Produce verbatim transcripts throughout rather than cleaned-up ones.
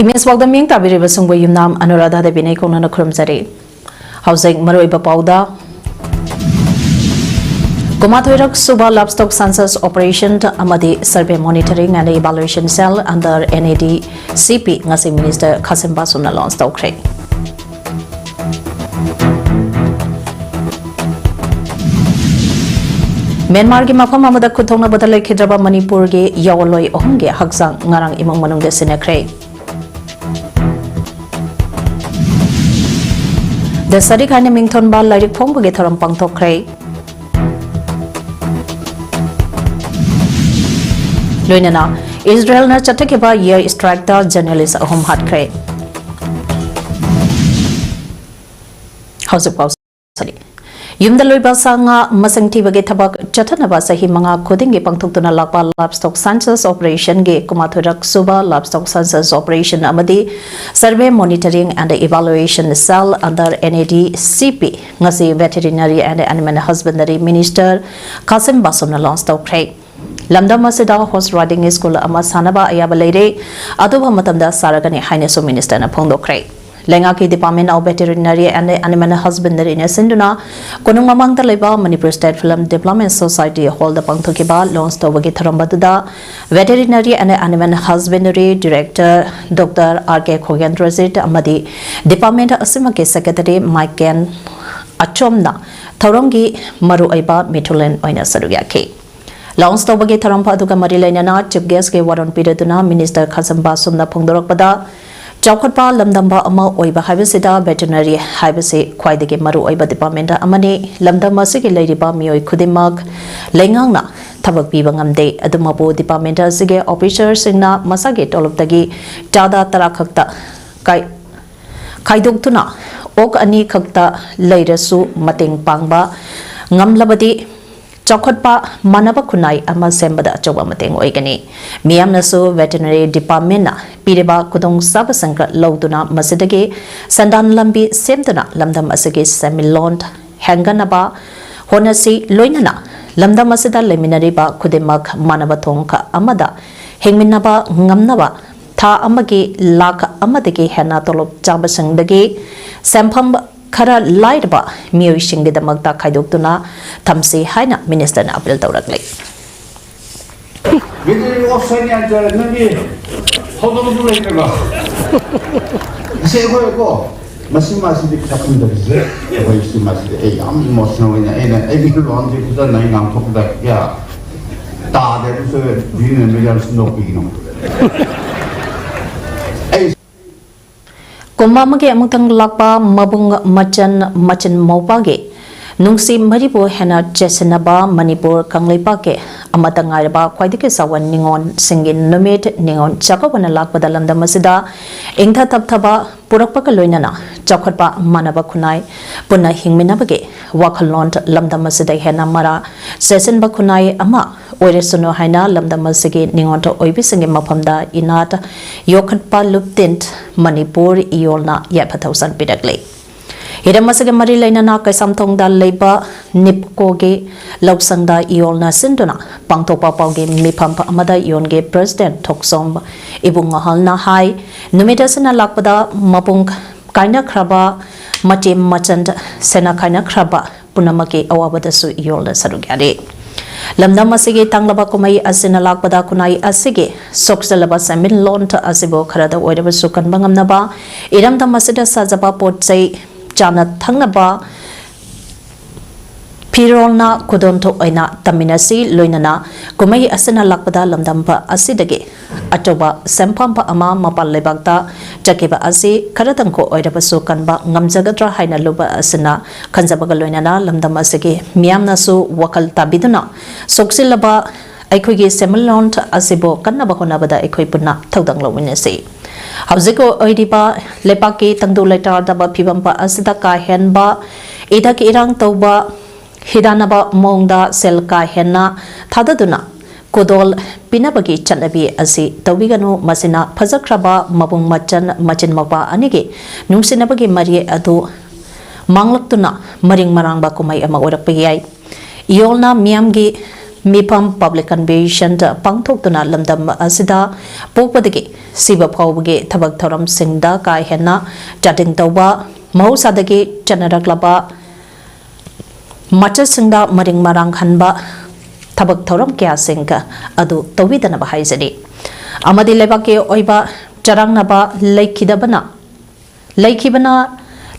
Image ꯄꯥꯎꯗ ꯃꯤꯡ ꯇꯥꯕꯤꯔꯤꯕꯁꯤꯡꯕꯨ ꯌꯨꯝꯅꯥꯝ ꯑꯅꯨꯔꯥꯙꯥ ꯗꯦꯕꯤꯅ ꯏꯀꯣꯛꯅꯅ ꯈꯨꯔꯨꯝꯖꯔꯤ꯫ ꯍꯧꯖꯤꯛ ꯃꯔꯨꯑꯣꯏꯕ ꯄꯥꯎꯗ, ꯀꯨꯟꯃꯥꯊꯣꯏꯔꯛ ꯁꯨꯕ livestock census operation ꯑꯃꯗꯤ survey monitoring and evaluation cell under NADCP ꯉꯁꯤ Minister ꯈꯥꯁꯤꯝ ꯕꯥꯁꯨꯝꯅ launch ꯇꯧꯈ꯭ꯔꯦ꯫ ꯃ꯭ꯌꯥꯟꯃꯥꯔꯒꯤ ꯃꯐꯝ ꯑꯃꯗ ꯈꯨꯠꯊꯣꯛꯅꯕꯗ ꯂꯩꯈꯤꯗ꯭ꯔꯕ ꯃꯅꯤꯄꯨꯔꯒꯤ ꯌꯥꯑꯣꯟꯂꯣꯏ ꯑꯍꯨꯝꯒꯤ ꯍꯛꯆꯥꯡ ꯉꯔꯥꯡ ꯏꯃꯨꯡ ꯃꯅꯨꯡꯗ ꯁꯤꯟꯅꯈ꯭ꯔꯦ꯫ ꯗ ꯁꯔꯤꯛ ꯍꯥꯏꯅ ꯃꯤꯡꯊꯣꯟꯕ ꯂꯥꯏꯔꯤꯛ ꯐꯣꯡꯕꯒꯤ ꯊꯧꯔꯝ ꯄꯥꯡꯊꯣꯛꯈ꯭ꯔꯦ꯫ ꯂꯣꯏꯅꯅ ꯏꯁꯔꯥꯌꯦꯜꯅ ꯆꯠꯊꯈꯤꯕ air strikeꯇ journalist ꯑꯍꯨꯝ ꯍꯥꯠꯈ꯭ꯔꯦ꯫ ꯍꯧꯖꯤꯛ ꯄꯥꯎ ꯁꯥꯔꯤ꯫ ꯌꯨꯝꯗ ꯂꯣꯏꯕ ꯁꯥ ꯉꯥ ꯃꯁꯤꯡ ꯊꯤꯕꯒꯤ ꯊꯕꯛ ꯆꯠꯊꯅꯕ ꯆꯍꯤ ꯃꯉꯥ ꯈꯨꯗꯤꯡꯒꯤ ꯄꯥꯡꯊꯣꯛꯇꯨꯅ ꯂꯥꯛꯄ livestock census operationꯒꯤ ꯀꯨꯟꯃꯥꯊꯣꯏꯔꯛ ꯁꯨꯕ livestock census operation ꯑꯃꯗꯤ survey monitoring and evaluation cell under NADCP ꯉꯁꯤ Veterinary and Animal Husbandry Minister ꯈꯥꯁꯤꯝ ꯕꯥꯁꯨꯝꯅ launch ꯇꯧꯈ꯭ꯔꯦ꯫ ꯂꯝꯗꯝ ꯑꯁꯤꯗ horse riding school ꯑꯃ ꯁꯥꯅꯕ ꯑꯌꯥꯕ ꯂꯩꯔꯦ, ꯑꯊꯨꯕ ꯃꯇꯝꯗ ꯁꯥꯔꯒꯅꯤ ꯍꯥꯏꯅꯁꯨ Ministerꯅ ꯐꯣꯡꯗꯣꯛꯈ꯭ꯔꯦ꯫ ꯂꯩꯉꯥꯛꯀꯤ Department of Veterinary and Animal Husbandryꯅ ꯁꯤꯟꯗꯨꯅ ꯀꯣꯅꯨꯡ ꯃꯃꯥꯡꯗ ꯂꯩꯕ Manipur State Film Development Society hallꯗ ꯄꯥꯡꯊꯣꯛꯈꯤꯕ launch ꯇꯧꯕꯒꯤ ꯊꯧꯔꯝ ꯑꯗꯨꯗ Veterinary and Animal Husbandry Director Doctor R K ꯈꯣꯒꯦꯟꯗ꯭ꯔꯖꯤꯠ ꯑꯃꯗꯤ department ꯑꯁꯤꯃꯛꯀꯤ Secretary ꯃꯥꯏꯀꯦꯟ ꯑꯆꯣꯝꯅ ꯊꯧꯔꯝꯒꯤ ꯃꯔꯨꯑꯣꯏꯕ ꯃꯤꯊꯨꯡꯂꯦꯟ ꯑꯣꯏꯅ ꯁꯔꯨꯛ ꯌꯥꯈꯤ꯫ Launch ꯇꯧꯕꯒꯤ ꯊꯧꯔꯝ ꯑꯗꯨꯒ ꯃꯔꯤ ꯂꯩꯅꯅ Chief Guestꯀꯤ ꯋꯥꯔꯣꯜ ꯄꯤꯔꯗꯨꯅ Minister ꯈꯥꯁꯤꯝ ꯕꯥꯁꯨꯝꯅ ꯐꯣꯡꯗꯣꯔꯛꯄꯗ, ꯆꯥꯎꯈꯠꯄ ꯂꯝꯗꯝꯕ ꯑꯃ ꯑꯣꯏꯕ ꯍꯥꯏꯕꯁꯤꯗ veterinary ꯍꯥꯏꯕꯁꯤ ꯈ꯭ꯋꯥꯏꯗꯒꯤ ꯃꯔꯨꯑꯣꯏꯕ department ꯑꯃꯅꯤ꯫ ꯂꯝꯗꯝ ꯑꯁꯤꯒꯤ ꯂꯩꯔꯤꯕ ꯃꯤꯑꯣꯏ ꯈꯨꯗꯤꯡꯃꯛ ꯂꯩꯉꯥꯛꯅ ꯊꯕꯛ ꯄꯤꯕ ꯉꯝꯗꯦ꯫ ꯑꯗꯨꯃꯛꯄꯨ department ꯑꯁꯤꯒꯤ officerꯁꯤꯡꯅ ꯃꯁꯥꯒꯤ ꯇꯣꯂꯣꯞꯇꯒꯤ ꯆꯥꯗ ꯇꯔꯥ ꯈꯛꯇ ꯀꯥꯏ-, ꯈꯥꯏꯗꯣꯛꯇꯨꯅ ꯑꯣꯛ ꯑꯅꯤ ꯈꯛꯇ ꯂꯩꯔꯁꯨ ꯃꯇꯦꯡ ꯄꯥꯡꯕ ꯉꯝꯂꯕꯗꯤ ꯆꯥꯎꯈꯠꯄ ꯃꯥꯟꯅꯕ ꯈꯨꯟꯅꯥꯏ ꯑꯃ ꯁꯦꯝꯕꯗ ꯑꯆꯧꯕ ꯃꯇꯦꯡ ꯑꯣꯏꯒꯅꯤ꯫ ꯃꯤꯌꯥꯝꯅꯁꯨ veterinary departmentꯅ ꯄꯤꯔꯤꯕ ꯈꯨꯗꯣꯡꯆꯥꯕꯁꯤꯡ ꯂꯧꯗꯨꯅ ꯃꯁꯤꯗꯒꯤ ꯁꯦꯟꯗꯥꯟ ꯂꯝꯕꯤ ꯁꯦꯝꯗꯨꯅ ꯂꯝꯗꯝ ꯑꯁꯤꯒꯤ ꯁꯦꯟꯃꯤꯠꯂꯣꯟ ꯍꯦꯟꯒꯠꯅꯕ ꯍꯣꯠꯅꯁꯤ꯫ ꯂꯣꯏꯅꯅ ꯂꯝꯗꯝ ꯑꯁꯤꯗ ꯂꯩꯃꯤꯟꯅꯔꯤꯕ ꯈꯨꯗꯤꯡꯃꯛ ꯃꯥꯟꯅꯕ ꯊꯣꯡ ꯑꯃꯗ ꯍꯤꯡꯃꯤꯟꯅꯕ ꯉꯝꯅꯕ ꯊꯥ ꯑꯃꯒꯤ ꯂꯥꯈ ꯑꯃꯗꯒꯤ ꯍꯦꯟꯅ ꯇꯣꯂꯣꯞ ꯆꯥꯕꯁꯤꯡꯗꯒꯤ ꯁꯦꯟꯐꯝ ꯈꯔ ꯂꯥꯏꯔꯕ ꯃꯤꯑꯣꯏꯁꯤꯡꯒꯤꯗꯃꯛꯇ ꯈꯥꯏꯗꯣꯛꯇꯨꯅ ꯊꯝꯁꯤ ꯍꯥꯏꯅ ꯃꯤꯅꯤꯁꯇꯔꯅ ꯑꯄꯤꯜ ꯇꯧꯔꯛꯂꯤ꯫ ꯕꯦꯇꯔꯤ ꯑꯣꯐ ꯁꯥꯏꯟ ꯌꯥꯟꯖꯔꯦ, ꯅꯪꯒꯤ ꯍꯧꯗꯣꯛꯄꯁꯨ ꯂꯩꯇ꯭ꯔꯕ? ꯏꯆꯦ ꯑꯩꯈꯣꯏ ꯀꯣ, ꯃꯁꯤ ꯃꯥꯁꯤꯗꯤ ꯄꯩꯁꯥ ꯐꯪꯗꯕꯁꯦ, ꯑꯩꯈꯣꯏ ꯁꯤ ꯃꯥꯁꯤꯗꯤ ꯑꯩ ꯌꯥꯝ ꯏꯃꯣꯁꯅꯦꯜ ꯑꯣꯏꯅ, ꯑꯩꯅ ꯑꯩꯒꯤ ꯂꯣꯟꯁꯦ ꯐꯖꯅ ꯑꯩ ꯉꯥꯡꯊꯣꯛꯄꯗ ꯀꯌꯥ ꯇꯥꯗꯦ꯫ ꯑꯗꯨꯁꯨ ꯕꯤꯖꯤꯅꯦꯁ ꯃꯦꯖꯔ ꯁꯤꯟꯗꯣꯛꯄꯤꯒꯅꯣ꯫ ꯑꯩ ꯀꯨꯝ ꯑꯃꯒꯤ ꯑꯃꯨꯛꯇꯪ ꯂꯥꯛꯄ ꯃꯕꯨꯡ ꯃꯆꯟ ꯃꯆꯤꯟ ꯃꯧꯄꯥꯒꯤ ꯅꯨꯡꯁꯤ ꯃꯔꯤꯕꯨ ꯍꯦꯟꯅ ꯆꯦꯠꯁꯤꯟꯅꯕ ꯃꯅꯤꯄꯨꯔ ꯀꯪꯂꯩꯄꯥꯛꯀꯤ ꯑꯃꯠꯇ ꯉꯥꯏꯔꯕ ꯈ꯭ꯋꯥꯏꯗꯒꯤ ꯆꯥꯎꯕ ꯅꯤꯉꯣꯜꯁꯤꯡꯒꯤ ꯅꯨꯃꯤꯠ ꯅꯤꯉꯣꯜ ꯆꯥꯛꯀꯧꯕꯅ ꯂꯥꯛꯄꯗ ꯂꯝꯗꯝ ꯑꯁꯤꯗ ꯏꯪꯊ ꯇꯞꯊꯕ ꯄꯨꯔꯛꯄꯒ ꯂꯣꯏꯅꯅ ꯆꯥꯎꯈꯠꯄ ꯃꯥꯟꯅꯕ ꯈꯨꯟꯅꯥꯏ ꯄꯨꯟꯅ ꯍꯤꯡꯃꯤꯟꯅꯕꯒꯤ ꯋꯥꯈꯜꯂꯣꯟ ꯂꯝꯗꯝ ꯑꯁꯤꯗ ꯍꯦꯟꯅ ꯃꯔꯥ ꯆꯦꯠꯁꯤꯟꯕ ꯈꯨꯟꯅꯥꯏ ꯑꯃ ꯑꯣꯏꯔꯁꯅꯨ ꯍꯥꯏꯅ ꯂꯝꯗꯝ ꯑꯁꯤꯒꯤ ꯅꯤꯉꯣꯜ ꯑꯣꯏꯕꯤꯁꯤꯡꯒꯤ ꯃꯐꯝꯗ ꯏꯅꯥꯠ ꯌꯣꯛꯈꯠꯄ ꯂꯨꯞꯇꯤꯟ ꯃꯅꯤꯄꯨꯔ ꯏꯌꯣꯜꯅ ꯌꯥꯏꯐ ꯊꯧꯖꯥꯜ ꯄꯤꯔꯛꯂꯤ꯫ ꯍꯤꯔꯝ ꯑꯁꯤꯒ ꯃꯔꯤ ꯂꯩꯅꯅ ꯀꯩꯁꯥꯝꯊꯣꯡꯗ ꯂꯩꯕ ꯅꯤꯞꯀꯣꯒꯤ ꯂꯧꯁꯪꯗ ꯏꯌꯣꯜꯅ ꯁꯤꯟꯗꯨꯅ ꯄꯥꯡꯊꯣꯛꯄ ꯄꯥꯎꯒꯤ ꯃꯤꯐꯝ ꯑꯃꯗ ꯏꯌꯣꯟꯒꯤ ꯄ꯭ꯔꯦꯁꯤꯗꯦꯟꯠ ꯊꯣꯛꯆꯣꯝ ꯏꯕꯨꯡꯉꯥꯍꯜꯅ ꯍꯥꯏ, ꯅꯨꯃꯤꯠ ꯑꯁꯤꯅ ꯂꯥꯛꯄꯗ ꯃꯄꯨꯡ ꯀꯥꯏꯅꯈ꯭ꯔꯕ ꯃꯆꯦ ꯃꯆꯟ ꯁꯦꯟꯅ ꯀꯥꯏꯅꯈ꯭ꯔꯕ ꯄꯨꯝꯅꯃꯛꯀꯤ ꯑꯋꯥꯕꯗꯁꯨ ꯏꯌꯣꯜꯅ ꯁꯔꯨꯛ ꯌꯥꯔꯤ꯫ ꯂꯝꯗꯝ ꯑꯁꯤꯒꯤ ꯇꯥꯡꯂꯕ ꯀꯨꯝꯍꯩ ꯑꯁꯤꯅ ꯂꯥꯛꯄꯗ ꯈꯨꯟꯅꯥꯏ ꯑꯁꯤꯒꯤ ꯁꯣꯛꯆꯜꯂꯕ ꯁꯦꯟꯃꯤꯠꯂꯣꯟ ꯑꯁꯤꯕꯨ ꯈꯔꯗ ꯑꯣꯏꯔꯕꯁꯨ ꯀꯟꯕ ꯉꯝꯅꯕ ꯏꯔꯝꯗꯝ ꯑꯁꯤꯗ ꯁꯥꯖꯕ ꯄꯣꯠ ꯆꯩ ꯆꯥꯅ ꯊꯛꯅꯕ ꯐꯤꯔꯣꯜꯅ ꯈꯨꯗꯣꯟꯊꯣꯛ ꯑꯣꯏꯅ ꯇꯝꯃꯤꯟꯅꯁꯤ꯫ ꯂꯣꯏꯅꯅ ꯀꯨꯝꯍꯩ ꯑꯁꯤꯅ ꯂꯥꯛꯄꯗ ꯂꯝꯗꯝ ꯑꯁꯤꯗꯒꯤ ꯑꯆꯧꯕ ꯁꯦꯟꯐꯝ ꯑꯃ ꯃꯄꯥꯟ ꯂꯩꯕꯥꯛꯇ ꯆꯠꯈꯤꯕ ꯑꯁꯤ ꯈꯔꯗꯪ ꯑꯣꯏꯔꯕꯁꯨ ꯀꯟꯕ ꯉꯝꯖꯒꯗ꯭ꯔꯥ ꯍꯥꯏꯅ ꯂꯨꯕ ꯑꯁꯤꯅ ꯈꯟꯖꯕꯒ ꯂꯣꯏꯅꯅ ꯂꯝꯗꯝ ꯑꯁꯤꯒꯤ ꯃꯤꯌꯥꯝꯅꯁꯨ ꯋꯥꯈꯜ ꯇꯥꯕꯤꯗꯨꯅ ꯁꯣꯛꯆꯤꯜꯂꯕ ꯑꯩꯈꯣꯏꯒꯤ ꯁꯦꯟꯃꯤꯠꯂꯣꯟ ꯑꯁꯤꯕꯨ ꯀꯟꯅꯕ ꯍꯣꯠꯅꯕꯗ ꯑꯩꯈꯣꯏ ꯄꯨꯟꯅ ꯊꯧꯗꯥꯡ ꯂꯧꯃꯤꯟꯅꯁꯤ꯫ ꯍꯧꯖꯤꯛ ꯑꯣꯏꯔꯤꯕ ꯂꯩꯕꯥꯛꯀꯤ ꯇꯪꯗꯨ ꯂꯩꯇꯥꯗꯕ ꯐꯤꯕꯝ ꯑꯁꯤꯗ ꯀꯥ ꯍꯦꯟꯕ ꯏꯊꯛ ꯏꯔꯥꯡ ꯇꯧꯕ ꯍꯤꯗꯥꯟꯅꯕ ꯃꯑꯣꯡꯗ ꯁꯦꯜ ꯀꯥ ꯍꯦꯟꯅ ꯊꯥꯗꯗꯨꯅ ꯈꯨꯗꯣꯜ ꯄꯤꯅꯕꯒꯤ ꯆꯠꯅꯕꯤ ꯑꯁꯤ ꯇꯧꯕꯤꯒꯅꯨ꯫ ꯃꯁꯤꯅ ꯐꯖꯈ꯭ꯔꯕ ꯃꯕꯨꯡ ꯃꯆꯟ ꯃꯆꯤꯟ ꯃꯧꯄꯥ ꯑꯅꯤꯒꯤ ꯅꯨꯡꯁꯤꯅꯕꯒꯤ ꯃꯔꯤ ꯑꯗꯨ ꯃꯥꯡꯂꯛꯇꯨꯅ ꯃꯔꯤꯡ ꯃꯔꯥꯡꯕ ꯀꯨꯝꯍꯩ ꯑꯃ ꯑꯣꯏꯔꯛꯄ ꯌꯥꯏ꯫ ꯏꯌꯣꯜꯅ ꯃꯤꯌꯥꯝꯒꯤ ꯃꯤꯐꯝ, public conventionꯗ ꯄꯥꯡꯊꯣꯛꯇꯨꯅ ꯂꯝꯗꯝ ꯑꯁꯤꯗ ꯄꯣꯛꯄꯗꯒꯤ ꯁꯤꯕ ꯐꯥꯎꯕꯒꯤ ꯊꯕꯛ ꯊꯧꯔꯝꯁꯤꯡꯗ ꯀꯥ ꯍꯦꯟꯅ ꯆꯥꯗꯤꯡ ꯇꯧꯕ, ꯃꯍꯧꯁꯥꯗꯒꯤ ꯆꯠꯅꯔꯛꯂꯕ ꯃꯆꯠꯁꯤꯡꯗ ꯃꯔꯤꯡ ꯃꯔꯥꯡ ꯍꯟꯕ ꯊꯕꯛ ꯊꯧꯔꯝ ꯀꯌꯥꯁꯤꯡ ꯑꯗꯨ ꯇꯧꯕꯤꯗꯅꯕ ꯍꯥꯏꯖꯔꯤ꯫ ꯑꯃꯗꯤ ꯂꯩꯕꯥꯛꯀꯤ ꯑꯣꯏꯕ ꯆꯔꯥꯡꯅꯕ ꯂꯩꯈꯤꯗꯕꯅ, ꯂꯩꯈꯤꯕꯅ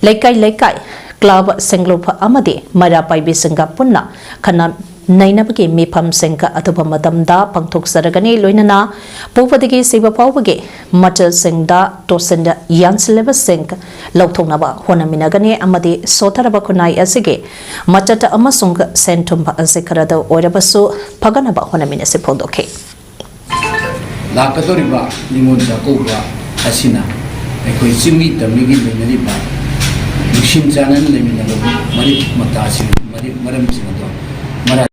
ꯂꯩꯀꯥꯏ ꯂꯩꯀꯥꯏ, club, ꯁꯦꯡꯂꯨꯞ ꯑꯃꯗꯤ ꯃꯩꯔꯥ ꯄꯥꯏꯕꯤꯁꯤꯡꯒ ꯄꯨꯟꯅ ꯈꯟꯅ ꯅꯩꯅꯕꯒꯤ ꯃꯤꯐꯝꯁꯤꯡ ꯑꯊꯨꯕ ꯃꯇꯝꯗ ꯄꯥꯡꯊꯣꯛꯆꯔꯒꯅꯤ꯫ ꯂꯣꯏꯅꯅ ꯄꯣꯛꯄꯗꯒꯤ ꯁꯤꯕ ꯐꯥꯎꯕꯒꯤ ꯃꯆꯠꯁꯤꯡꯗ ꯇꯣꯠꯁꯤꯟ ꯌꯥꯟꯁꯤꯜꯂꯕꯁꯤꯡ ꯂꯧꯊꯣꯛꯅꯕ ꯍꯣꯠꯅꯃꯤꯟꯅꯒꯅꯤ ꯑꯃꯗꯤ ꯁꯣꯠꯊꯔꯕ ꯈꯨꯟꯅꯥꯏ ꯑꯁꯤꯒꯤ ꯃꯆꯠ ꯑꯃꯁꯨꯡ ꯁꯦꯟ ꯊꯨꯝ ꯑꯁꯤ ꯈꯔꯗ ꯑꯣꯏꯔꯕꯁꯨ ꯐꯒꯠꯅꯕ ꯍꯣꯠꯅꯃꯤꯟꯅꯁꯤ ꯐꯣꯡꯗꯣꯛꯈꯤ꯫ ꯂꯥꯛꯀꯗꯧꯔꯤꯕ ꯅꯤꯉꯣꯜ ꯆꯥꯛꯀꯧꯕ ꯑꯁꯤꯅ ꯑꯩꯈꯣꯏ ꯆꯤꯡꯃꯤ ꯇꯝꯃꯤꯒꯤ ꯂꯩꯅꯔꯤꯕ ꯅꯨꯡꯁꯤꯡ ꯆꯥꯟꯅꯅ ꯂꯩꯃꯤꯟꯅꯕ ꯃꯔꯤꯛ ꯃꯇꯥꯁꯤꯡ, ꯃꯔꯤꯛ ꯃꯔꯝꯁꯤꯡ ꯑꯗꯣ ꯃꯔꯥ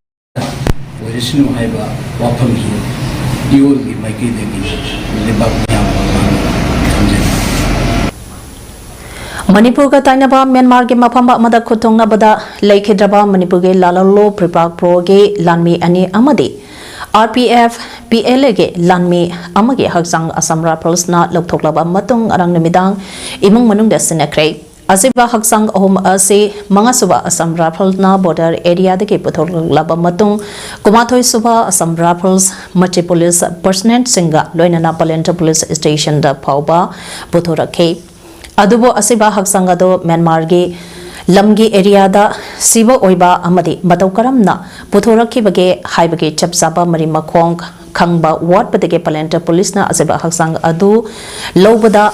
ꯑꯣꯏꯔꯁꯅꯨ ꯍꯥꯏꯕ ꯋꯥꯐꯝꯁꯨ ꯏꯌꯣꯜꯒꯤ ꯃꯥꯏꯀꯩꯗꯒꯤ ꯂꯩꯕꯥꯛ ꯃꯤꯌꯥꯝ ꯃꯃꯥꯡꯗ ꯊꯝꯖꯔꯤ꯫ ꯃꯅꯤꯄꯨꯔꯒ ꯇꯥꯏꯅꯕ ꯃ꯭ꯌꯥꯟꯃꯥꯔꯒꯤ ꯃꯐꯝ ꯑꯃꯗ ꯈꯨꯠꯊꯣꯡꯅꯕꯗ ꯂꯩꯈꯤꯗ꯭ꯔꯕ ꯃꯅꯤꯄꯨꯔꯒꯤ ꯂꯥꯂꯣꯂꯣ ꯄ꯭ꯔꯤꯄꯥꯛ ꯄ꯭ꯔꯣꯒꯤ ꯂꯥꯟꯃꯤ ꯑꯅꯤ ꯑꯃꯗꯤ R P F P L Aꯒꯤ ꯂꯥꯟꯃꯤ ꯑꯃꯒꯤ ꯍꯛꯆꯥꯡ ꯑꯁꯥꯝ ꯔꯥꯏꯐꯜꯁꯅ ꯂꯧꯊꯣꯛꯂꯕ ꯃꯇꯨꯡ ꯉꯔꯥꯡ ꯅꯨꯃꯤꯗꯥꯡ ꯏꯃꯨꯡ ꯃꯅꯨꯡꯗ ꯁꯤꯟꯅꯈ꯭ꯔꯦ꯫ ꯑꯁꯤꯕ ꯍꯛꯆꯥꯡ ꯑꯍꯨꯝ ꯑꯁꯤ ꯃꯉꯥꯁꯨꯕ ꯑꯁꯥꯝ ꯔꯥꯏꯐꯜꯅ border areaꯗꯒꯤ ꯄꯨꯊꯣꯛꯂꯛꯂꯕ ꯃꯇꯨꯡ ꯀꯨꯟꯃꯥꯊꯣꯏ ꯁꯨꯕ ꯑꯁꯥꯝ ꯔꯥꯏꯐꯜꯁ ꯃꯆꯤ ꯄꯨꯂꯤꯁ personnelꯁꯤꯡꯒ ꯂꯣꯏꯅꯅ ꯄꯂꯦꯟ police stationꯗ ꯐꯥꯎꯕ ꯄꯨꯊꯣꯔꯛꯈꯤ꯫ ꯑꯗꯨꯕꯨ ꯑꯁꯤꯕ ꯍꯛꯆꯥꯡ ꯑꯗꯨ ꯃ꯭ꯌꯥꯟꯃꯥꯔꯒꯤ ꯂꯝꯒꯤ areaꯗ ꯁꯤꯕ ꯑꯣꯏꯕ ꯑꯃꯗꯤ ꯃꯇꯧ ꯀꯔꯝꯅ ꯄꯨꯊꯣꯔꯛꯈꯤꯕꯒꯦ ꯍꯥꯏꯕꯒꯤ ꯆꯞ ꯆꯥꯕ ꯃꯔꯤ ꯃꯈꯣꯡ ꯈꯪꯕ ꯋꯥꯠꯄꯗꯒꯤ ꯄꯂꯦꯟ policeꯅ ꯑꯁꯤꯕ ꯍꯛꯆꯥꯡ ꯑꯗꯨ ꯂꯧꯕꯗ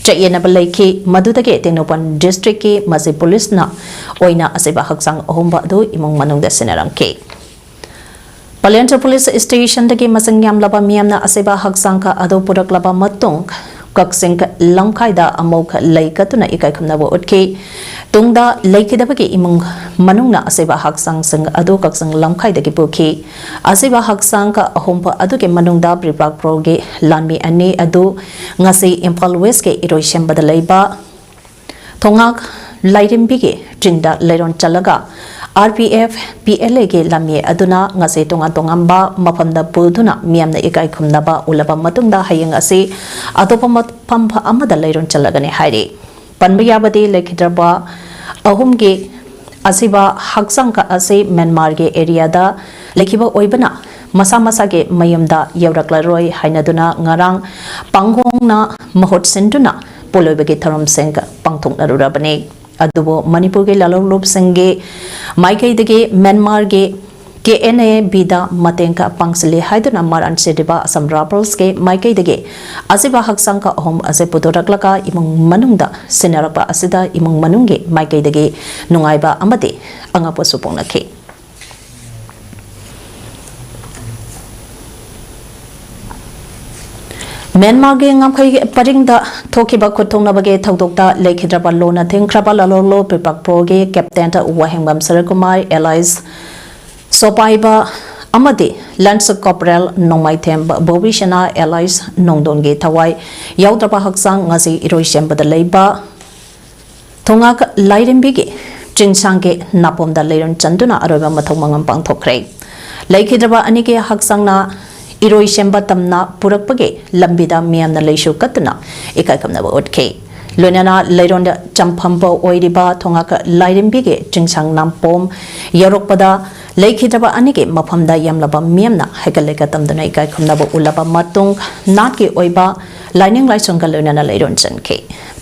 ꯆꯌꯦꯠꯅꯕ ꯂꯩꯈꯤ꯫ ꯃꯗꯨꯗꯒꯤ ꯇꯦꯡꯅꯧꯄꯜ districtꯀꯤ ꯃꯆꯤ ꯄꯨꯂꯤꯁꯅ ꯑꯣꯏꯅ ꯑꯁꯤꯕ ꯍꯛꯆꯥꯡ ꯑꯍꯣꯡꯕ ꯑꯗꯨ ꯏꯃꯨꯡ ꯃꯅꯨꯡꯗ ꯁꯤꯟꯅꯔꯝꯈꯤ꯫ ꯄꯂꯦꯟ police stationꯗꯒꯤ ꯃꯁꯤꯡ ꯌꯥꯝꯂꯕ ꯃꯤꯌꯥꯝꯅ ꯑꯁꯤꯕ ꯍꯛꯆꯥꯡ ꯑꯗꯨ ꯄꯨꯔꯛꯂꯕ ꯃꯇꯨꯡ ꯀꯛꯆꯤꯡ ꯂꯝꯈꯥꯏꯗ ꯑꯃꯨꯛ ꯂꯩ ꯀꯠꯇꯨꯅ ꯏꯀꯥꯏ ꯈꯨꯝꯅꯕ ꯎꯠꯈꯤ꯫ ꯇꯨꯡꯗ ꯂꯩꯈꯤꯗꯕꯒꯤ ꯏꯃꯨꯡ ꯃꯅꯨꯡꯅ ꯑꯁꯤꯕ ꯍꯛꯆꯥꯡꯁꯤꯡ ꯑꯗꯨ ꯀꯛꯆꯤꯡ ꯂꯝꯈꯥꯏꯗꯒꯤ ꯄꯨꯈꯤ꯫ ꯑꯁꯤꯕ ꯍꯛꯆꯥꯡ ꯑꯍꯣꯡꯕ ꯑꯗꯨꯒꯤ ꯃꯅꯨꯡꯗ ꯄ꯭ꯔꯤꯄꯥꯛ ꯄ꯭ꯔꯣꯒꯤ ꯂꯥꯟꯃꯤ ꯑꯅꯤ ꯑꯗꯨ ꯉꯁꯤ ꯏꯝꯐꯥꯜ ꯋꯦꯁꯀꯤ ꯏꯔꯣꯏꯁꯦꯝꯕꯗ ꯂꯩꯕ ꯊꯣꯉꯥꯛ ꯂꯥꯏꯔꯦꯝꯕꯤꯒꯤ ꯆꯤꯡꯗ ꯂꯩꯔꯣꯟ ꯆꯠꯂꯒ RPF PLAꯒꯤ ꯂꯝꯃꯤ ꯑꯗꯨꯅ ꯉꯁꯤ ꯇꯣꯉꯥꯟ ꯇꯣꯉꯥꯟꯕ ꯃꯐꯝꯗ ꯄꯨꯗꯨꯅ ꯃꯤꯌꯥꯝꯅ ꯏꯀꯥꯏ ꯈꯨꯝꯅꯕ ꯎꯠꯂꯕ ꯃꯇꯨꯡꯗ ꯍꯌꯦꯡ ꯑꯁꯤ ꯑꯇꯣꯞꯄ ꯃꯐꯝ ꯑꯃꯗ ꯂꯩꯔꯣꯟ ꯆꯠꯂꯒꯅꯤ ꯍꯥꯏꯔꯤ꯫ ꯄꯟꯕ ꯌꯥꯕꯗꯤ ꯂꯩꯈꯤꯗ꯭ꯔꯕ ꯑꯍꯨꯝꯒꯤ ꯑꯁꯤꯕ ꯍꯛꯆꯥꯡ ꯑꯁꯤ ꯃ꯭ꯌꯥꯟꯃꯥꯔꯒꯤ ꯑꯦꯔꯤꯌꯥꯗ ꯂꯩꯈꯤꯕ ꯑꯣꯏꯕꯅ ꯃꯁꯥ ꯃꯁꯥꯒꯤ ꯃꯌꯨꯝꯗ ꯌꯧꯔꯛꯂꯔꯣꯏ ꯍꯥꯏꯅꯗꯨꯅ ꯉꯔꯥꯡ ꯄꯥꯡꯒꯣꯡꯅ ꯃꯍꯨꯠ ꯁꯤꯟꯗꯨꯅ ꯄꯣꯂꯣꯏꯕꯒꯤ ꯊꯧꯔꯝꯁꯤꯡ ꯄꯥꯡꯊꯣꯛꯅꯔꯨꯔꯕꯅꯤ꯫ ꯑꯗꯨꯕꯨ ꯃꯅꯤꯄꯨꯔꯒꯤ ꯂꯥꯂꯣꯡꯂꯨꯞꯁꯤꯡꯒꯤ ꯃꯥꯏꯀꯩꯗꯒꯤ ꯃ꯭ꯌꯥꯟꯃꯥꯔꯒꯤ KNA Bꯗ ꯃꯇꯦꯡ ꯄꯥꯡꯁꯤꯜꯂꯤ ꯍꯥꯏꯗꯨꯅ ꯃꯔꯥꯟ ꯁꯤꯔꯤꯕ ꯑꯁꯥꯝ ꯔꯥꯏꯐꯜꯁꯀꯤ ꯃꯥꯏꯀꯩꯗꯒꯤ ꯑꯁꯤꯕ ꯍꯛꯆꯥꯡ ꯑꯍꯨꯝ ꯑꯁꯤ ꯄꯨꯊꯣꯔꯛꯂꯒ ꯏꯃꯨꯡ ꯃꯅꯨꯡꯗ ꯁꯤꯟꯅꯔꯛꯄ ꯑꯁꯤꯗ ꯏꯃꯨꯡ ꯃꯅꯨꯡꯒꯤ ꯃꯥꯏꯀꯩꯗꯒꯤ ꯅꯨꯡꯉꯥꯏꯕ ꯑꯃꯗꯤ ꯑꯉꯛꯄꯁꯨ ꯐꯣꯡꯅꯈꯤ꯫ ꯃ꯭ꯌꯥꯟꯃꯥꯔꯒꯤ ꯉꯝꯈꯩ ꯄꯔꯤꯡꯗ ꯊꯣꯛꯈꯤꯕ ꯈꯨꯠ ꯊꯣꯛꯅꯕꯒꯤ ꯊꯧꯗꯣꯛꯇ ꯂꯩꯈꯤꯗ꯭ꯔꯕ ꯂꯣꯟꯅ ꯊꯤꯡꯈ꯭ꯔꯕ ꯂꯥꯂꯣꯡꯂꯨꯞ ꯄ꯭ꯔꯤꯄꯥꯛ ꯄ꯭ꯔꯣꯒꯤ ꯀꯦꯞꯇꯦꯟ ꯋꯥꯍꯦꯡꯕꯝ ꯁꯔꯠꯀꯨꯃꯥꯔ alias ꯁꯣꯄꯥꯏꯕ ꯑꯃꯗꯤ ꯂꯟꯁ ꯀꯣꯔꯄꯣꯔꯦꯜ ꯅꯣꯡꯃꯥꯏꯊꯦꯝ ꯕꯣꯕꯤꯁꯅꯥ alias ꯅꯣꯡꯗꯣꯟꯒꯤ ꯊꯋꯥꯏ ꯌꯥꯎꯗ꯭ꯔꯕ ꯍꯛꯆꯥꯡ ꯉꯁꯤ ꯏꯔꯣꯏꯁꯦꯝꯕꯗ ꯂꯩꯕ ꯊꯣꯉꯥꯛ ꯂꯥꯏꯔꯦꯝꯕꯤꯒꯤ ꯆꯤꯡꯁꯥꯡꯒꯤ ꯅꯥꯄꯣꯝꯗ ꯂꯩꯔꯣꯟ ꯆꯟꯗꯨꯅ ꯑꯔꯣꯏꯕ ꯃꯊꯧ ꯃꯉꯝ ꯄꯥꯡꯊꯣꯛꯈ꯭ꯔꯦ꯫ ꯂꯩꯈꯤꯗ꯭ꯔꯕ ꯑꯅꯤꯒꯤ ꯍꯛꯆꯥꯡꯅ ꯏꯔꯣꯏꯁꯦꯝꯕ ꯇꯝꯅ ꯄꯨꯔꯛꯄꯒꯤ ꯂꯝꯕꯤꯗ ꯃꯤꯌꯥꯝꯅ ꯂꯩꯁꯨ ꯀꯠꯇꯨꯅ ꯏꯀꯥꯏ ꯈꯨꯝꯅꯕ ꯎꯠꯈꯤ꯫ ꯂꯣꯏꯅꯅ ꯂꯩꯔꯣꯟꯗ ꯆꯪꯐꯝꯕ ꯑꯣꯏꯔꯤꯕ ꯊꯣꯉꯥꯛ ꯂꯥꯏꯔꯦꯝꯕꯤꯒꯤ ꯆꯤꯡꯁꯥꯡ ꯅꯥꯄꯣꯝ ꯌꯧꯔꯛꯄꯗ ꯂꯩꯈꯤꯗ꯭ꯔꯕ ꯑꯅꯤꯒꯤ ꯃꯐꯝꯗ ꯌꯥꯝꯂꯕ ꯃꯤꯌꯥꯝꯅ ꯍꯩꯀꯠ ꯂꯩꯀꯠ ꯇꯝꯗꯨꯅ ꯏꯀꯥꯏ ꯈꯨꯝꯅꯕ ꯎꯠꯂꯕ ꯃꯇꯨꯡ ꯅꯥꯠꯀꯤ ꯑꯣꯏꯕ ꯂꯥꯏꯅꯤꯡ ꯂꯥꯏꯁꯣꯟꯒ ꯂꯣꯏꯅꯅ ꯂꯩꯔꯣꯟ ꯆꯟꯈꯤ꯫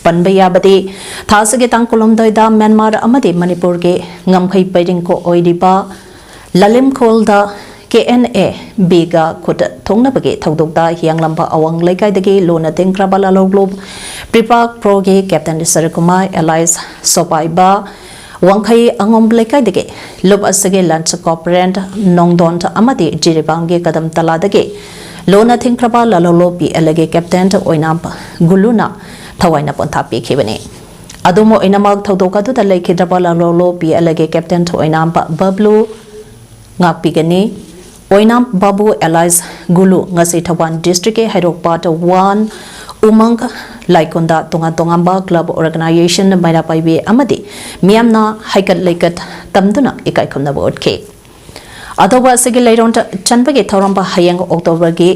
ꯄꯟꯕ ꯌꯥꯕꯗꯤ ꯊꯥ ꯑꯁꯤꯒꯤ ꯇꯥꯡ ꯀꯨꯟꯍꯨꯝꯗꯣꯏꯗ ꯃ꯭ꯌꯥꯟꯃꯥꯔ ꯑꯃꯗꯤ ꯃꯅꯤꯄꯨꯔꯒꯤ ꯉꯝꯈꯩ ꯄꯩꯔꯤꯡꯀꯣ ꯑꯣꯏꯔꯤꯕ ꯂꯥꯂꯤꯝꯈꯣꯜꯗ KNA Bꯒ ꯈꯨꯠ ꯊꯣꯛꯅꯕꯒꯤ ꯊꯧꯗꯣꯛꯇ ꯍꯤꯌꯥꯡꯂꯝꯕ ꯑꯋꯥꯡ ꯂꯩꯀꯥꯏꯗꯒꯤ ꯂꯣꯟꯅ ꯊꯤꯡꯈ꯭ꯔꯕ ꯂꯥꯂꯣꯡꯂꯨꯞ ꯄ꯭ꯔꯤꯄꯥꯛ ꯄ꯭ꯔꯣꯒꯤ ꯀꯦꯞꯇꯦꯟ ꯁꯔꯠꯀꯨꯃꯥꯔ alias ꯁꯣꯄꯥꯏꯕ ꯋꯥꯡꯈꯩ ꯑꯉꯣꯝ ꯂꯩꯀꯥꯏꯗꯒꯤ ꯂꯨꯞ ꯑꯁꯤꯒꯤ ꯂꯟꯁ ꯀꯣꯔꯄꯣꯔꯦꯜ ꯅꯣꯡꯗꯣꯟ ꯑꯃꯗꯤ ꯖꯤꯔꯤꯕꯥꯝꯒꯤ ꯀꯗꯝ ꯇꯂꯥꯗꯒꯤ ꯂꯣꯟꯅ ꯊꯤꯡꯈ꯭ꯔꯕ ꯂꯥꯂꯣꯡꯂꯨꯞ PLAꯒꯤ ꯀꯦꯞꯇꯦꯟ ꯑꯣꯏꯅꯥꯝ ꯒꯨꯂꯨꯅ ꯊꯋꯥꯏꯅ ꯄꯣꯟꯊꯥ ꯄꯤꯈꯤꯕꯅꯤ꯫ ꯑꯗꯨꯝ ꯑꯣꯏꯅꯃꯛ ꯊꯧꯗꯣꯛ ꯑꯗꯨꯗ ꯂꯩꯈꯤꯗ꯭ꯔꯕ ꯂꯥꯂꯣꯡꯂꯨꯞ PLAꯒꯤ ꯀꯦꯞꯇꯦꯟ ꯑꯣꯏꯅꯥꯝ ꯕꯕ꯭ꯂꯨ ꯉꯥꯛꯄꯤꯒꯅꯤ꯫ ꯑꯣꯏꯅꯥꯝ ꯕꯥꯕꯨ alias ꯒꯨꯂꯨ ꯉꯁꯤ ꯊꯧꯕꯥꯜ ꯗꯤꯁꯇ꯭ꯔꯤꯛꯀꯤ ꯍꯩꯔꯣꯛ ꯄꯥꯔꯠ ꯋꯥꯟ ꯎꯃꯪ ꯂꯥꯏꯀꯣꯟꯗ ꯇꯣꯉꯥꯟ ꯇꯣꯉꯥꯟꯕ club organization, ꯃꯩꯔꯥ ꯄꯥꯏꯕꯤ ꯑꯃꯗꯤ ꯃꯤꯌꯥꯝꯅ ꯍꯩꯀꯠ ꯂꯩꯀꯠ ꯇꯝꯗꯨꯅ ꯏꯀꯥꯏ ꯈꯨꯝꯅꯕ ꯎꯠꯈꯤ꯫ ꯑꯇꯧꯕ ꯑꯁꯤꯒꯤ ꯂꯩꯔꯣꯟ ꯆꯟꯕꯒꯤ ꯊꯧꯔꯝ ꯍꯌꯦꯡ October ꯒꯤ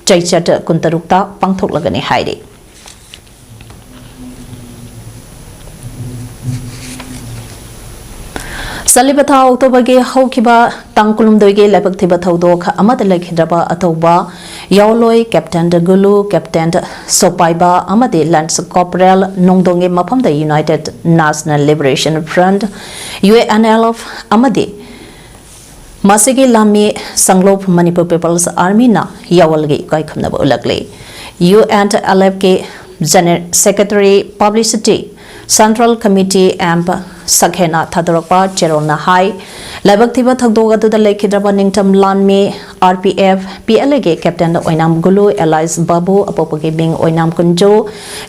ꯆꯩꯆꯠ ꯀꯨꯟꯇꯔꯨꯛꯇ ꯄꯥꯡꯊꯣꯛꯂꯒꯅꯤ ꯍꯥꯏꯔꯤ꯫ ꯆꯠꯂꯤꯕ ꯊꯥ October ꯒꯤ ꯍꯧꯈꯤꯕ ꯇꯥꯡ ꯀꯨꯟꯍꯨꯝꯗꯣꯏꯒꯤ ꯂꯥꯏꯕꯛ ꯊꯤꯕ ꯊꯧꯗꯣꯛ ꯑꯃꯗ ꯂꯩꯈꯤꯗ꯭ꯔꯕ ꯑꯇꯧꯕ ꯌꯥꯑꯣꯟꯂꯣꯏ Captain ꯒꯨꯂꯨ, Captain ꯁꯣꯄꯥꯏꯕ ꯑꯃꯗꯤ Lance Corporal ꯅꯣꯡꯗꯣꯡꯒꯤ ꯃꯐꯝꯗ United National Liberation Front, U N L F, ꯑꯃꯗꯤ ꯃꯁꯤꯒꯤ ꯂꯥꯟꯃꯤ ꯁꯪꯂꯣꯞ Manipur People's Army ꯅ ꯌꯥꯑꯣꯟꯒꯤ ꯏꯀꯥꯏ ꯈꯨꯝꯅꯕ ꯎꯠꯂꯛꯂꯤ꯫ U N L F ꯀꯤ General Secretary Publicity Central Committee M ꯁꯈꯦꯅ ꯊꯥꯗꯣꯔꯛꯄ ꯆꯦꯔꯣꯜꯅ ꯍꯥꯏ, ꯂꯥꯏꯕꯛ ꯊꯤꯕ ꯊꯧꯗꯣꯛ ꯑꯗꯨꯗ ꯂꯩꯈꯤꯗ꯭ꯔꯕ ꯅꯤꯡꯊꯝ ꯂꯥꯟꯃꯤ R P F P L A ꯒꯤ Captain ꯑꯣꯏꯅꯥꯝ ꯒꯨꯂꯨ alias ꯕꯥꯕꯨ, ꯑꯄꯣꯛꯄꯒꯤ ꯃꯤꯡ ꯑꯣꯏꯅꯥꯝ ꯀꯨꯟꯖꯨ,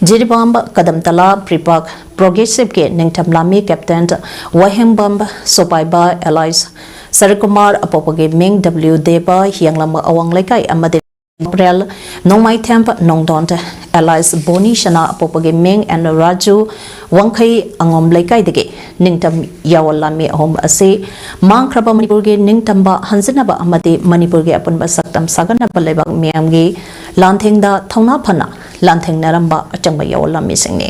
ꯖꯤꯔꯤꯕꯥꯝ ꯀꯗꯝꯇꯂꯥ ꯄ꯭ꯔꯤꯄꯥꯛ Progressive ꯀꯤ ꯅꯤꯡꯊꯝ ꯂꯥꯟꯃꯤ Captain ꯋꯥꯍꯦꯡꯕꯝ ꯁꯣꯄꯥꯏꯕ alias ꯁꯔꯀꯨꯃꯥꯔ, ꯑꯄꯣꯛꯄꯒꯤ ꯃꯤꯡ W ꯗꯦꯕ, ꯍꯤꯌꯥꯡꯂꯝ ꯑꯋꯥꯡ ꯂꯩꯀꯥꯏ ꯑꯃꯗꯤ Corporal ꯅꯣꯡꯃꯥꯏꯊꯦꯝ ꯅꯣꯡꯗꯣꯟ alias ꯕꯣꯅꯤ ꯁꯅꯥ, ꯑꯄꯣꯛꯄꯒꯤ ꯃꯤꯡ ꯑꯦꯟ ꯔꯥꯖꯨ, ꯋꯥꯡꯈꯩ ꯑꯉꯣꯝ ꯂꯩꯀꯥꯏꯗꯒꯤ ꯅꯤꯡꯊꯝ ꯌꯥꯑꯣꯟ ꯂꯥꯟꯃꯤ ꯑꯍꯨꯝ ꯑꯁꯤ ꯃꯥꯡꯈ꯭ꯔꯕ ꯃꯅꯤꯄꯨꯔꯒꯤ ꯅꯤꯡꯇꯝꯕ ꯍꯟꯖꯤꯟꯅꯕ ꯑꯃꯗꯤ ꯃꯅꯤꯄꯨꯔꯒꯤ ꯑꯄꯨꯟꯕ ꯁꯛꯇꯝ ꯁꯥꯒꯠꯅꯕ ꯂꯩꯕꯥꯛ ꯃꯤꯌꯥꯝꯒꯤ ꯂꯥꯟꯊꯦꯡꯗ ꯊꯧꯅꯥ ꯐꯅ ꯂꯥꯟꯊꯦꯡꯅꯔꯝꯕ ꯑꯆꯪꯕ ꯌꯥꯑꯣꯟ ꯂꯥꯟꯃꯤꯁꯤꯡꯅꯤ꯫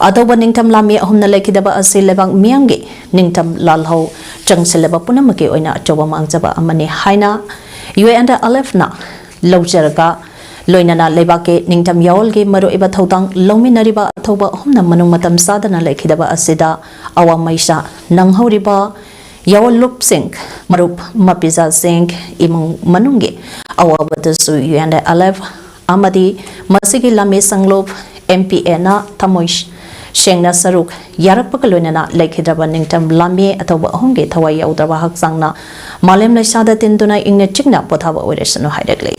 ꯑꯇꯧꯕ ꯅꯤꯡꯊꯝ ꯂꯥꯟꯃꯤ ꯑꯍꯨꯝꯅ ꯂꯩꯈꯤꯗꯕ ꯑꯁꯤ ꯂꯩꯕꯥꯛ ꯃꯤꯌꯥꯝꯒꯤ ꯅꯤꯡꯊꯝ ꯂꯥꯜꯍꯧ ꯆꯪꯁꯤꯜꯂꯕ ꯄꯨꯝꯅꯃꯛꯀꯤ ꯑꯣꯏꯅ ꯑꯆꯧꯕ ꯃꯥꯡꯖꯕ ꯑꯃꯅꯤ ꯍꯥꯏꯅ U N L F ꯅ ꯂꯧꯖꯔꯒ, ꯂꯣꯏꯅꯅ ꯂꯩꯕꯥꯛꯀꯤ ꯅꯤꯡꯊꯝ ꯌꯥꯑꯣꯟꯒꯤ ꯃꯔꯨꯑꯣꯏꯕ ꯊꯧꯗꯥꯡ ꯂꯧꯃꯤꯟꯅꯔꯤꯕ ꯑꯊꯧꯕ ꯑꯍꯨꯝꯅ ꯃꯅꯨꯡ ꯃꯇꯝ ꯆꯥꯗꯅ ꯂꯩꯈꯤꯗꯕ ꯑꯁꯤꯗ ꯑꯋꯥ ꯃꯩꯁꯥ ꯅꯪꯍꯧꯔꯤꯕ ꯌꯥꯑꯣꯟꯂꯨꯞꯁꯤꯡ, ꯃꯔꯨꯞ ꯃꯄꯤꯖꯥꯁꯤꯡ, ꯏꯃꯨꯡ ꯃꯅꯨꯡꯒꯤ ꯑꯋꯥꯕꯗꯁꯨ U N L F ꯑꯃꯗꯤ ꯃꯁꯤꯒꯤ ꯂꯥꯟꯃꯤ ꯁꯪꯂꯨꯞ M P A ꯅ ꯊꯃꯣꯏ ꯁꯦꯡꯅ ꯁꯔꯨꯛ ꯌꯥꯔꯛꯄꯒ ꯂꯣꯏꯅꯅ ꯂꯩꯈꯤꯗ꯭ꯔꯕ ꯅꯤꯡꯊꯝ ꯂꯥꯟꯃꯤ ꯑꯊꯧꯕ ꯑꯍꯨꯝꯒꯤ ꯊꯋꯥꯏ ꯌꯥꯎꯗ꯭ꯔꯕ ꯍꯛꯆꯥꯡꯅ ꯃꯥꯂꯦꯝ ꯂꯩꯁꯥꯗ ꯇꯤꯟꯗꯨꯅ ꯏꯪꯅ ꯆꯤꯛꯅ ꯄꯣꯊꯥꯕ ꯑꯣꯏꯔꯁꯅꯨ ꯍꯥꯏꯔꯛꯂꯤ꯫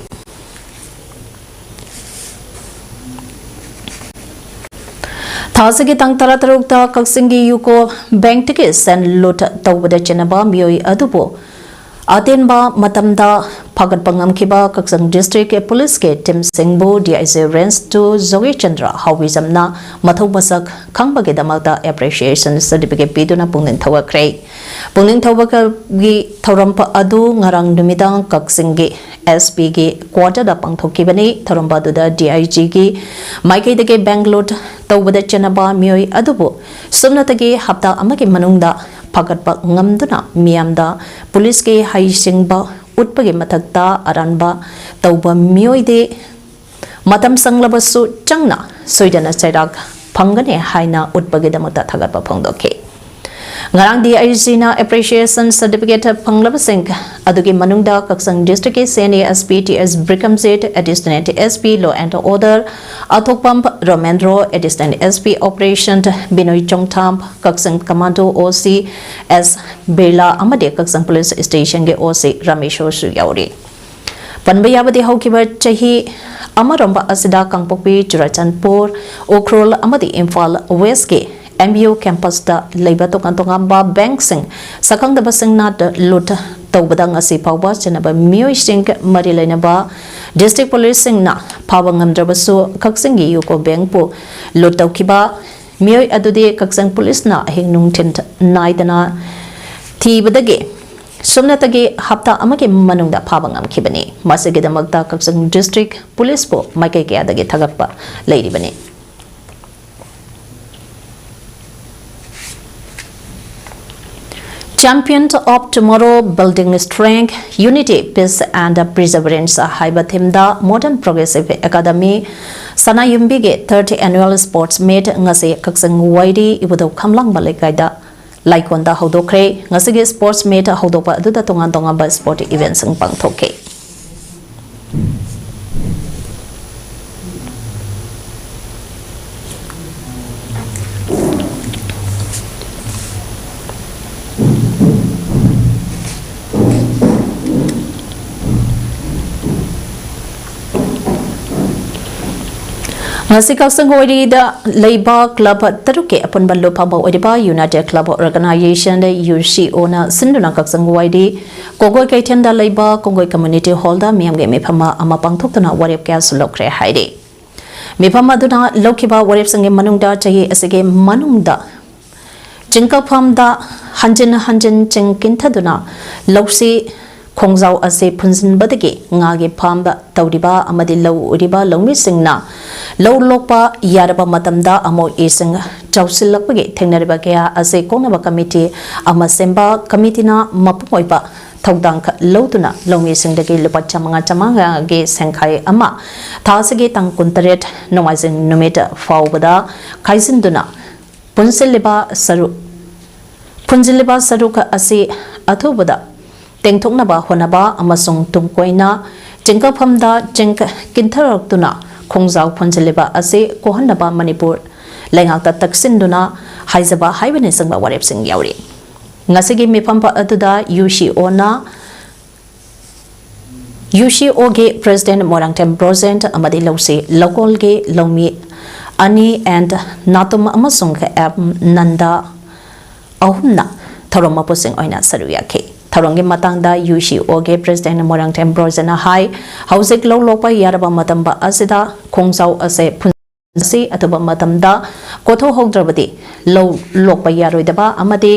ꯊꯥ ꯑꯁꯤꯒꯤ ꯇꯥꯡ ꯇꯔꯥꯇꯔꯨꯛꯇ ꯀꯛꯆꯤꯡꯒꯤ UCO ꯕꯦꯡꯛꯇꯒꯤ ꯁꯦꯟ ꯂꯨꯠ ꯇꯧꯕꯗ ꯆꯦꯟꯅꯕ ꯃꯤꯑꯣꯏ ꯑꯗꯨꯕꯨ ꯑꯇꯦꯟꯕ ꯃꯇꯝꯗ ꯐꯒꯠꯄ ꯉꯝꯈꯤꯕ ꯀꯛꯆꯤꯡ ꯗꯤꯁꯇ꯭ꯔꯤꯛꯀꯤ ꯄꯨꯂꯤꯁꯀꯤ ꯇꯤꯝꯁꯤꯡꯕꯨ D I G Range two ꯖꯣꯒꯤ Chandra ꯍꯥꯎꯕꯤꯖꯝꯅ ꯃꯊꯧ ꯃꯁꯛ ꯈꯪꯕꯒꯤꯗꯃꯛꯇ appreciation certificate ꯄꯤꯗꯨꯅ ꯄꯨꯛꯅꯤꯡ ꯊꯧꯒꯠꯈ꯭ꯔꯦ꯫ ꯄꯨꯛꯅꯤꯡ ꯊꯧꯒꯠꯄꯒꯤ ꯊꯧꯔꯝ ꯑꯗꯨ ꯉꯔꯥꯡ ꯅꯨꯃꯤꯗꯥꯡ ꯀꯛꯆꯤꯡꯒꯤ S P ꯒꯤ quarter ꯗ ꯄꯥꯡꯊꯣꯛꯈꯤꯕꯅꯤ꯫ ꯊꯧꯔꯝ ꯑꯗꯨꯗ D I G ꯒꯤ ꯃꯥꯏꯀꯩꯗꯒꯤ bank loot ꯇꯧꯕꯗ ꯆꯦꯟꯅꯕ ꯃꯤꯑꯣꯏ ꯑꯗꯨꯕꯨ ꯁꯨꯞꯅꯇꯒꯤ ꯍꯞꯇꯥ ꯑꯃꯒꯤ ꯃꯅꯨꯡꯗ ꯐꯒꯠꯄ ꯉꯝꯗꯨꯅ ꯃꯤꯌꯥꯝꯗ ꯄꯨꯂꯤꯁꯀꯤ ꯍꯩꯁꯤꯡꯕ ꯎꯠꯄꯒꯤ ꯃꯊꯛꯇ ꯑꯔꯥꯟꯕ ꯇꯧꯕ ꯃꯤꯑꯣꯏꯗꯤ ꯃꯇꯝ ꯆꯪꯂꯕꯁꯨ ꯆꯪꯅ ꯁꯣꯏꯗꯅ ꯆꯩꯔꯥꯛ ꯐꯪꯒꯅꯤ ꯍꯥꯏꯅ ꯎꯠꯄꯒꯤꯗꯃꯛꯇ ꯊꯥꯒꯠꯄ ꯐꯣꯡꯗꯣꯛꯈꯤ꯫ ꯉꯔꯥꯡ D I G ꯅ appreciation certificate ꯐꯪꯂꯕꯁꯤꯡ ꯑꯗꯨꯒꯤ ꯃꯅꯨꯡꯗ ꯀꯛꯆꯤꯡ ꯗꯤꯁꯇ꯭ꯔꯤꯛꯀꯤ senior S P T S ꯕ꯭ꯔꯤꯀꯝꯖꯤꯠ, Additional S P Law and Order ꯑꯊꯣꯛꯄꯝ ꯔꯣꯃꯦꯟꯗ꯭ꯔꯣ, Additional S P Operation ꯕꯤꯅꯣꯏ ꯆꯣꯡꯊꯥꯝ, ꯀꯛꯆꯤꯡ Commando O C S Birla ꯑꯃꯗꯤ ꯀꯛꯆꯤꯡ ꯄꯨꯂꯤꯁ ꯁ꯭ꯇꯦꯁꯟꯒꯤ O C ꯔꯥꯃꯦꯁꯣꯔꯁꯨ ꯌꯥꯎꯔꯤ꯫ ꯄꯟꯕ ꯌꯥꯕꯗꯤ ꯍꯧꯈꯤꯕ ꯆꯍꯤ ꯑꯃꯔꯣꯝꯕ ꯑꯁꯤꯗ ꯀꯥꯡꯄꯣꯛꯄꯤ, ꯆꯨꯔꯆꯥꯟꯄꯨꯔ, ꯎꯈ꯭ꯔꯨꯜ ꯑꯃꯗꯤ ꯏꯝꯐꯥꯜ ꯋꯦꯁꯀꯤ M U campus ꯇ ꯂꯩꯕ ꯇꯣꯉꯥꯟ ꯇꯣꯉꯥꯟꯕ bank ꯁꯤꯡ ꯁꯛꯈꯪꯗꯕꯁꯤꯡꯅ loot ꯇꯧꯕꯗ ꯉꯁꯤ ꯐꯥꯎꯕ ꯆꯦꯟꯅꯕ ꯃꯤꯑꯣꯏꯁꯤꯡ ꯃꯔꯤ ꯂꯩꯅꯕ district police ꯁꯤꯡꯅ ꯐꯥꯕ ꯉꯝꯗ꯭ꯔꯕꯁꯨ ꯀꯛꯆꯤꯡꯒꯤ UCO bank ꯄꯨ loot ꯇꯧꯈꯤꯕ ꯃꯤꯑꯣꯏ ꯑꯗꯨꯗꯤ ꯀꯛꯆꯤꯡ ꯄꯨꯂꯤꯁꯅ ꯑꯍꯤꯡ ꯅꯨꯡꯊꯤꯜ ꯅꯥꯏꯗꯅ ꯊꯤꯕꯗꯒꯤ ꯁꯨꯞꯅꯇꯒꯤ ꯍꯞꯇꯥ ꯑꯃꯒꯤ ꯃꯅꯨꯡꯗ ꯐꯥꯕ ꯉꯝꯈꯤꯕꯅꯤ꯫ ꯃꯁꯤꯒꯤꯗꯃꯛꯇ ꯀꯛꯆꯤꯡ district police ꯄꯨ ꯃꯥꯏꯀꯩ ꯀꯌꯥꯗꯒꯤ ꯊꯥꯒꯠꯄ ꯂꯩꯔꯤꯕꯅꯤ꯫ Champion of Tomorrow, Building Strength, Unity, Peace and Perseverance ꯍꯥꯏꯕ theme ꯗ Modern Progressive Academy ꯁꯅꯥꯌꯨꯝꯕꯤꯒꯤ third annual sports meet ꯉꯁꯤ ꯀꯛꯆꯤꯡ ꯋꯥꯏꯔꯤ ꯏꯕꯨꯙꯧ ꯈꯝꯂꯥꯡꯕ ꯂꯩꯀꯥꯏꯗ ꯂꯥꯏꯀꯣꯟꯗ ꯍꯧꯗꯣꯛꯈ꯭ꯔꯦ꯫ ꯉꯁꯤꯒꯤ sports meet ꯍꯧꯗꯣꯛꯄ ꯑꯗꯨꯗ ꯇꯣꯉꯥꯟ ꯇꯣꯉꯥꯟꯕ sport event ꯁꯤꯡ ꯄꯥꯡꯊꯣꯛꯈꯤ꯫ ꯉꯁꯤ ꯀꯛꯆꯤꯡ ꯋꯥꯏꯔꯤꯗ ꯂꯩꯕ ꯀ꯭ꯂꯕ ꯇꯔꯨꯛꯀꯤ ꯑꯄꯨꯟꯕ ꯂꯨꯞ ꯐꯝꯕ ꯑꯣꯏꯔꯤꯕ United Club Organization, UCO ꯅ ꯁꯤꯟꯗꯨꯅ ꯀꯛꯆꯤꯡ ꯋꯥꯏꯔꯤ ꯀꯣꯡꯒꯣꯏ ꯀꯩꯊꯦꯜꯗ ꯂꯩꯕ ꯀꯣꯡꯒꯣꯏ Community Hall ꯗ ꯃꯤꯌꯥꯝꯒꯤ ꯃꯤꯐꯝ ꯑꯃ ꯄꯥꯡꯊꯣꯛꯇꯨꯅ ꯋꯥꯔꯦꯞ ꯀꯌꯥꯁꯨ ꯂꯧꯈ꯭ꯔꯦ ꯍꯥꯏꯔꯤ꯫ ꯃꯤꯐꯝ ꯑꯗꯨꯅ ꯂꯧꯈꯤꯕ ꯋꯥꯔꯦꯞꯁꯤꯡꯒꯤ ꯃꯅꯨꯡꯗ ꯆꯍꯤ ꯑꯁꯤꯒꯤ ꯃꯅꯨꯡꯗ ꯆꯤꯡꯀꯛꯐꯝꯗ ꯍꯟꯖꯤꯟ ꯍꯟꯖꯤꯟ ꯆꯤꯡ ꯀꯤꯟꯊꯗꯨꯅ ꯂꯧꯁꯤ ꯈꯣꯡꯖꯥꯎ ꯑꯁꯤ ꯐꯨꯟꯖꯤꯟꯕꯗꯒꯤ ꯉꯥꯒꯤ ꯐꯥꯝ ꯇꯧꯔꯤꯕ ꯑꯃꯗꯤ ꯂꯧ ꯎꯔꯤꯕ ꯂꯧꯃꯤꯁꯤꯡꯅ ꯂꯧ ꯂꯣꯛꯄ ꯌꯥꯔꯕ ꯃꯇꯝꯗ ꯑꯃꯣꯠ ꯏꯁꯤꯡ ꯆꯥꯎꯁꯤꯜꯂꯛꯄꯒꯤ ꯊꯦꯡꯅꯔꯤꯕ ꯀꯌꯥ ꯑꯁꯤ ꯀꯣꯛꯅꯕ ꯀꯃꯤꯇꯤ ꯑꯃ ꯁꯦꯝꯕ, ꯀꯃꯤꯇꯤꯅ ꯃꯄꯨꯡ ꯑꯣꯏꯕ ꯊꯧꯗꯥꯡ ꯂꯧꯗꯨꯅ ꯂꯧꯃꯤꯁꯤꯡꯗꯒꯤ ꯂꯨꯄꯥ ꯆꯥꯃꯉꯥ ꯆꯥꯃꯉꯥꯒꯤ ꯁꯦꯟꯈꯥꯏ ꯑꯃ ꯊꯥ ꯑꯁꯤꯒꯤ ꯇꯥꯡ ꯀꯨꯟꯇꯔꯦꯠ ꯅꯣꯡꯃꯥꯏꯖꯤꯡ ꯅꯨꯃꯤꯠ ꯐꯥꯎꯕꯗ ꯈꯥꯏꯖꯤꯟꯗꯨꯅ ꯄꯨꯟꯁꯤꯜꯂꯤꯕ ꯁꯔꯨꯛ, ꯄꯨꯟꯁꯤꯜꯂꯤꯕ ꯁꯔꯨꯛ ꯑꯁꯤ ꯑꯊꯨꯕꯗ ꯇꯦꯡꯊꯣꯛꯅꯕ ꯍꯣꯠꯅꯕ ꯑꯃꯁꯨꯡ ꯇꯨꯡ ꯀꯣꯏꯅ ꯆꯤꯡꯀꯛꯐꯝꯗ ꯆꯤꯡ ꯀꯤꯟꯊꯔꯛꯇꯨꯅ ꯈꯣꯡꯖꯥꯎ ꯐꯨꯟꯖꯤꯜꯂꯤꯕ ꯑꯁꯤ ꯀꯣꯛꯍꯟꯅꯕ ꯃꯅꯤꯄꯨꯔ ꯂꯩꯉꯥꯛꯇ ꯇꯛꯁꯤꯟꯗꯨꯅ ꯍꯥꯏꯖꯕ ꯍꯥꯏꯕꯅꯆꯤꯡꯕ ꯋꯥꯔꯦꯞꯁꯤꯡ ꯌꯥꯎꯔꯤ꯫ ꯉꯁꯤꯒꯤ ꯃꯤꯐꯝ ꯑꯗꯨꯗ UCO ꯅ UCO ꯒꯤ President ꯃꯣꯏꯔꯥꯡꯊꯦꯝ ꯕ꯭ꯔꯣꯖꯦꯟ ꯑꯃꯗꯤ ꯂꯧꯁꯤ ꯂꯧꯀꯣꯜꯒꯤ ꯂꯧꯃꯤ ꯑꯅꯤ and ꯅꯥꯇꯨꯝ ꯑꯃꯁꯨꯡ M ꯅꯟꯗ ꯑꯍꯨꯝꯅ ꯊꯧꯔꯝ ꯃꯄꯨꯁꯤꯡ ꯑꯣꯏꯅ ꯁꯔꯨꯛ ꯌꯥꯈꯤ꯫ ꯊꯧꯔꯝꯒꯤ ꯃꯇꯥꯡꯗ UCO ꯒꯤ President ꯃꯣꯏꯔꯥꯡꯊꯦꯝ ꯕ꯭ꯔꯣꯖꯦꯟꯅ ꯍꯥꯏ, ꯍꯧꯖꯤꯛ ꯂꯧ ꯂꯣꯛꯄ ꯌꯥꯔꯕ ꯃꯇꯝ ꯑꯁꯤꯗ ꯈꯣꯡꯖꯥꯎ ꯑꯁꯦ ꯐꯨꯟ ꯑꯁꯤ ꯑꯊꯨꯕ ꯃꯇꯝꯗ ꯀꯣꯊꯣꯛꯍꯧꯗ꯭ꯔꯕꯗꯤ ꯂꯧ ꯂꯣꯛꯄ ꯌꯥꯔꯣꯏꯗꯕ ꯑꯃꯗꯤ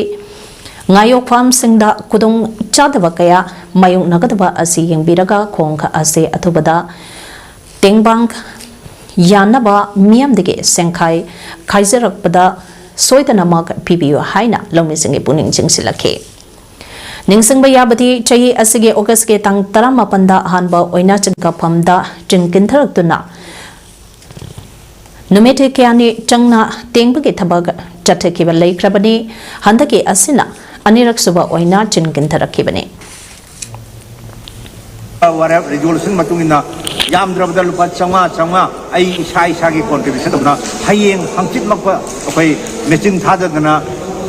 ꯉꯥꯌꯣꯛ ꯐꯥꯝꯁꯤꯡꯗ ꯈꯨꯗꯣꯡ ꯆꯥꯗꯕ ꯀꯌꯥ ꯃꯥꯌꯣꯛꯅꯒꯗꯕ ꯑꯁꯤ ꯌꯦꯡꯕꯤꯔꯒ ꯈꯣꯡ ꯑꯁꯤ ꯑꯊꯨꯕꯗ ꯇꯦꯡꯕꯥꯡ ꯌꯥꯅꯕ ꯃꯤꯌꯥꯝꯗꯒꯤ ꯁꯦꯟꯈꯥꯏ ꯈꯥꯏꯖꯔꯛꯄꯗ ꯁꯣꯏꯗꯅꯃꯛ ꯄꯤꯕꯤꯌꯨ ꯍꯥꯏꯅ ꯂꯧꯃꯤꯁꯤꯡꯒꯤ ꯄꯨꯛꯅꯤꯡ ꯆꯤꯡꯁꯤꯜꯂꯛꯈꯤ꯫ ꯅꯤꯡꯁꯤꯡꯕ ꯌꯥꯕꯗꯤ, ꯆꯍꯤ ꯑꯁꯤꯒꯤ August ꯀꯤ ꯇꯥꯡ ꯇꯔꯥꯃꯥꯄꯟꯗ ꯑꯍꯥꯟꯕ ꯑꯣꯏꯅ ꯆꯤꯡꯀꯛꯐꯝꯗ ꯆꯤꯡ ꯀꯤꯟꯊꯔꯛꯇꯨꯅ ꯅꯨꯃꯤꯠ ꯀꯌꯥꯅꯤ ꯆꯪꯅ ꯇꯦꯡꯕꯒꯤ ꯊꯕꯛ ꯆꯠꯊꯈꯤꯕ ꯂꯩꯈ꯭ꯔꯕꯅꯤ꯫ ꯍꯟꯗꯛꯀꯤ ꯑꯁꯤꯅ ꯑꯅꯤꯔꯛ ꯁꯨꯕ ꯑꯣꯏꯅ ꯆꯤꯡ ꯀꯤꯟꯊꯔꯛꯈꯤꯕꯅꯤ꯫ ꯋꯥꯔꯦꯞ resolution ꯃꯇꯨꯡ ꯏꯟꯅ ꯌꯥꯝꯗ꯭ꯔꯕꯗ ꯂꯨꯄꯥ ꯆꯥꯝꯃꯉꯥ, ꯆꯥꯝꯃꯉꯥ ꯑꯩ ꯏꯁꯥ ꯏꯁꯥꯒꯤ contribution ꯇꯧꯅ ꯍꯌꯦꯡ ꯍꯪꯆꯤꯠꯃꯛꯄ ꯑꯩꯈꯣꯏ machine ꯊꯥꯗꯗꯅ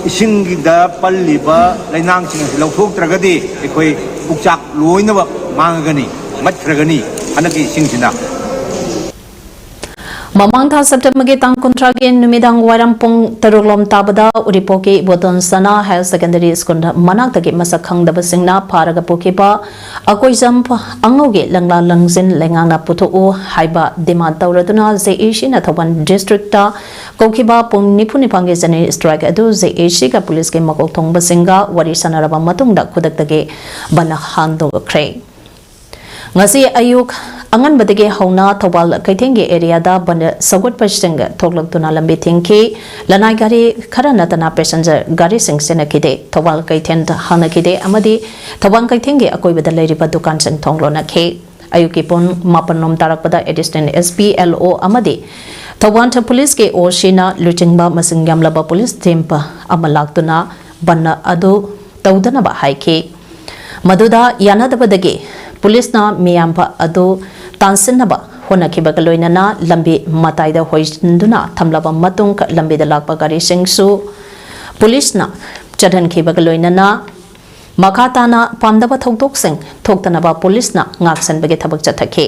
ꯏꯁꯤꯡꯒꯤꯗ ꯄꯜꯂꯤꯕ ꯂꯩꯅꯥꯡꯁꯤꯡ ꯑꯁꯤ ꯂꯧꯊꯣꯛꯇ꯭ꯔꯒꯗꯤ ꯑꯩꯈꯣꯏ ꯄꯨꯛꯆꯥꯛ ꯂꯣꯏꯅꯃꯛ ꯃꯥꯡꯉꯒꯅꯤ, ꯃꯠꯈ꯭ꯔꯒꯅꯤ ꯍꯟꯗꯛꯀꯤ ꯏꯁꯤꯡꯁꯤꯅ꯫ ꯃꯃꯥꯡ ꯊꯥ ꯁꯦꯞꯇꯦꯝꯕꯔꯒꯤ ꯇꯥꯡ ꯀꯨꯟꯊ꯭ꯔꯥꯒꯤ ꯅꯨꯃꯤꯗꯥꯡ ꯋꯥꯏꯔꯝ ꯄꯨꯡ ꯇꯔꯨꯛ ꯂꯣꯝ ꯇꯥꯕꯗ ꯎꯔꯤꯄꯣꯛꯀꯤ ꯏꯕꯣꯇꯣꯟ ꯁꯅꯥ ꯍꯥꯌꯔ ꯁꯦꯀꯦꯟꯗꯔꯤ ꯁ꯭ꯀꯨꯜ ꯃꯅꯥꯛꯇꯒꯤ ꯃꯁꯛ ꯈꯪꯗꯕꯁꯤꯡꯅ ꯐꯥꯔꯒ ꯄꯨꯈꯤꯕ ꯑꯀꯣꯏꯖꯝ ꯑꯉꯧꯒꯤ ꯂꯪꯂꯥ ꯂꯪꯖꯤꯟ ꯂꯩꯉꯥꯛꯅ ꯄꯨꯊꯣꯛꯎ ꯍꯥꯏꯕ ꯗꯤꯃꯥꯟ ꯇꯧꯔꯗꯨꯅ ꯖꯦ ꯑꯦ ꯁꯤꯅ ꯊꯧꯕꯥꯜ ꯗꯤꯁꯇ꯭ꯔꯤꯛꯇ ꯀꯧꯈꯤꯕ ꯄꯨꯡ ꯅꯤꯐꯨ ꯅꯤꯄꯥꯟꯒꯤ ꯖꯦꯅꯔꯦꯜ ꯁ꯭ꯇ꯭ꯔꯥꯏꯛ ꯑꯗꯨ ꯖꯦ ꯑꯦ ꯁꯤꯒ ꯄꯨꯂꯤꯁꯀꯤ ꯃꯀꯣꯛ ꯊꯣꯡꯕꯁꯤꯡꯒ ꯋꯥꯔꯤ ꯁꯥꯟꯅꯔꯕ ꯃꯇꯨꯡꯗ ꯈꯨꯗꯛꯇꯒꯤ ꯕꯟ ꯍꯟꯗꯣꯛꯈ꯭ꯔꯦ꯫ ꯉꯁꯤ ꯑꯌꯨꯛ ꯑꯉꯟꯕꯗꯒꯤ ꯍꯧꯅ ꯊꯧꯕꯥꯜ ꯀꯩꯊꯦꯜꯒꯤ ꯑꯦꯔꯤꯌꯥꯗ ꯕꯟ ꯁꯧꯒꯠꯄꯁꯤꯡ ꯊꯣꯛꯂꯛꯇꯨꯅ ꯂꯝꯕꯤ ꯊꯤꯡꯈꯤ꯫ ꯂꯅꯥꯏ ꯒꯥꯔꯤ ꯈꯔ ꯅꯠꯇꯅ ꯄꯦꯁꯦꯟꯖꯔ ꯒꯥꯔꯤꯁꯤꯡ ꯆꯦꯟꯅꯈꯤꯗꯦ꯫ ꯊꯧꯕꯥꯜ ꯀꯩꯊꯦꯜ ꯍꯥꯡꯅꯈꯤꯗꯦ ꯑꯃꯗꯤ ꯊꯧꯕꯥꯜ ꯀꯩꯊꯦꯜꯒꯤ ꯑꯀꯣꯏꯕꯗ ꯂꯩꯔꯤꯕ ꯗꯨꯀꯥꯟꯁꯤꯡ ꯊꯣꯡ ꯂꯣꯟꯅꯈꯤ꯫ ꯑꯌꯨꯛꯀꯤ ꯄꯨꯡ ꯃꯥꯄꯟ ꯂꯣꯝ ꯇꯥꯔꯛꯄꯗ ꯑꯦꯗꯤꯁꯅꯦꯜ ꯑꯦꯁ ꯄꯤ, ꯑꯦꯜ ꯑꯣ ꯑꯃꯗꯤ ꯊꯧꯕꯥꯜ ꯄꯨꯂꯤꯁꯀꯤ ꯑꯣ ꯁꯤꯅ ꯂꯨꯆꯤꯡꯕ ꯃꯁꯤꯡ ꯌꯥꯝꯂꯕ ꯄꯨꯂꯤꯁ ꯇꯤꯝ ꯑꯃ ꯂꯥꯛꯇꯨꯅ ꯕꯟ ꯑꯗꯨ ꯇꯧꯗꯅꯕ ꯍꯥꯏꯈꯤ꯫ ꯃꯗꯨꯗ ꯌꯥꯅꯗꯕꯗꯒꯤ ꯄꯨꯂꯤꯁꯅ ꯃꯤꯌꯥꯝꯕ ꯑꯗꯨ ꯇꯥꯟꯁꯤꯟꯅꯕ ꯍꯣꯠꯅꯈꯤꯕꯒ ꯂꯣꯏꯅꯅ ꯂꯝꯕꯤ ꯃꯇꯥꯏꯗ ꯍꯣꯏꯖꯤꯟꯗꯨꯅ ꯊꯝꯂꯕ ꯃꯇꯨꯡ ꯂꯝꯕꯤꯗ ꯂꯥꯛꯄ ꯒꯥꯔꯤꯁꯤꯡꯁꯨ ꯄꯨꯂꯤꯁꯅ ꯆꯠꯍꯟꯈꯤꯕꯒ ꯂꯣꯏꯅꯅ ꯃꯈꯥ ꯇꯥꯅ ꯄꯥꯝꯗꯕ ꯊꯧꯗꯣꯛꯁꯤꯡ ꯊꯣꯛꯇꯅꯕ ꯄꯨꯂꯤꯁꯅ ꯉꯥꯛꯁꯦꯟꯕꯒꯤ ꯊꯕꯛ ꯆꯠꯊꯈꯤ꯫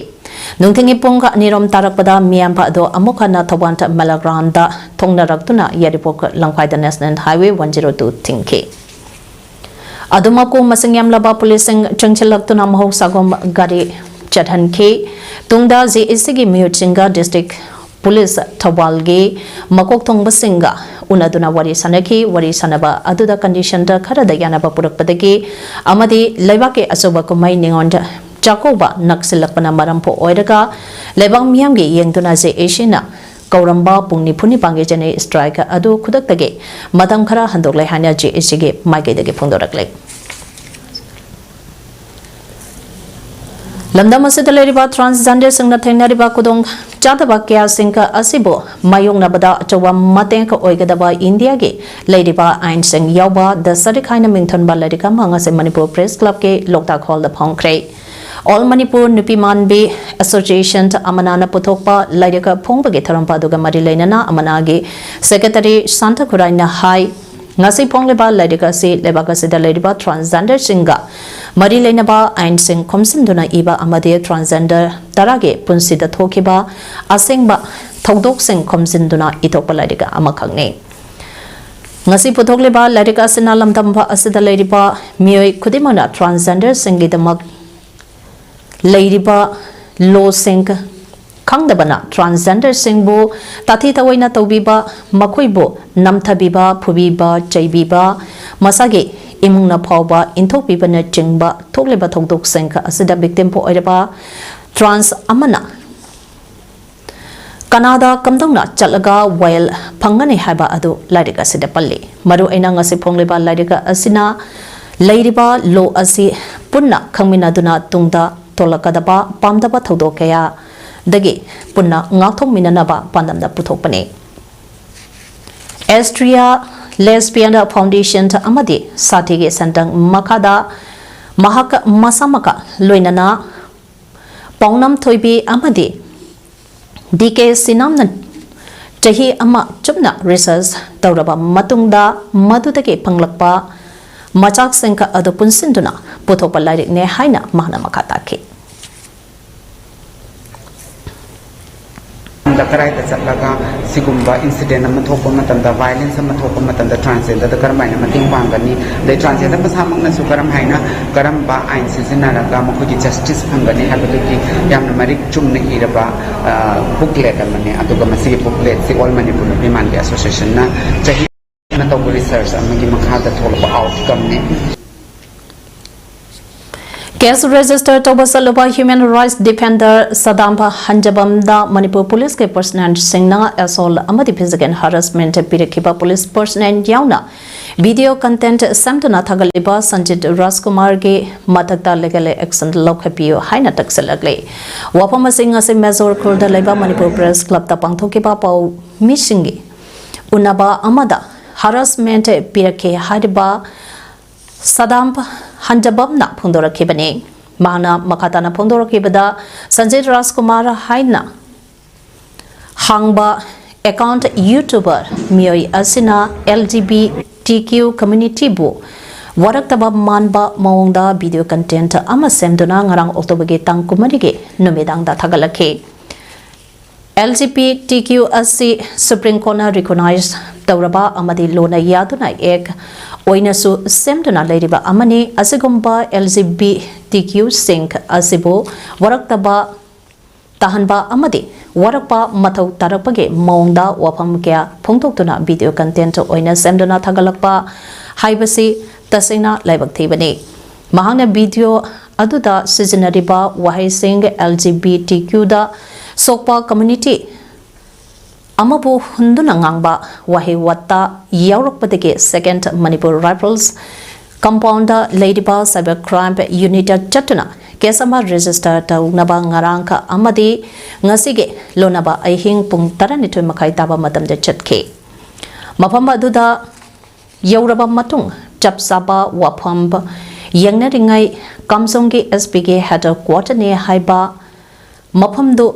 ꯅꯨꯡꯊꯤꯜꯒꯤ ꯄꯨꯡ ꯑꯅꯤꯔꯣꯝ ꯇꯥꯔꯛꯄꯗ ꯃꯤꯌꯥꯝꯕ ꯑꯗꯨ ꯑꯃꯨꯛ ꯍꯟꯅ ꯊꯧꯕꯥꯜ ꯃꯦꯂꯥꯒ꯭ꯔꯥꯎꯟꯗ ꯊꯣꯡꯅꯔꯛꯇꯨꯅ ꯌꯥꯏꯔꯤꯄꯣꯛ ꯂꯝꯈꯥꯏꯗ national highway one zero two ꯊꯤꯡꯈꯤ꯫ ꯑꯗꯨꯃꯛꯄꯨ ꯃꯁꯤꯡ ꯌꯥꯝꯂꯕ ꯄꯨꯂꯤꯁꯁꯤꯡ ꯆꯪꯁꯤꯜꯂꯛꯇꯨꯅ ꯃꯍꯧꯁꯥꯒꯨꯝ ꯒꯥꯔꯤ ꯆꯠꯍꯟꯈꯤ꯫ ꯇꯨꯡꯗ ꯖꯦ ꯑꯦ ꯁꯤꯒꯤ ꯃꯤꯑꯣꯏꯁꯤꯡꯒ ꯗꯤꯁꯇ꯭ꯔꯤꯛ ꯄꯨꯂꯤꯁ ꯊꯧꯕꯥꯜꯒꯤ ꯃꯀꯣꯛ ꯊꯣꯡꯕꯁꯤꯡꯒ ꯎꯅꯗꯨꯅ ꯋꯥꯔꯤ ꯁꯥꯟꯅꯈꯤ꯫ ꯋꯥꯔꯤ ꯁꯥꯟꯅꯕ ꯑꯗꯨꯗ ꯀꯟꯗꯤꯁꯟꯗ ꯈꯔꯗ ꯌꯥꯅꯕ ꯄꯨꯔꯛꯄꯗꯒꯤ ꯑꯃꯗꯤ ꯂꯩꯕꯥꯛꯀꯤ ꯑꯆꯧꯕ ꯀꯨꯝꯍꯩ ꯅꯤꯉꯣꯜ ꯆꯥꯛꯀꯧꯕ ꯅꯛꯁꯤꯜꯂꯛꯄꯅ ꯃꯔꯝ ꯑꯣꯏꯔꯒ ꯂꯩꯕꯥꯛ ꯃꯤꯌꯥꯝꯒꯤ ꯌꯦꯡꯗꯨꯅ ꯖꯦ ꯑꯦ ꯁꯤꯅ ꯀꯧꯔꯝꯕ ꯄꯨꯡ ꯅꯤꯐꯨ ꯅꯤꯄꯥꯟꯒꯤ ꯖꯦꯅꯔꯦꯜ ꯁ꯭ꯇ꯭ꯔꯥꯏꯛ ꯑꯗꯨ ꯈꯨꯗꯛꯇꯒꯤ ꯃꯇꯝ ꯈꯔ ꯍꯟꯗꯣꯛꯂꯦ ꯍꯥꯏꯅ ꯖꯦ ꯑꯦ ꯁꯤꯒꯤ ꯃꯥꯏꯀꯩꯗꯒꯤ ꯐꯣꯡꯗꯣꯔꯛꯂꯤ꯫ ꯂꯝꯗꯝ ꯑꯁꯤꯗ ꯂꯩꯔꯤꯕ ꯇ꯭ꯔꯥꯟꯁꯖꯦꯟꯗꯔꯁꯤꯡꯅ ꯊꯦꯡꯅꯔꯤꯕ ꯈꯨꯗꯣꯡ ꯆꯥꯗꯕ ꯀꯌꯥꯁꯤꯡ ꯑꯁꯤꯕꯨ ꯃꯥꯌꯣꯛꯅꯕꯗ ꯑꯆꯧꯕ ꯃꯇꯦꯡ ꯑꯣꯏꯒꯗꯕ ꯏꯟꯗꯤꯌꯥꯒꯤ ꯂꯩꯔꯤꯕ ꯑꯥꯏꯟꯁꯤꯡ ꯌꯥꯎꯕ ꯗ ꯁꯔꯤꯛ ꯍꯥꯏꯅ ꯃꯤꯡꯊꯣꯟꯕ ꯂꯥꯏꯔꯤꯛ ꯑꯃ ꯉꯁꯤ ꯃꯅꯤꯄꯨꯔ ꯄ꯭ꯔꯦꯁ ꯀ꯭ꯂꯕꯀꯤ ꯂꯣꯛꯇꯥꯛ ꯍꯣꯜꯗ ꯐꯣꯡꯈ꯭ꯔꯦ꯫ ꯑꯣꯜ ꯃꯅꯤꯄꯨꯔ ꯅꯨꯄꯤ ꯃꯥꯟꯕꯤ ꯑꯦꯁꯣꯁꯤꯌꯦꯁꯟ ꯑꯃꯅꯥꯅ ꯄꯨꯊꯣꯛꯄ ꯂꯥꯏꯔꯤꯛ ꯐꯣꯡꯕꯒꯤ ꯊꯧꯔꯝ ꯑꯗꯨꯒ ꯃꯔꯤ ꯂꯩꯅꯅ ꯑꯃꯅꯥꯒꯤ ꯁꯦꯀ꯭ꯔꯦꯇꯔꯤ ꯁꯥꯟꯇ ꯈꯨꯔꯥꯏꯅ ꯍꯥꯏ, ꯉꯁꯤ ꯐꯣꯡꯂꯤꯕ ꯂꯥꯏꯔꯤꯛ ꯑꯁꯤ ꯂꯩꯕꯥꯛ ꯑꯁꯤꯗ ꯂꯩꯔꯤꯕ ꯇ꯭ꯔꯥꯟꯁꯖꯦꯟꯗꯔꯁꯤꯡꯒ ꯃꯔꯤ ꯂꯩꯅꯕ ꯑꯥꯏꯟꯁꯤꯡ ꯈꯣꯝꯖꯤꯟꯗꯨꯅ ꯏꯕ ꯑꯃꯗꯤ ꯇ꯭ꯔꯥꯟꯁꯖꯦꯟꯗꯔ ꯇꯔꯥꯒꯤ ꯄꯨꯟꯁꯤꯗ ꯊꯣꯛꯈꯤꯕ ꯑꯁꯦꯡꯕ ꯊꯧꯗꯣꯛꯁꯤꯡ ꯈꯣꯝꯖꯤꯟꯗꯨꯅ ꯏꯊꯣꯛꯄ ꯂꯥꯏꯔꯤꯛ ꯑꯃꯈꯛꯅꯤ꯫ ꯉꯁꯤ ꯄꯨꯊꯣꯛꯂꯤꯕ ꯂꯥꯏꯔꯤꯛ ꯑꯁꯤꯅ ꯂꯝꯗꯝꯕ ꯑꯁꯤꯗ ꯂꯩꯔꯤꯕ ꯃꯤꯑꯣꯏ ꯈꯨꯗꯤꯡꯃꯛꯅ transgenderꯁꯤꯡꯒꯤꯗꯃꯛ ꯂꯩꯔꯤꯕ ꯂꯣꯁꯤꯡ ꯈꯪꯗꯕꯅ transgenderꯁꯤꯡꯕꯨ ꯇꯥꯊꯤ ꯇꯑꯣꯏꯅ ꯇꯧꯕꯤꯕ, ꯃꯈꯣꯏꯕꯨ ꯅꯝꯊꯕꯤꯕ, ꯐꯨꯕꯤꯕ, ꯆꯩꯕꯤꯕ, ꯃꯁꯥꯒꯤ ꯏꯃꯨꯡꯅ ꯐꯥꯎꯕ ꯏꯟꯊꯣꯛꯄꯤꯕꯅꯆꯤꯡꯕ ꯊꯣꯛꯂꯤꯕ ꯊꯧꯗꯣꯛꯁꯤꯡ ꯑꯁꯤꯗ victim ꯑꯣꯏꯔꯕ trans ꯑꯃꯅ ꯀꯅꯥꯗ ꯀꯝꯗꯧꯅ ꯆꯠꯂꯒ ꯋꯥꯌꯦꯜ ꯐꯪꯒꯅꯤ ꯍꯥꯏꯕ ꯑꯗꯨ ꯂꯥꯏꯔꯤꯛ ꯑꯁꯤꯗ ꯄꯜꯂꯤ꯫ ꯃꯔꯨꯑꯣꯏꯅ ꯉꯁꯤ ꯐꯣꯡꯂꯤꯕ ꯂꯥꯏꯔꯤꯛ ꯑꯁꯤꯅ ꯂꯩꯔꯤꯕ ꯂꯣ ꯑꯁꯤ ꯄꯨꯟꯅ ꯈꯪꯃꯤꯟꯅꯗꯨꯅ ꯇꯨꯡꯗ ꯊꯣꯛꯂꯛꯀꯗꯕ ꯄꯥꯝꯗꯕ ꯊꯧꯗꯣꯛ ꯀꯌꯥꯗꯒꯤ ꯄꯨꯟꯅ ꯉꯥꯛꯊꯣꯛꯃꯤꯟꯅꯅꯕ ꯄꯥꯟꯗꯝꯗ ꯄꯨꯊꯣꯛꯄꯅꯤ꯫ Astraea Lesbian Foundation ꯑꯃꯗꯤ ꯁꯥꯊꯤꯒꯤ ꯁꯦꯟꯇꯪ ꯃꯈꯥꯗ ꯃꯍꯥꯛ ꯃꯁꯥꯃꯛꯀ ꯂꯣꯏꯅꯅ ꯄꯥꯎꯅꯝ ꯊꯣꯏꯕꯤ ꯑꯃꯗꯤ ꯗꯤ ꯀꯦ ꯁꯤꯅꯥꯝꯅ ꯆꯍꯤ ꯑꯃ ꯆꯨꯞꯅ research ꯇꯧꯔꯕ ꯃꯇꯨꯡꯗ ꯃꯗꯨꯗꯒꯤ ꯐꯪꯂꯛꯄ ꯃꯆꯥꯛꯁꯤꯡ ꯑꯗꯨ ꯄꯨꯟꯁꯤꯟꯗꯨꯅ ꯄꯨꯊꯣꯛꯄ ꯂꯥꯏꯔꯤꯛꯅꯦ ꯍꯥꯏꯅ ꯃꯍꯥꯛꯅ ꯃꯈꯥ ꯇꯥꯈꯤ꯫ ꯀꯔꯥꯏꯗ ꯆꯠꯂꯒ ꯁꯤꯒꯨꯝꯕ incident ꯑꯃ ꯊꯣꯛꯄ ꯃꯇꯝꯗ, violence ꯑꯃ ꯊꯣꯛꯄ ꯃꯇꯝꯗ transgenderꯗ ꯀꯔꯝ ꯍꯥꯏꯅ ꯃꯇꯦꯡ ꯄꯥꯡꯒꯅꯤ, ꯑꯗꯩ transgender ꯃꯁꯥꯃꯛꯅꯁꯨ ꯀꯔꯝ ꯍꯥꯏꯅ, ꯀꯔꯝꯕ ꯑꯥꯏꯟ ꯁꯤꯖꯤꯟꯅꯔꯒ ꯃꯈꯣꯏꯒꯤ justice ꯐꯪꯒꯅꯤ ꯍꯥꯏꯕꯗꯨꯒꯤ ꯌꯥꯝꯅ ꯃꯔꯤꯛ ꯆꯨꯝꯅ ꯏꯔꯕ booklet ꯑꯃꯅꯤ꯫ ꯑꯗꯨꯒ ꯃꯁꯤꯒꯤ bookletꯁꯤ All Manipur ꯅꯨꯄꯤ ꯃꯥꯟꯕꯤ Associationꯅ ꯆꯍꯤ ꯑꯃ ꯇꯧꯕ research ꯑꯃꯒꯤ ꯃꯈꯥꯗ ꯊꯣꯛꯂꯛꯄ outcomeꯅꯤ꯫ Case register ꯇꯧꯕ ꯆꯠꯂꯨꯕ human rights defender ꯁꯗꯥꯝ ꯍꯟꯖꯕꯝꯗ ꯃꯅꯤꯄꯨꯔ ꯄꯨꯂꯤꯁꯀꯤ personnelꯁꯤꯡꯅ assault ꯑꯃꯗꯤ physical harassment ꯄꯤꯔꯛꯈꯤꯕ ꯄꯨꯂꯤꯁ personnel ꯌꯥꯎꯅ video content ꯁꯦꯝꯗꯨꯅ ꯊꯥꯒꯠꯂꯤꯕ ꯁꯟꯖꯤꯠ ꯔꯥꯖꯀꯨꯃꯥꯔꯒꯤ ꯃꯊꯛꯇ legal action ꯂꯧꯈꯠꯄꯤꯌꯨ ꯍꯥꯏꯅ ꯇꯛꯁꯤꯜꯂꯛꯂꯤ꯫ ꯋꯥꯐꯝ ꯑꯁꯤ ꯉꯁꯤ ꯃꯦꯖꯣꯔ ꯈꯨꯜꯗ ꯂꯩꯕ ꯃꯅꯤꯄꯨꯔ press clubꯇ ꯄꯥꯡꯊꯣꯛꯈꯤꯕ ꯄꯥꯎꯃꯤꯁꯤꯡꯒꯤ ꯎꯅꯕ ꯑꯃꯗ harassment ꯄꯤꯔꯛꯈꯤ ꯍꯥꯏꯔꯤꯕ ꯁꯗꯥꯝ ꯍꯟꯖꯕꯝꯅ ꯐꯣꯡꯗꯣꯔꯛꯈꯤꯕꯅꯤ꯫ ꯃꯍꯥꯛꯅ ꯃꯈꯥ ꯇꯥꯅ ꯐꯣꯡꯗꯣꯔꯛꯈꯤꯕꯗ, ꯁꯟꯖꯤꯠ ꯔꯥꯖꯀꯨꯃꯥꯔ ꯍꯥꯏꯅ ꯍꯥꯡꯕ account YouTuber ꯃꯤꯑꯣꯏ ꯑꯁꯤꯅ LGBTQ communityꯕꯨ ꯋꯥꯔꯛꯇꯕ ꯃꯥꯟꯕ ꯃꯑꯣꯡꯗ video content ꯑꯃ ꯁꯦꯝꯗꯨꯅ ꯉꯔꯥꯡ Octoberꯒꯤ ꯇꯥꯡ ꯀꯨꯟꯃꯔꯤꯒꯤ ꯅꯨꯃꯤꯗꯥꯡꯗ ꯊꯥꯒꯠꯂꯛꯈꯤ꯫ L G B T Q ꯑꯁꯤ Supreme Courtꯅ recognize ꯇꯧꯔꯕ ꯑꯃꯗꯤ ꯂꯣꯅ ꯌꯥꯗꯨꯅ act ꯑꯣꯏꯅꯁꯨ ꯁꯦꯝꯗꯨꯅ ꯂꯩꯔꯤꯕ ꯑꯃꯅꯤ꯫ ꯑꯁꯤꯒꯨꯝꯕ L G B T Q ꯁꯤꯡ ꯑꯁꯤꯕꯨ ꯋꯥꯔꯛꯇꯕ ꯇꯥꯍꯟꯕ ꯑꯃꯗꯤ ꯋꯥꯔꯛꯄ ꯃꯊꯧ ꯇꯥꯔꯛꯄꯒꯤ ꯃꯑꯣꯡꯗ ꯋꯥꯐꯝ ꯀꯌꯥ ꯐꯣꯡꯗꯣꯛꯇꯨꯅ video content ꯑꯣꯏꯅ ꯁꯦꯝꯗꯨꯅ ꯊꯥꯒꯠꯂꯛꯄ ꯍꯥꯏꯕꯁꯤ ꯇꯁꯦꯡꯅ ꯂꯥꯏꯕꯛ ꯊꯤꯕꯅꯤ꯫ ꯃꯍꯥꯛꯅ video ꯑꯗꯨꯗ ꯁꯤꯖꯤꯟꯅꯔꯤꯕ ꯋꯥꯍꯩꯁꯤꯡ L G B T Q ꯗ ꯁꯣꯛꯄ community ꯑꯃꯕꯨ ꯍꯨꯟꯗꯨꯅ ꯉꯥꯡꯕ ꯋꯥꯍꯩ ꯋꯥꯇꯥ ꯌꯥꯎꯔꯛꯄꯗꯒꯤ Second Manipur Rifles compound ꯗ ꯂꯩꯔꯤꯕ Cyber Crime Unit ꯇ ꯆꯠꯇꯨꯅ case ꯑꯃ register ꯇꯧꯅꯕ ꯉꯔꯥꯡ ꯑꯃꯗꯤ ꯉꯁꯤꯒꯤ ꯂꯣꯟꯅꯕ ꯑꯍꯤꯡ ꯄꯨꯡ ꯇꯔꯥꯅꯤꯊꯣꯏ ꯃꯈꯥꯏ ꯇꯥꯕ ꯃꯇꯝꯗ ꯆꯠꯈꯤ꯫ ꯃꯐꯝ ꯑꯗꯨꯗ ꯌꯧꯔꯕ ꯃꯇꯨꯡ ꯆꯞ ꯆꯥꯕ ꯋꯥꯐꯝ ꯌꯦꯡꯅꯔꯤꯉꯩ ꯀꯥꯝꯖꯣꯡꯒꯤ S P ꯒꯤ headquarter ꯅꯤ ꯍꯥꯏꯕ ꯃꯐꯝꯗꯨ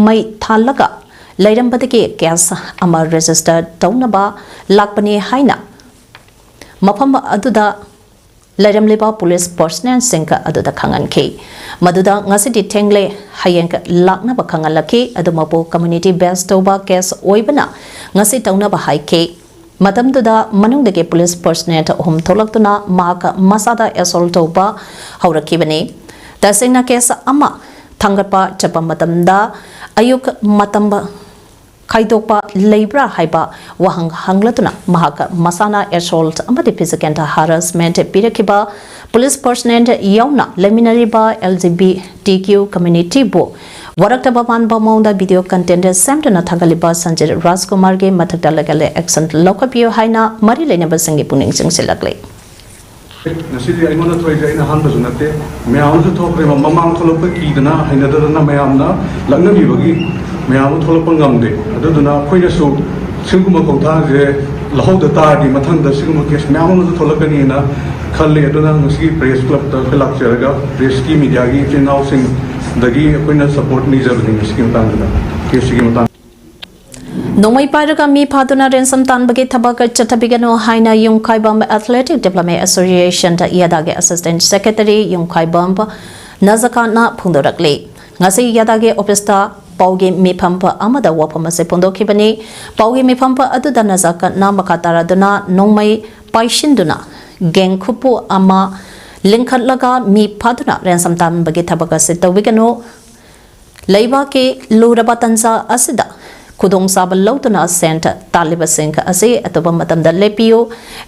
ꯃꯩ ꯊꯥꯜꯂꯒ ꯂꯩꯔꯝꯕꯗꯒꯤ case ꯑꯃ register ꯇꯧꯅꯕ ꯂꯥꯛꯄꯅꯤ ꯍꯥꯏꯅ ꯃꯐꯝ ꯑꯗꯨꯗ ꯂꯩꯔꯝꯂꯤꯕ police personnel ꯁꯤꯡ ꯑꯗꯨꯗ ꯈꯪꯍꯟꯈꯤ꯫ ꯃꯗꯨꯗ ꯉꯁꯤꯗꯤ ꯊꯦꯡꯂꯦ, ꯍꯌꯦꯡ ꯂꯥꯛꯅꯕ ꯈꯪꯍꯜꯂꯛꯈꯤ꯫ ꯑꯗꯨꯃꯛꯄꯨ community base ꯇꯧꯕ case ꯑꯣꯏꯕꯅ ꯉꯁꯤ ꯇꯧꯅꯕ ꯍꯥꯏꯈꯤ꯫ ꯃꯇꯝꯗꯨꯗ ꯃꯅꯨꯡꯗꯒꯤ police personnel ꯑꯍꯨꯝ ꯊꯣꯛꯂꯛꯇꯨꯅ ꯃꯍꯥꯛ ꯃꯁꯥꯗ assault ꯇꯧꯕ ꯍꯧꯔꯛꯈꯤꯕꯅꯤ꯫ ꯇꯁꯦꯡꯅ case ꯑꯃ ꯊꯥꯡꯒꯠꯄ ꯆꯠꯄ ꯃꯇꯝꯗ ꯑꯌꯨꯛ ꯃꯇꯝ ꯈꯥꯏꯗꯣꯛꯄ ꯂꯩꯕ꯭ꯔꯥ ꯍꯥꯏꯕ ꯋꯥꯍꯪ ꯍꯪꯂꯗꯨꯅ ꯃꯍꯥꯛ ꯃꯁꯥꯅ assault ꯑꯃꯗꯤ physical harassment ꯄꯤꯔꯛꯈꯤꯕ police personnel ꯌꯥꯎꯅ ꯂꯩꯃꯤꯟꯅꯔꯤꯕ L G B T Q community ꯕꯨ ꯋꯥꯔꯛꯇꯕ ꯃꯥꯟꯕ ꯃꯑꯣꯡꯗ video content ꯁꯦꯝꯗꯨꯅ ꯊꯥꯒꯠꯂꯤꯕ ꯁꯟꯖꯤꯠ ꯔꯥꯖꯀꯨꯃꯥꯔꯒꯤ ꯃꯊꯛꯇ legal action ꯂꯧꯈꯠꯄꯤꯌꯨ ꯍꯥꯏꯅ ꯃꯔꯤ ꯂꯩꯅꯕꯁꯤꯡꯒꯤ ꯄꯨꯛꯅꯤꯡ ꯆꯤꯡꯁꯤꯜꯂꯛꯂꯤ꯫ ꯉꯁꯤꯗꯤ ꯑꯩꯉꯣꯟꯗ ꯊꯣꯛꯏꯁꯦ ꯑꯩꯅ ꯑꯍꯥꯟꯕꯁꯨ ꯅꯠꯇꯦ, ꯃꯌꯥꯝ ꯑꯃꯁꯨ ꯊꯣꯛꯈ꯭ꯔꯦ꯫ ꯃꯃꯥꯡ ꯊꯣꯛꯂꯛꯄ ꯀꯤꯗꯅ ꯍꯩꯅꯗꯗꯅ ꯃꯌꯥꯝꯅ ꯂꯛꯅꯕꯤꯕꯒꯤ ꯃꯌꯥꯝ ꯑꯃ ꯊꯣꯛꯂꯛꯄ ꯉꯝꯗꯦ꯫ ꯑꯗꯨꯗꯨꯅ ꯑꯩꯈꯣꯏꯅꯁꯨ ꯁꯤꯒꯨꯝꯕ ꯈꯣꯡꯊꯥꯡꯁꯦ ꯂꯧꯍꯧꯗ ꯇꯥꯔꯗꯤ ꯃꯊꯪꯗ ꯁꯤꯒꯨꯝꯕ case ꯃꯌꯥꯝ ꯑꯃꯁꯨ ꯊꯣꯛꯂꯛꯀꯅꯤꯅ ꯈꯜꯂꯤ꯫ ꯑꯗꯨꯅ ꯉꯁꯤꯒꯤ press club ꯇ ꯑꯩꯈꯣꯏ ꯂꯥꯛꯆꯔꯒ press ꯀꯤ media ꯒꯤ ꯏꯆꯤꯟ ꯏꯅꯥꯎꯁꯤꯡꯗꯒꯤ ꯑꯩꯈꯣꯏꯅ support ꯅꯤꯖꯕꯅꯤ ꯉꯁꯤꯒꯤ ꯃꯇꯥꯡꯗꯨꯗ, case ꯁꯤꯒꯤ ꯃꯇꯥꯡꯗ꯫ ꯅꯣꯡꯃꯩ ꯄꯥꯏꯔꯒ ꯃꯤ ꯐꯥꯗꯨꯅ ransom ꯇꯥꯟꯕꯒꯤ ꯊꯕꯛ ꯆꯠꯊꯕꯤꯒꯅꯨ ꯍꯥꯏꯅ ꯌꯨꯝꯈꯥꯏꯕꯝ Athletic Development Association ꯗ ꯌꯥꯗꯥꯒꯤ Assistant Secretary ꯌꯨꯝꯈꯥꯏꯕꯝ ꯅꯖꯀꯥꯟꯅ ꯐꯣꯡꯗꯣꯔꯛꯂꯤ꯫ ꯉꯁꯤ ꯌꯥꯗꯥꯒꯤ office ꯇ ꯄꯥꯎꯒꯤ ꯃꯤꯐꯝ ꯑꯃꯗ ꯋꯥꯐꯝ ꯑꯁꯤ ꯐꯣꯡꯗꯣꯛꯈꯤꯕꯅꯤ꯫ ꯄꯥꯎꯒꯤ ꯃꯤꯐꯝ ꯑꯗꯨꯗ ꯅꯖꯥꯀꯠꯅ ꯃꯈꯥ ꯇꯥꯔꯗꯨꯅ ꯅꯣꯡꯃꯩ ꯄꯥꯏꯁꯤꯟꯗꯨꯅ ꯒꯦꯡ ꯈꯨꯄꯨ ꯑꯃ ꯂꯤꯡꯈꯠꯂꯒ ꯃꯤ ꯐꯥꯗꯨꯅ ꯔꯦꯟꯁꯝ ꯇꯥꯟꯕꯒꯤ ꯊꯕꯛ ꯑꯁꯤ ꯇꯧꯕꯤꯒꯅꯨ꯫ ꯂꯩꯕꯥꯛꯀꯤ ꯂꯨꯔꯕ ꯇꯥꯟꯖꯥ ꯑꯁꯤꯗ ꯈꯨꯗꯣꯡꯆꯥꯕ ꯂꯧꯗꯨꯅ ꯁꯦꯟ ꯇꯥꯜꯂꯤꯕꯁꯤꯡ ꯑꯁꯤ ꯑꯊꯨꯕ ꯃꯇꯝꯗ ꯂꯦꯞꯄꯤꯌꯨ꯫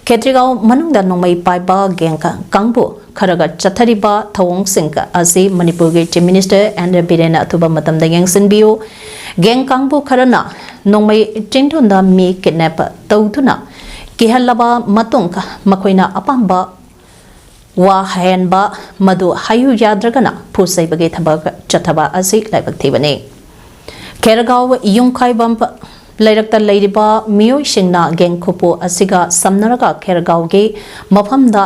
ꯈꯦꯇ꯭ꯔꯤꯒꯥꯎ ꯃꯅꯨꯡꯗ ꯅꯣꯡꯃꯩ ꯄꯥꯏꯕ ꯒꯦꯡ ꯀꯥꯡꯕꯨ ꯈꯔꯒ ꯆꯠꯊꯔꯤꯕ ꯊꯧꯑꯣꯡꯁꯤꯡ ꯑꯁꯤ ꯃꯅꯤꯄꯨꯔꯒꯤ Chief Minister ꯑꯦꯟ ꯕꯤꯔꯦꯟꯅ ꯑꯊꯨꯕ ꯃꯇꯝꯗ ꯌꯦꯡꯁꯤꯟꯕꯤꯌꯨ꯫ ꯒꯦꯡ ꯀꯥꯡꯕꯨ ꯈꯔꯅ ꯅꯣꯡꯃꯩ ꯆꯤꯡꯗꯨꯅ ꯃꯤ ꯀꯤꯗꯅꯦꯞ ꯇꯧꯗꯨꯅ ꯀꯤꯍꯜꯂꯕ ꯃꯇꯨꯡ ꯃꯈꯣꯏꯅ ꯑꯄꯥꯝꯕ ꯋꯥ ꯍꯥꯏꯍꯟꯕ ꯃꯗꯨ ꯍꯥꯏꯌꯨ ꯌꯥꯗ꯭ꯔꯒꯅ ꯐꯨ ꯆꯩꯕꯒꯤ ꯊꯕꯛ ꯆꯠꯊꯕ ꯑꯁꯤ ꯂꯥꯏꯕꯛ ꯊꯤꯕꯅꯤ꯫ ꯈꯦꯔꯒꯥꯎ ꯌꯨꯝꯈꯥꯏꯕꯝ ꯂꯩꯔꯛꯇ ꯂꯩꯔꯤꯕ ꯃꯤꯑꯣꯏꯁꯤꯡꯅ ꯒꯦꯡ ꯈꯨꯄꯨ ꯑꯁꯤꯒ ꯁꯝꯅꯔꯒ ꯈꯦꯔꯒꯥꯎꯒꯤ ꯃꯐꯝꯗ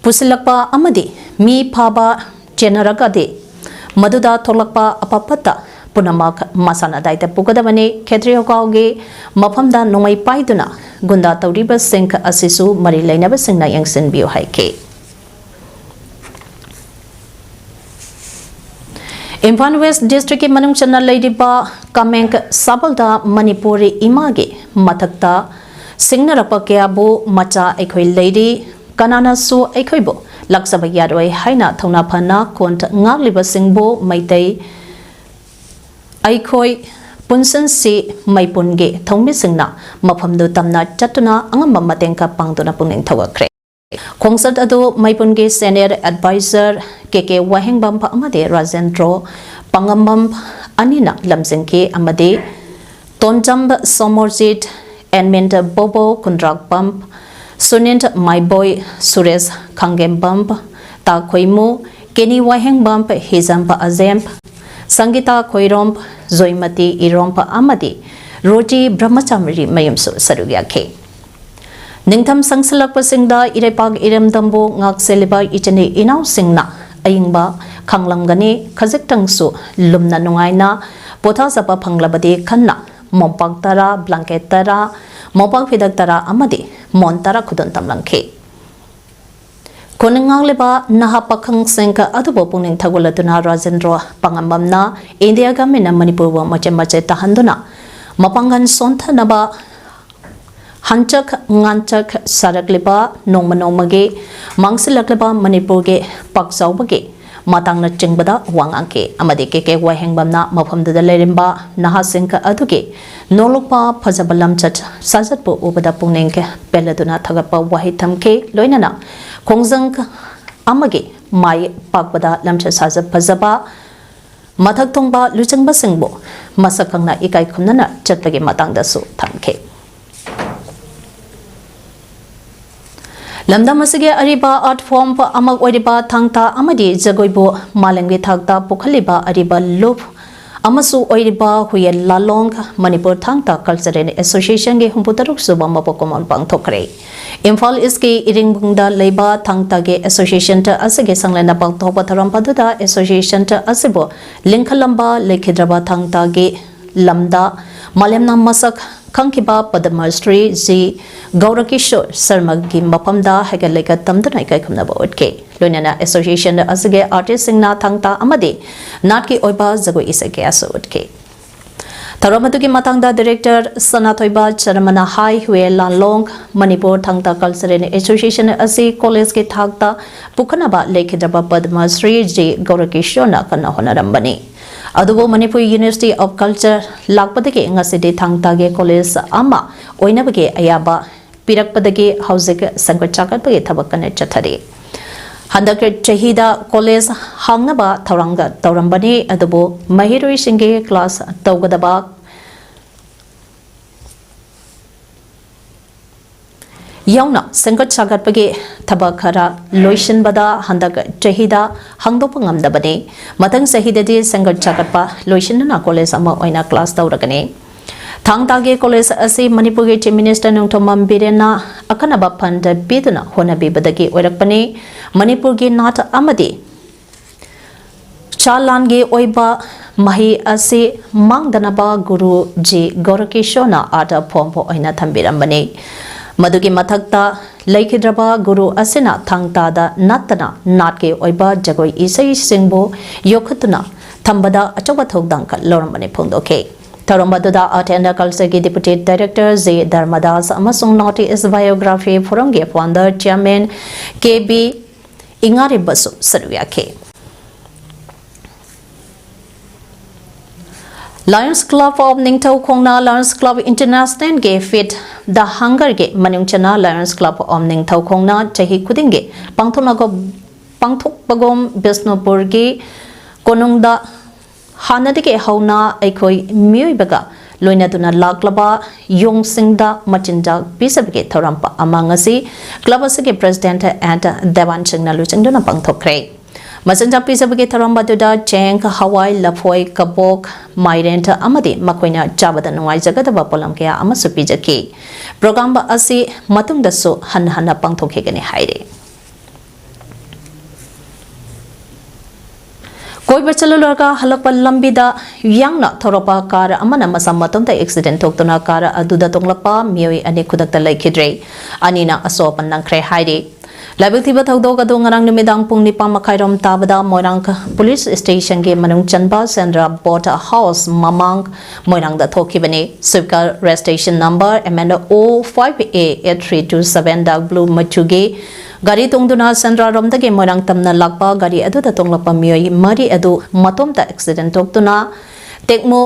ꯄꯨꯁꯤꯜꯂꯛꯄ ꯑꯃꯗꯤ ꯃꯤ ꯐꯥꯕ ꯆꯦꯟꯅꯔꯒꯗꯤ ꯃꯗꯨꯗ ꯊꯣꯛꯂꯛꯄ ꯑꯐ ꯐꯠꯇ ꯄꯨꯝꯅꯃꯛ ꯃꯁꯥꯅ ꯗꯥꯏꯇ ꯄꯨꯒꯗꯕꯅꯤ꯫ ꯈꯦꯇ꯭ꯔꯤꯒꯥꯎꯒꯤ ꯃꯐꯝꯗ ꯅꯣꯡꯃꯩ ꯄꯥꯏꯗꯨꯅ ꯒꯨꯟꯗꯥ ꯇꯧꯔꯤꯕꯁꯤꯡ ꯑꯁꯤꯁꯨ ꯃꯔꯤ ꯂꯩꯅꯕꯁꯤꯡꯅ ꯌꯦꯡꯁꯤꯟꯕꯤꯌꯨ ꯍꯥꯏꯈꯤ꯫ ꯏꯝꯐꯥꯜ ꯋꯦꯁ ꯗꯤꯁꯇ꯭ꯔꯤꯛꯀꯤ ꯃꯅꯨꯡ ꯆꯟꯅ ꯂꯩꯔꯤꯕ ꯀꯃꯦꯡ ꯁꯥꯕꯜꯗ ꯃꯅꯤꯄꯨꯔꯤ ꯏꯃꯥꯒꯤ ꯃꯊꯛꯇ ꯁꯤꯡꯅꯔꯛꯄ ꯀꯌꯥꯕꯨ ꯃꯆꯥ ꯑꯩꯈꯣꯏ ꯂꯩꯔꯤ, ꯀꯅꯥꯅꯁꯨ ꯑꯩꯈꯣꯏꯕꯨ ꯂꯥꯛꯆꯕ ꯌꯥꯔꯣꯏ ꯍꯥꯏꯅ ꯊꯧꯅꯥ ꯐꯅ ꯈꯣꯟ ꯉꯥꯛꯂꯤꯕꯁꯤꯡꯕꯨ ꯃꯩꯇꯩ ꯑꯩꯈꯣꯏ ꯄꯨꯟꯁꯤꯟꯁꯤ ꯃꯩꯄꯨꯟꯒꯤ ꯊꯧꯃꯤꯁꯤꯡꯅ ꯃꯐꯝꯗꯨ ꯇꯝꯅ ꯆꯠꯇꯨꯅ ꯑꯉꯝꯕ ꯃꯇꯦꯡ ꯈꯔ ꯄꯥꯡꯗꯨꯅ ꯄꯨꯛꯅꯤꯡ ꯊꯧꯒꯠꯈ꯭ꯔꯦ꯫ ꯈꯣꯡꯆꯠ ꯑꯗꯨ ꯃꯩꯄꯨꯟꯒꯤ Senior Advisor ꯀꯦ ꯀꯦ ꯋꯥꯍꯦꯡꯕꯝ ꯑꯃꯗꯤ ꯔꯥꯖꯦꯟꯗ꯭ꯔꯣ ꯄꯥꯉꯝꯕꯝ ꯑꯅꯤꯅ ꯂꯝꯖꯤꯡꯈꯤ ꯑꯃꯗꯤ ꯇꯣꯟꯖꯝ ꯁꯣꯃꯣꯔꯖꯤꯠ, ꯑꯦꯟꯃꯤꯟ ꯕꯣꯕꯣ ꯀꯨꯟꯗ꯭ꯔꯥꯛꯄꯝ, ꯁꯨꯅꯤꯟ ꯃꯥꯏꯕꯣꯏ, ꯁꯨꯔꯦꯁ ꯈꯥꯡꯒꯦꯝꯕꯝ, ꯇꯥꯈꯣꯏꯃꯨ, ꯀꯦꯅꯤ ꯋꯥꯍꯦꯡꯕꯝ, ꯍꯤꯖꯝ ꯑꯖꯦꯝ, ꯁꯪꯒꯤꯇꯥ ꯈꯣꯏꯔꯣꯝ, ꯖꯣꯏꯃꯇꯤ ꯏꯔꯣꯝ ꯑꯃꯗꯤ ꯔꯣꯖꯤ ꯕ꯭ꯔꯍꯃꯆꯥꯔꯤ ꯃꯌꯨꯝꯁꯨ ꯁꯔꯨꯛ ꯌꯥꯈꯤ꯫ ꯅꯤꯡꯊꯝ ꯁꯪꯁꯤꯜꯂꯛꯄꯁꯤꯡꯗ ꯏꯔꯩꯄꯥꯛ ꯏꯔꯝꯗꯝꯕꯨ ꯉꯥꯛꯁꯦꯜꯂꯤꯕ ꯏꯆꯤꯟ ꯏꯅꯥꯎꯁꯤꯡꯅ ꯑꯏꯪꯕ ꯈꯪꯂꯝꯒꯅꯤ꯫ ꯈꯖꯤꯛꯇꯪꯁꯨ ꯂꯨꯝꯅ ꯅꯨꯡꯉꯥꯏꯅ ꯄꯣꯊꯥꯖꯕ ꯐꯪꯂꯕꯗꯤ ꯈꯟꯅ ꯃꯣꯝꯄꯥꯛ ꯇꯔꯥ, blanket ꯇꯔꯥ, ꯃꯣꯝꯄꯥꯛ ꯐꯤꯗꯛ ꯇꯔꯥ ꯑꯃꯗꯤ ꯃꯣꯟ ꯇꯔꯥ ꯈꯨꯗꯣꯜ ꯇꯝꯂꯝꯈꯤ꯫ ꯈꯨꯟꯅ ꯉꯥꯡꯂꯤꯕ ꯅꯍꯥ ꯄꯥꯈꯪꯁꯤꯡ ꯑꯗꯨꯕꯨ ꯄꯨꯛꯅꯤꯡ ꯊꯧꯒꯠꯂꯗꯨꯅ ꯔꯥꯖꯦꯟꯗ꯭ꯔꯣ ꯄꯥꯉꯝꯕꯝꯅ ꯏꯟꯗꯤꯌꯥ ꯒꯃꯦꯟꯅ ꯃꯅꯤꯄꯨꯔꯕꯨ ꯃꯆꯦꯠ ꯃꯆꯦꯠ ꯇꯥꯍꯟꯗꯨꯅ ꯃꯄꯥꯡꯒꯜ ꯁꯣꯟꯊꯅꯕ ꯍꯟꯆꯛ ꯉꯥꯟꯆꯛ ꯁꯥꯔꯛꯂꯤꯕ ꯅꯣꯡꯃ ꯅꯣꯡꯃꯒꯤ ꯃꯥꯡꯁꯤꯜꯂꯛꯂꯤꯕ ꯃꯅꯤꯄꯨꯔꯒꯤ ꯄꯥꯛ ꯆꯥꯎꯕꯒꯤ ꯃꯇꯥꯡꯅꯆꯤꯡꯕꯗ ꯋꯥ ꯉꯥꯡꯈꯤ ꯑꯃꯗꯤ ꯀꯦ ꯀꯦ ꯋꯥꯍꯦꯡꯕꯝꯅ ꯃꯐꯝꯗꯨꯗ ꯂꯩꯔꯝꯕ ꯅꯍꯥꯁꯤꯡ ꯑꯗꯨꯒꯤ ꯅꯣꯂꯨꯛꯄ ꯐꯖꯕ ꯂꯝꯆꯠ ꯁꯥꯖꯠꯄꯨ ꯎꯕꯗ ꯄꯨꯛꯅꯤꯡ ꯄꯦꯜꯂꯗꯨꯅ ꯊꯥꯒꯠꯄ ꯋꯥꯍꯩ ꯊꯝꯈꯤ꯫ ꯂꯣꯏꯅꯅ ꯈꯣꯡꯖꯪ ꯑꯃꯒꯤ ꯃꯥꯏ ꯄꯥꯛꯄꯗ ꯂꯝꯆꯠ ꯁꯥꯖꯠ ꯐꯖꯕ ꯃꯊꯛ ꯊꯣꯡꯕ ꯂꯨꯆꯤꯡꯕꯁꯤꯡꯕꯨ ꯃꯁꯛ ꯈꯪꯅ ꯏꯀꯥꯏ ꯈꯨꯝꯅꯅ ꯆꯠꯄꯒꯤ ꯃꯇꯥꯡꯗꯁꯨ ꯊꯝꯈꯤ꯫ ꯂꯝꯗꯝ ꯑꯁꯤꯒꯤ ꯑꯔꯤꯕ art form ꯑꯃ ꯑꯣꯏꯔꯤꯕ ꯊꯥꯡ ꯇꯥ ꯑꯃꯗꯤ ꯖꯒꯣꯏꯕꯨ ꯃꯥꯂꯦꯝꯒꯤ ꯊꯥꯛꯇ ꯄꯨꯈꯠꯂꯤꯕ ꯑꯔꯤꯕ ꯂꯨꯞ ꯑꯃꯁꯨ ꯑꯣꯏꯔꯤꯕ ꯍꯨꯌꯦꯟ ꯂꯥꯂꯣꯡ ꯃꯅꯤꯄꯨꯔ ꯊꯥꯡ ꯇꯥ Cultural Associationꯒꯤ ꯍꯨꯝꯐꯨ ꯇꯔꯨꯛ ꯁꯨꯕ ꯃꯄꯣꯛ ꯀꯨꯝꯑꯣꯟ ꯄꯥꯡꯊꯣꯛꯈ꯭ꯔꯦ꯫ ꯏꯝꯐꯥꯜ ꯏꯁꯀꯤ ꯏꯔꯤꯡꯕꯨꯡꯗ ꯂꯩꯕ ꯊꯥꯡ ꯇꯥꯒꯤ association ꯑꯁꯤꯒꯤ ꯁꯪꯂꯦꯟꯗ ꯄꯥꯡꯊꯣꯛꯄ ꯊꯧꯔꯝ ꯑꯗꯨꯗ association ꯑꯁꯤꯕꯨ ꯂꯤꯡꯈꯠꯂꯝꯕ ꯂꯩꯈꯤꯗ꯭ꯔꯕ ꯊꯥꯡ ꯇꯥꯒꯤ ꯂꯝꯗ ꯃꯥꯂꯦꯝꯅ ꯃꯁꯛ ꯈꯪꯈꯤꯕ ꯄꯗꯃ ꯁ꯭ꯔꯤ ꯖꯤ ꯒꯧꯔꯀꯤꯁꯣꯔ ꯁꯔꯃꯒꯤ ꯃꯐꯝꯗ ꯍꯩꯒꯠ ꯂꯩꯒꯠ ꯇꯝꯗꯨꯅ ꯏꯀꯥꯏ ꯈꯨꯝꯅꯕ ꯎꯠꯈꯤ꯫ ꯂꯣꯏꯅꯅ association ꯑꯁꯤꯒꯤ artistꯁꯤꯡꯅ ꯊꯥꯡ ꯇꯥ ꯑꯃꯗꯤ ꯅꯥꯠꯀꯤ ꯑꯣꯏꯕ ꯖꯒꯣꯏ ꯏꯁꯩ ꯀꯌꯥꯁꯨ ꯎꯠꯈꯤ꯫ ꯊꯧꯔꯝ ꯑꯗꯨꯒꯤ ꯃꯇꯥꯡꯗ director ꯁꯅꯥꯊꯣꯏꯕ ꯆꯔꯃꯅ ꯍꯥꯏ, ꯍꯨꯌꯦ ꯂꯥꯟꯂꯣꯡ ꯃꯅꯤꯄꯨꯔ ꯊꯥꯡ ꯇꯥ Cultural Association ꯑꯁꯤ collegeꯀꯤ ꯊꯥꯛꯇ ꯄꯨꯈꯠꯅꯕ ꯂꯩꯈꯤꯗ꯭ꯔꯕ ꯄꯗꯃ ꯁ꯭ꯔꯤ ꯖꯤ ꯒꯧꯔꯀꯤꯁꯣꯔꯅ ꯀꯟꯅ ꯍꯣꯠꯅꯔꯝꯕꯅꯤ꯫ ꯑꯗꯨꯕꯨ Manipur University of Culture ꯂꯥꯛꯄꯗꯒꯤ ꯉꯁꯤꯗꯤ ꯊꯥꯡ ꯇꯥꯒꯤ college ꯑꯃ ꯑꯣꯏꯅꯕꯒꯤ ꯑꯌꯥꯕ ꯄꯤꯔꯛꯄꯗꯒꯤ ꯍꯧꯖꯤꯛ ꯁꯦꯝꯒꯠ ꯁꯥꯒꯠꯄꯒꯤ ꯊꯕꯛ ꯀꯟꯅ ꯆꯠꯊꯔꯤ꯫ ꯍꯟꯗꯛ ꯆꯍꯤꯗ college ꯍꯥꯡꯅꯕ ꯊꯧꯔꯥꯡ ꯇꯧꯔꯝꯕꯅꯤ, ꯑꯗꯨꯕꯨ ꯃꯍꯩꯔꯣꯏꯁꯤꯡꯒꯤ class ꯇꯧꯒꯗꯕ ꯌꯥꯎꯅ ꯁꯦꯝꯒꯠ ꯁꯥꯒꯠꯄꯒꯤ ꯊꯕꯛ ꯈꯔ ꯂꯣꯏꯁꯤꯟꯕꯗ ꯍꯟꯗꯛ ꯆꯍꯤꯗ ꯍꯥꯡꯗꯣꯛꯄ ꯉꯝꯗꯕꯅꯤ꯫ ꯃꯊꯪ ꯆꯍꯤꯗꯗꯤ ꯁꯦꯝꯒꯠ ꯁꯥꯒꯠꯄ ꯂꯣꯏꯁꯤꯟꯗꯨꯅ college ꯑꯃ ꯑꯣꯏꯅ class ꯇꯧꯔꯒꯅꯤ꯫ ꯊꯥꯡ ꯇꯥꯒꯤ college ꯑꯁꯤ ꯃꯅꯤꯄꯨꯔꯒꯤ Chief Minister ꯅꯣꯡꯊꯣꯝꯕꯝ ꯕꯤꯔꯦꯟꯅ ꯑꯈꯟꯅꯕ fund ꯄꯤꯗꯨꯅ ꯍꯣꯠꯅꯕꯤꯕꯗꯒꯤ ꯑꯣꯏꯔꯛꯄꯅꯤ꯫ ꯃꯅꯤꯄꯨꯔꯒꯤ ꯅꯥꯠ ꯑꯃꯗꯤ ꯆꯥ ꯂꯥꯟꯒꯤ ꯑꯣꯏꯕ ꯃꯍꯩ ꯑꯁꯤ ꯃꯥꯡꯗꯅꯕ ꯒꯨꯔꯨ ꯖꯤ ꯒꯣꯔꯀꯤꯁꯣꯔꯅ art form ꯑꯣꯏꯅ ꯊꯝꯕꯤꯔꯝꯕꯅꯤ꯫ ꯃꯗꯨꯒꯤ ꯃꯊꯛꯇ ꯂꯩꯈꯤꯗ꯭ꯔꯕ ꯒꯨꯔꯨ ꯑꯁꯤꯅ ꯊꯥꯡ ꯇꯥꯗ ꯅꯠꯇꯅ ꯅꯥꯠꯀꯤ ꯑꯣꯏꯕ ꯖꯒꯣꯏ ꯏꯁꯩꯁꯤꯡꯕꯨ ꯌꯣꯛꯈꯠꯇꯨꯅ ꯊꯝꯕꯗ ꯑꯆꯧꯕ ꯊꯧꯗꯥꯡ ꯂꯧꯔꯝꯕꯅꯤ ꯐꯣꯡꯗꯣꯛꯈꯤ꯫ ꯊꯧꯔꯝ ꯑꯗꯨꯗ Art and Culture ꯒꯤ Deputy Director ꯖꯦ ꯙꯔꯃꯗꯥꯁ ꯑꯃꯁꯨꯡ North East Biography Forum ꯒꯤ Founder Chairman ꯀꯦ ꯕꯤ ꯏꯉꯥꯔꯤꯕꯁꯨ ꯁꯔꯨꯛ ꯌꯥꯈꯤ꯫ Lions Club of ꯅꯤꯡꯊꯧ ꯈꯣꯡꯅꯥꯡ Lions Club International ꯒꯤ Feed the Hunger ꯒꯤ ꯃꯅꯨꯡ ꯆꯟꯅ Lions Club of ꯅꯤꯡꯊꯧ ꯈꯣꯡꯅꯥꯡ ꯆꯍꯤ ꯈꯨꯗꯤꯡꯒꯤ ꯄꯥꯡꯊꯣꯛꯅꯒ-, ꯄꯥꯡꯊꯣꯛꯄꯒꯨꯝ ꯕꯤꯁꯅꯨꯄꯨꯔꯒꯤ ꯀꯣꯅꯨꯡꯗ ꯍꯥꯟꯅꯗꯒꯤ ꯍꯧꯅ ꯑꯩꯈꯣꯏ ꯃꯤꯑꯣꯏꯕꯒ ꯂꯣꯏꯅꯗꯨꯅ ꯂꯥꯛꯂꯕ ꯌꯣꯡꯁꯤꯡꯗ ꯃꯆꯤꯟꯖꯥꯛ ꯄꯤꯖꯕꯒꯤ ꯊꯧꯔꯝ ꯑꯃ ꯉꯁꯤ club ꯑꯁꯤꯒꯤ President ꯑꯦꯟ ꯗꯦꯋꯥꯟ ꯁꯤꯡꯅ ꯂꯨꯆꯤꯡꯗꯨꯅ ꯄꯥꯡꯊꯣꯛꯈ꯭ꯔꯦ꯫ ꯃꯆꯤꯟꯖꯥꯛ ꯄꯤꯖꯕꯒꯤ ꯊꯧꯔꯝ ꯑꯗꯨꯗ ꯆꯦꯡ, ꯍꯋꯥꯏ, ꯂꯐꯣꯏ, ꯀꯕꯣꯛ, ꯃꯥꯏꯔꯦꯟ ꯑꯃꯗꯤ ꯃꯈꯣꯏꯅ ꯆꯥꯕꯗ ꯅꯨꯡꯉꯥꯏꯖꯒꯗꯕ ꯄꯣꯠꯂꯝ ꯀꯌꯥ ꯑꯃꯁꯨ ꯄꯤꯖꯈꯤ꯫ Program ꯑꯁꯤ ꯃꯇꯨꯡꯗꯁꯨ ꯍꯟꯅ ꯍꯟꯅ ꯄꯥꯡꯊꯣꯛꯈꯤꯒꯅꯤ ꯍꯥꯏꯔꯤ꯫ ꯀꯣꯏꯕ ꯆꯠꯂꯨꯔꯒ ꯍꯜꯂꯛꯄ ꯂꯝꯕꯤꯗ ꯌꯥꯡꯅ ꯊꯧꯔꯛꯄ car ꯑꯃꯅ ꯃꯁꯥ ꯃꯇꯣꯝꯇ accident ꯊꯣꯛꯇꯨꯅ car ꯑꯗꯨꯗ ꯇꯣꯡꯂꯛꯄ ꯃꯤꯑꯣꯏ ꯑꯅꯤ ꯈꯨꯗꯛꯇ ꯂꯩꯈꯤꯗ꯭ꯔꯦ꯫ ꯑꯅꯤꯅ ꯑꯁꯣꯛ ꯑꯄꯟ ꯅꯪꯈ꯭ꯔꯦ ꯍꯥꯏꯔꯤ꯫ ꯂꯥꯏꯕꯛ ꯊꯤꯕ ꯊꯧꯗꯣꯛ ꯑꯗꯨ ꯉꯔꯥꯡ ꯅꯨꯃꯤꯗꯥꯡ ꯄꯨꯡ ꯅꯤꯄꯥꯟ ꯃꯈꯥꯏꯔꯣꯝ ꯇꯥꯕꯗ ꯃꯣꯏꯔꯥꯡ police station ꯒꯤ ꯃꯅꯨꯡ ꯆꯟꯕ ꯁꯦꯟꯗ꯭ꯔꯥ Boat House ꯃꯃꯥꯡ ꯃꯣꯏꯔꯥꯡꯗ ꯊꯣꯛꯈꯤꯕꯅꯤ꯫ Swift car registration number M N O five A eight three two seven dark blue ꯃꯆꯨꯒꯤ ꯒꯥꯔꯤ ꯇꯣꯡꯗꯨꯅ ꯁꯦꯟꯗ꯭ꯔꯥꯔꯣꯝꯗꯒꯤ ꯃꯣꯏꯔꯥꯡ ꯇꯝꯅ ꯂꯥꯛꯄ ꯒꯥꯔꯤ ꯑꯗꯨꯗ ꯇꯣꯡꯂꯛꯄ ꯃꯤꯑꯣꯏ ꯃꯔꯤ ꯑꯗꯨ ꯃꯇꯣꯝꯇ accident ꯊꯣꯛꯇꯨꯅ ꯇꯦꯛꯃꯨ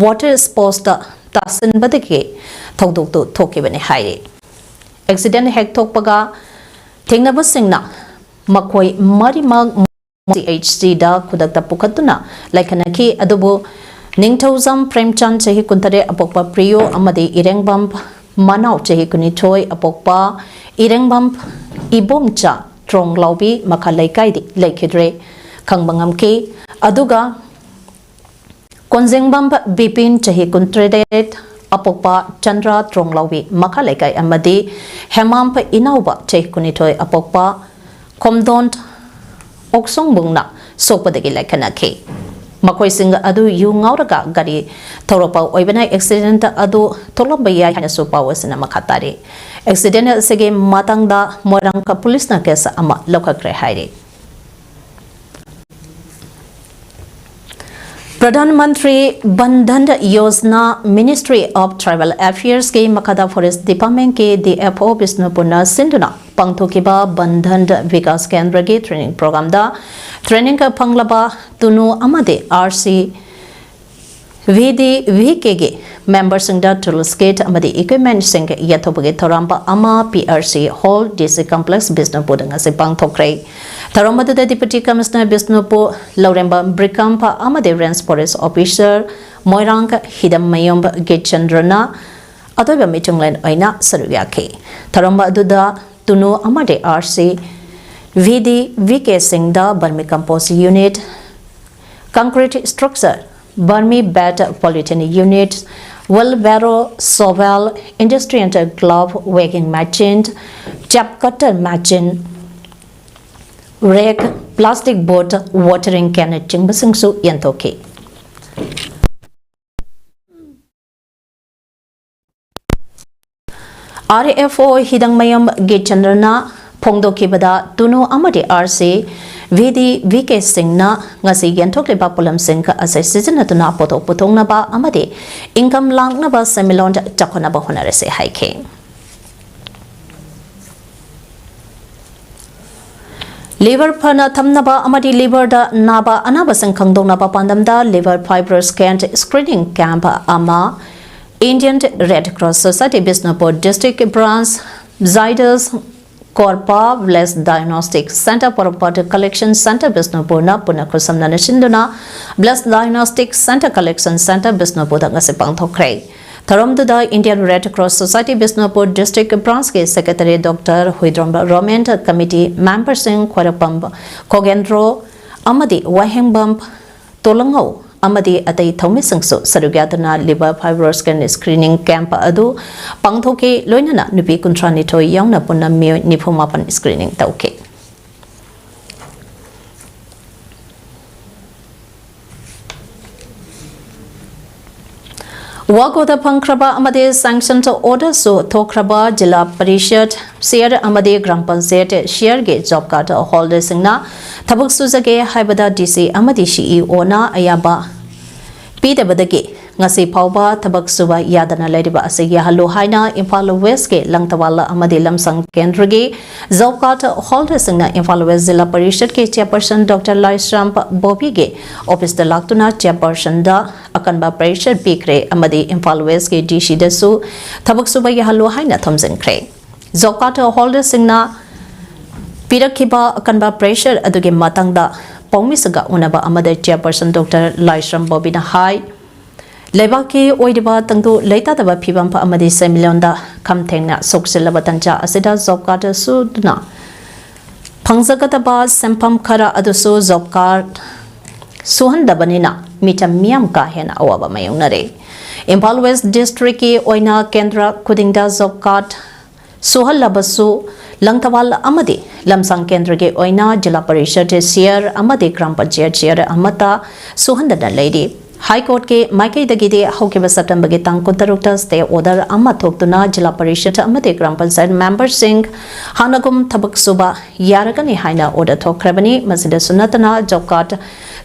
water spoutsꯇ ꯇꯥꯁꯤꯟꯕꯗꯒꯤ ꯊꯧꯗꯣꯛꯇꯨ ꯊꯣꯛꯈꯤꯕꯅꯤ ꯍꯥꯏꯔꯤ꯫ Accident ꯍꯦꯛ ꯊꯣꯛꯄꯒ ꯊꯦꯡꯅꯕꯁꯤꯡꯅ ꯃꯈꯣꯏ ꯃꯔꯤꯃꯛ C H C ꯗ ꯈꯨꯗꯛꯇ ꯄꯨꯈꯠꯇꯨꯅ ꯂꯥꯏꯈꯠꯅꯈꯤ꯫ ꯑꯗꯨꯕꯨ ꯅꯤꯡꯊꯧꯖꯝ ꯄ꯭ꯔꯦꯝꯆꯥꯟ ꯆꯍꯤ ꯀꯨꯟꯇꯔꯦꯠ ꯑꯄꯣꯛꯄ ꯄ꯭ꯔꯤꯌꯣ ꯑꯃꯗꯤ ꯏꯔꯦꯡꯕꯝ ꯃꯅꯥꯎ ꯆꯍꯤ ꯀꯨꯟꯅꯤꯊꯣꯏ ꯑꯄꯣꯛꯄ ꯏꯔꯦꯡꯕꯝ ꯏꯕꯣꯝꯆꯥ ꯇ꯭ꯔꯣꯡꯂꯥꯎꯕꯤ ꯃꯈꯥ ꯂꯩꯀꯥꯏꯗꯤ ꯂꯩꯈꯤꯗ꯭ꯔꯦ ꯈꯪꯕ ꯉꯝꯈꯤ꯫ ꯑꯗꯨꯒ ꯀꯣꯟꯖꯦꯡꯕꯝ ꯕꯤꯄꯤꯟ ꯆꯍꯤ ꯀꯨꯟꯇꯔꯦꯠ ꯑꯄꯣꯛꯄ ꯆꯟꯗ꯭ꯔ ꯇ꯭ꯔꯣꯡꯂꯥꯎꯕꯤ ꯃꯈꯥ ꯂꯩꯀꯥꯏ ꯑꯃꯗꯤ ꯍꯦꯃꯥꯝ ꯏꯅꯥꯎꯕ ꯆꯍꯤ ꯀꯨꯟꯅꯤꯊꯣꯏ ꯑꯄꯣꯛꯄ ꯈꯣꯝꯗꯣꯟ ꯑꯣꯛꯁꯣꯡꯕꯨꯡꯅ ꯁꯣꯛꯄꯗꯒꯤ ꯂꯥꯏꯈꯠꯅꯈꯤ꯫ ꯃꯈꯣꯏꯁꯤꯡ ꯑꯗꯨ ꯌꯨ ꯉꯥꯎꯔꯒ ꯒꯥꯔꯤ ꯊꯧꯔꯛꯄ ꯑꯣꯏꯕꯅ accident ꯑꯗꯨ ꯊꯣꯛꯂꯝꯕ ꯌꯥꯏ ꯍꯥꯏꯅꯁꯨ ꯄꯥꯎ ꯑꯁꯤꯅ ꯃꯈꯥ ꯇꯥꯔꯤ꯫ Accident ꯑꯁꯤꯒꯤ ꯃꯇꯥꯡꯗ ꯃꯣꯏꯔꯥꯡ ꯄꯨꯂꯤꯁꯅ case ꯑꯃ ꯂꯧꯈꯠꯈ꯭ꯔꯦ ꯍꯥꯏꯔꯤ꯫ ꯄ꯭ꯔꯙꯥꯟ ꯃꯟꯇ꯭ꯔꯤ ꯕꯟ ꯙꯟ ꯌꯣꯖꯅꯥ Ministry of Tribal Affairsꯀꯤ ꯃꯈꯥꯗ Forest Departmentꯀꯤ D F O ꯕꯤꯁꯅꯨꯄꯨꯔꯅ ꯁꯤꯟꯗꯨꯅ ꯄꯥꯡꯊꯣꯛꯈꯤꯕ ꯕꯟ ꯙꯟ ꯕꯤꯀꯥꯁ ꯀꯦꯟꯗ꯭ꯔꯒꯤ training programꯗ training ꯐꯪꯂꯕ ꯇꯨꯅꯨ ꯑꯃꯗꯤ R C V D V Kꯒꯤ memberꯁꯤꯡꯗ tools kit ꯑꯃꯗꯤ equipmentꯁꯤꯡ ꯌꯦꯟꯊꯣꯛꯄꯒꯤ ꯊꯧꯔꯝ ꯑꯃ P R C Hall, D C Complex, ꯕꯤꯁꯅꯨꯄꯨꯔꯗ ꯉꯁꯤ ꯄꯥꯡꯊꯣꯛꯈ꯭ꯔꯦ꯫ ꯊꯧꯔꯝ ꯑꯗꯨꯗ Deputy Commissioner ꯕꯤꯁꯅꯨꯄꯨꯔ ꯂꯧꯔꯦꯝꯕꯝ ꯕ꯭ꯔꯤꯀꯝꯐ ꯑꯃꯗꯤ Range Forest Officer ꯃꯣꯏꯔꯥꯡ ꯍꯤꯗꯝꯃꯌꯨꯝ ꯒꯤꯠꯆꯟꯗ꯭ꯔꯅ ꯑꯇꯣꯏꯕ ꯃꯤꯆꯨꯡꯂꯦꯟ ꯑꯣꯏꯅ ꯁꯔꯨꯛ ꯌꯥꯈꯤ꯫ ꯊꯧꯔꯝ ꯑꯗꯨꯗ ꯇꯨꯅꯨ ꯑꯃꯗꯤ R C V D V Kꯁꯤꯡꯗ vermicompost unit, concrete structure, vermi bed, polythene unit, wheelbarrow, shovel, industrial glove, weighing machine, chap cutter machine, rake, plastic board, watering canꯅꯆꯤꯡꯕꯁꯤꯡꯁꯨ ꯌꯦꯟꯊꯣꯛꯈꯤ꯫ R F O ꯍꯤꯗꯝꯃꯌꯨꯝ ꯒꯤꯠꯆꯟꯗ꯭ꯔꯅ ꯐꯣꯡꯗꯣꯛꯈꯤꯕꯗ ꯇꯨꯅꯨ ꯑꯃꯗꯤ R C V D V Kꯁꯤꯡꯅ ꯉꯁꯤ ꯌꯦꯟꯊꯣꯛꯂꯤꯕ ꯄꯣꯠꯂꯝꯁꯤꯡ ꯑꯁꯤ ꯁꯤꯖꯤꯟꯅꯗꯨꯅ ꯄꯣꯠꯊꯣꯛ ꯄꯨꯊꯣꯛꯅꯕ ꯑꯃꯗꯤ income ꯂꯥꯛꯅꯕ ꯁꯦꯟꯃꯤꯠꯂꯣꯟ ꯆꯥꯎꯈꯠꯅꯕ ꯍꯣꯠꯅꯔꯁꯤ ꯍꯥꯏꯈꯤ꯫ Liver ꯐꯅ ꯊꯝꯅꯕ ꯑꯃꯗꯤ liverꯗ ꯅꯥꯕ ꯑꯅꯥꯕꯁꯤꯡ ꯈꯪꯗꯣꯛꯅꯕ ꯄꯥꯟꯗꯝꯗ liver fibroscan screening camp ꯑꯃ Indian Red Cross Society Bishnupur District Branch, Zydus Corpa, Blood Diagnostic Center, Product Collection Center Bishnupurꯅ ꯄꯨꯟꯅ ꯈꯨꯠꯁꯝꯅꯅ ꯁꯤꯟꯗꯨꯅ Blood Diagnostic Center Collection Center Bishnupurꯗ ꯉꯁꯤ ꯄꯥꯡꯊꯣꯛꯈ꯭ꯔꯦ꯫ ꯊꯧꯔꯝꯗꯨꯗ Indian Red Cross Society Bishnupur District Branchꯀꯤ Secretary Doctor Huidrom Romen, committee memberꯁꯤꯡ ꯈ꯭ꯋꯥꯏꯔꯥꯛꯄꯝ ꯈꯣꯒꯦꯟꯗ꯭ꯔꯣ ꯑꯃꯗꯤ ꯋꯥꯍꯦꯡꯕꯝ ꯇꯣꯂꯉꯧ ꯑꯃꯗꯤ ꯑꯇꯩ ꯊꯧꯃꯤꯁꯤꯡꯁꯨ ꯁꯔꯨꯛ ꯌꯥꯗꯨꯅ liver fibroscan screening camp ꯑꯗꯨ ꯄꯥꯡꯊꯣꯛꯈꯤ꯫ ꯂꯣꯏꯅꯅ ꯅꯨꯄꯤ ꯀꯨꯟꯊ꯭ꯔꯥ ꯅꯤꯊꯣꯏ ꯌꯥꯎꯅ ꯄꯨꯟꯅ ꯃꯤꯑꯣꯏ ꯅꯤꯐꯨ ꯃꯥꯄꯟ screening ꯇꯧꯈꯤ꯫ ꯋꯥꯔꯛ ꯑꯣꯔꯗꯔ ꯐꯪꯈ꯭ꯔꯕ ꯑꯃꯗꯤ ꯁꯦꯡꯁꯟ ꯑꯣꯔꯗꯔꯁꯨ ꯊꯣꯛꯈ꯭ꯔꯕ ꯖꯤꯂꯥ ꯄꯔꯤꯁꯠ ꯁꯤꯌꯔ ꯑꯃꯗꯤ ꯒ꯭ꯔꯥꯝ ꯄꯟꯆꯥꯌꯠ ꯁꯤꯌꯔꯒꯤ ꯖꯣꯕ ꯀꯥꯔꯗ ꯍꯣꯜꯗꯔꯁꯤꯡꯅ ꯊꯕꯛ ꯁꯨꯖꯒꯦ ꯍꯥꯏꯕꯗ ꯗꯤ ꯁꯤ ꯑꯃꯗꯤ ꯁꯤ ꯏ ꯑꯣꯅ ꯑꯌꯥꯕ ꯄꯤꯗꯕꯗꯒꯤ ꯉꯁꯤ ꯐꯥꯎꯕ ꯊꯕꯛ ꯁꯨꯕ ꯌꯥꯗꯅ ꯂꯩꯔꯤꯕ ꯑꯁꯤ ꯌꯥꯍꯜꯂꯨ ꯍꯥꯏꯅ ꯏꯝꯐꯥꯜ ꯋꯦꯁꯀꯤ ꯂꯪꯊꯕꯥꯜ ꯑꯃꯗꯤ ꯂꯝꯁꯥꯡ ꯀꯦꯟꯗ꯭ꯔꯒꯤ ꯖꯣꯕ ꯀꯥꯔꯗ ꯍꯣꯜꯗꯔꯁꯤꯡꯅ ꯏꯝꯐꯥꯜ ꯋꯦꯁ ꯖꯤꯂꯥ ꯄꯔꯤꯁꯠꯀꯤ ꯆꯦꯌꯔꯄꯔꯁꯟ ꯗꯣꯛꯇꯔ ꯂꯥꯏꯁ꯭ꯔꯥꯝ ꯕꯣꯕꯤꯒꯤ ꯑꯣꯐꯤꯁꯇ ꯂꯥꯛꯇꯨꯅ ꯆꯦꯌꯔꯄꯔꯁꯟꯗ ꯑꯀꯟꯕ ꯄ꯭ꯔꯦꯁꯔ ꯄꯤꯈ꯭ꯔꯦ ꯑꯃꯗꯤ ꯏꯝꯐꯥꯜ ꯋꯦꯁꯀꯤ ꯗꯤ ꯁꯤꯗꯁꯨ ꯊꯕꯛ ꯁꯨꯕ ꯌꯥꯍꯜꯂꯨ ꯍꯥꯏꯅ ꯊꯝꯖꯤꯟꯈ꯭ꯔꯦ꯫ ꯖꯣꯕ ꯀꯥꯔꯗ ꯍꯣꯜꯗꯔꯁꯤꯡꯅ ꯄꯤꯔꯛꯈꯤꯕ ꯑꯀꯟꯕ ꯄ꯭ꯔꯦꯁꯔ ꯑꯗꯨꯒꯤ ꯃꯇꯥꯡꯗ ꯄꯥꯎꯃꯤꯁꯤꯡꯒ ꯎꯅꯕ ꯑꯃꯗ ꯆꯦꯌꯔꯄꯔꯁꯟ ꯗꯣꯛꯇꯔ ꯂꯥꯏꯁ꯭ꯔꯝ ꯕꯣꯕꯤꯅ ꯍꯥꯏ, ꯂꯩꯕꯥꯛꯀꯤ ꯑꯣꯏꯔꯤꯕ ꯇꯪꯗꯨ ꯂꯩꯇꯥꯗꯕ ꯐꯤꯕꯝ ꯑꯃꯗꯤ ꯁꯦꯟꯃꯤꯠꯂꯣꯟꯗ ꯈꯝ ꯊꯦꯡꯅ ꯁꯣꯛꯆꯤꯜꯂꯕ ꯇꯟꯖꯥ ꯑꯁꯤꯗ ꯖꯣꯕ ꯀꯥꯔꯗ ꯁꯨꯗꯨꯅ ꯐꯪꯖꯒꯗꯕ ꯁꯦꯟꯐꯝ ꯈꯔ ꯑꯗꯨꯁꯨ ꯖꯣꯕ ꯀꯥꯔꯗ ꯁꯨꯍꯟꯗꯕꯅꯤꯅ ꯃꯤꯆꯝ ꯃꯤꯌꯥꯝ ꯀꯥ ꯍꯦꯟꯅ ꯑꯋꯥꯕ ꯃꯥꯌꯣꯛꯅꯔꯦ꯫ ꯏꯝꯐꯥꯜ ꯋꯦꯁ ꯗꯤꯁꯇ꯭ꯔꯤꯛꯀꯤ ꯑꯣꯏꯅ ꯀꯦꯟꯗ꯭ꯔ ꯈꯨꯗꯤꯡꯗ ꯖꯣꯕ ꯀꯥꯔꯗ ꯁꯨꯍꯜꯂꯕꯁꯨ ꯂꯪꯊꯕꯥꯜ ꯑꯃꯗꯤ ꯂꯝꯁꯥꯡ ꯀꯦꯟꯗ꯭ꯔꯒꯤ ꯑꯣꯏꯅ ꯖꯤꯂꯥ ꯄꯔꯤꯁꯠ ꯁꯤꯌꯔ ꯑꯃꯗꯤ ꯒ꯭ꯔꯥꯝ ꯄꯟꯆꯥꯌꯠ ꯁꯤꯌꯔ ꯑꯃꯠꯇ ꯁꯨꯍꯟꯗꯅ ꯂꯩꯔꯤ꯫ ꯍꯥꯏ ꯀꯣꯔꯠꯀꯤ ꯃꯥꯏꯀꯩꯗꯒꯤꯗꯤ ꯍꯧꯈꯤꯕ ꯁꯦꯞꯇꯦꯝꯕꯔꯒꯤ ꯇꯥꯡ ꯀꯨꯟꯇꯔꯨꯛꯇ ꯁ꯭ꯇꯦ ꯑꯣꯔꯗꯔ ꯑꯃ ꯊꯣꯛꯇꯨꯅ ꯖꯤꯂꯥ ꯄꯔꯤꯁꯠ ꯑꯃꯗꯤ ꯒ꯭ꯔꯥꯝ ꯄꯟꯆꯥꯌꯠ ꯃꯦꯝꯕꯔꯁꯤꯡ ꯍꯥꯟꯅꯒꯨꯝ ꯊꯕꯛ ꯁꯨꯕ ꯌꯥꯔꯒꯅꯤ ꯍꯥꯏꯅ ꯑꯣꯔꯗꯔ ꯊꯣꯛꯈ꯭ꯔꯕꯅꯤ꯫ ꯃꯁꯤꯗꯁꯨ ꯅꯠꯇꯅ ꯖꯣꯕ ꯀꯥꯔꯗ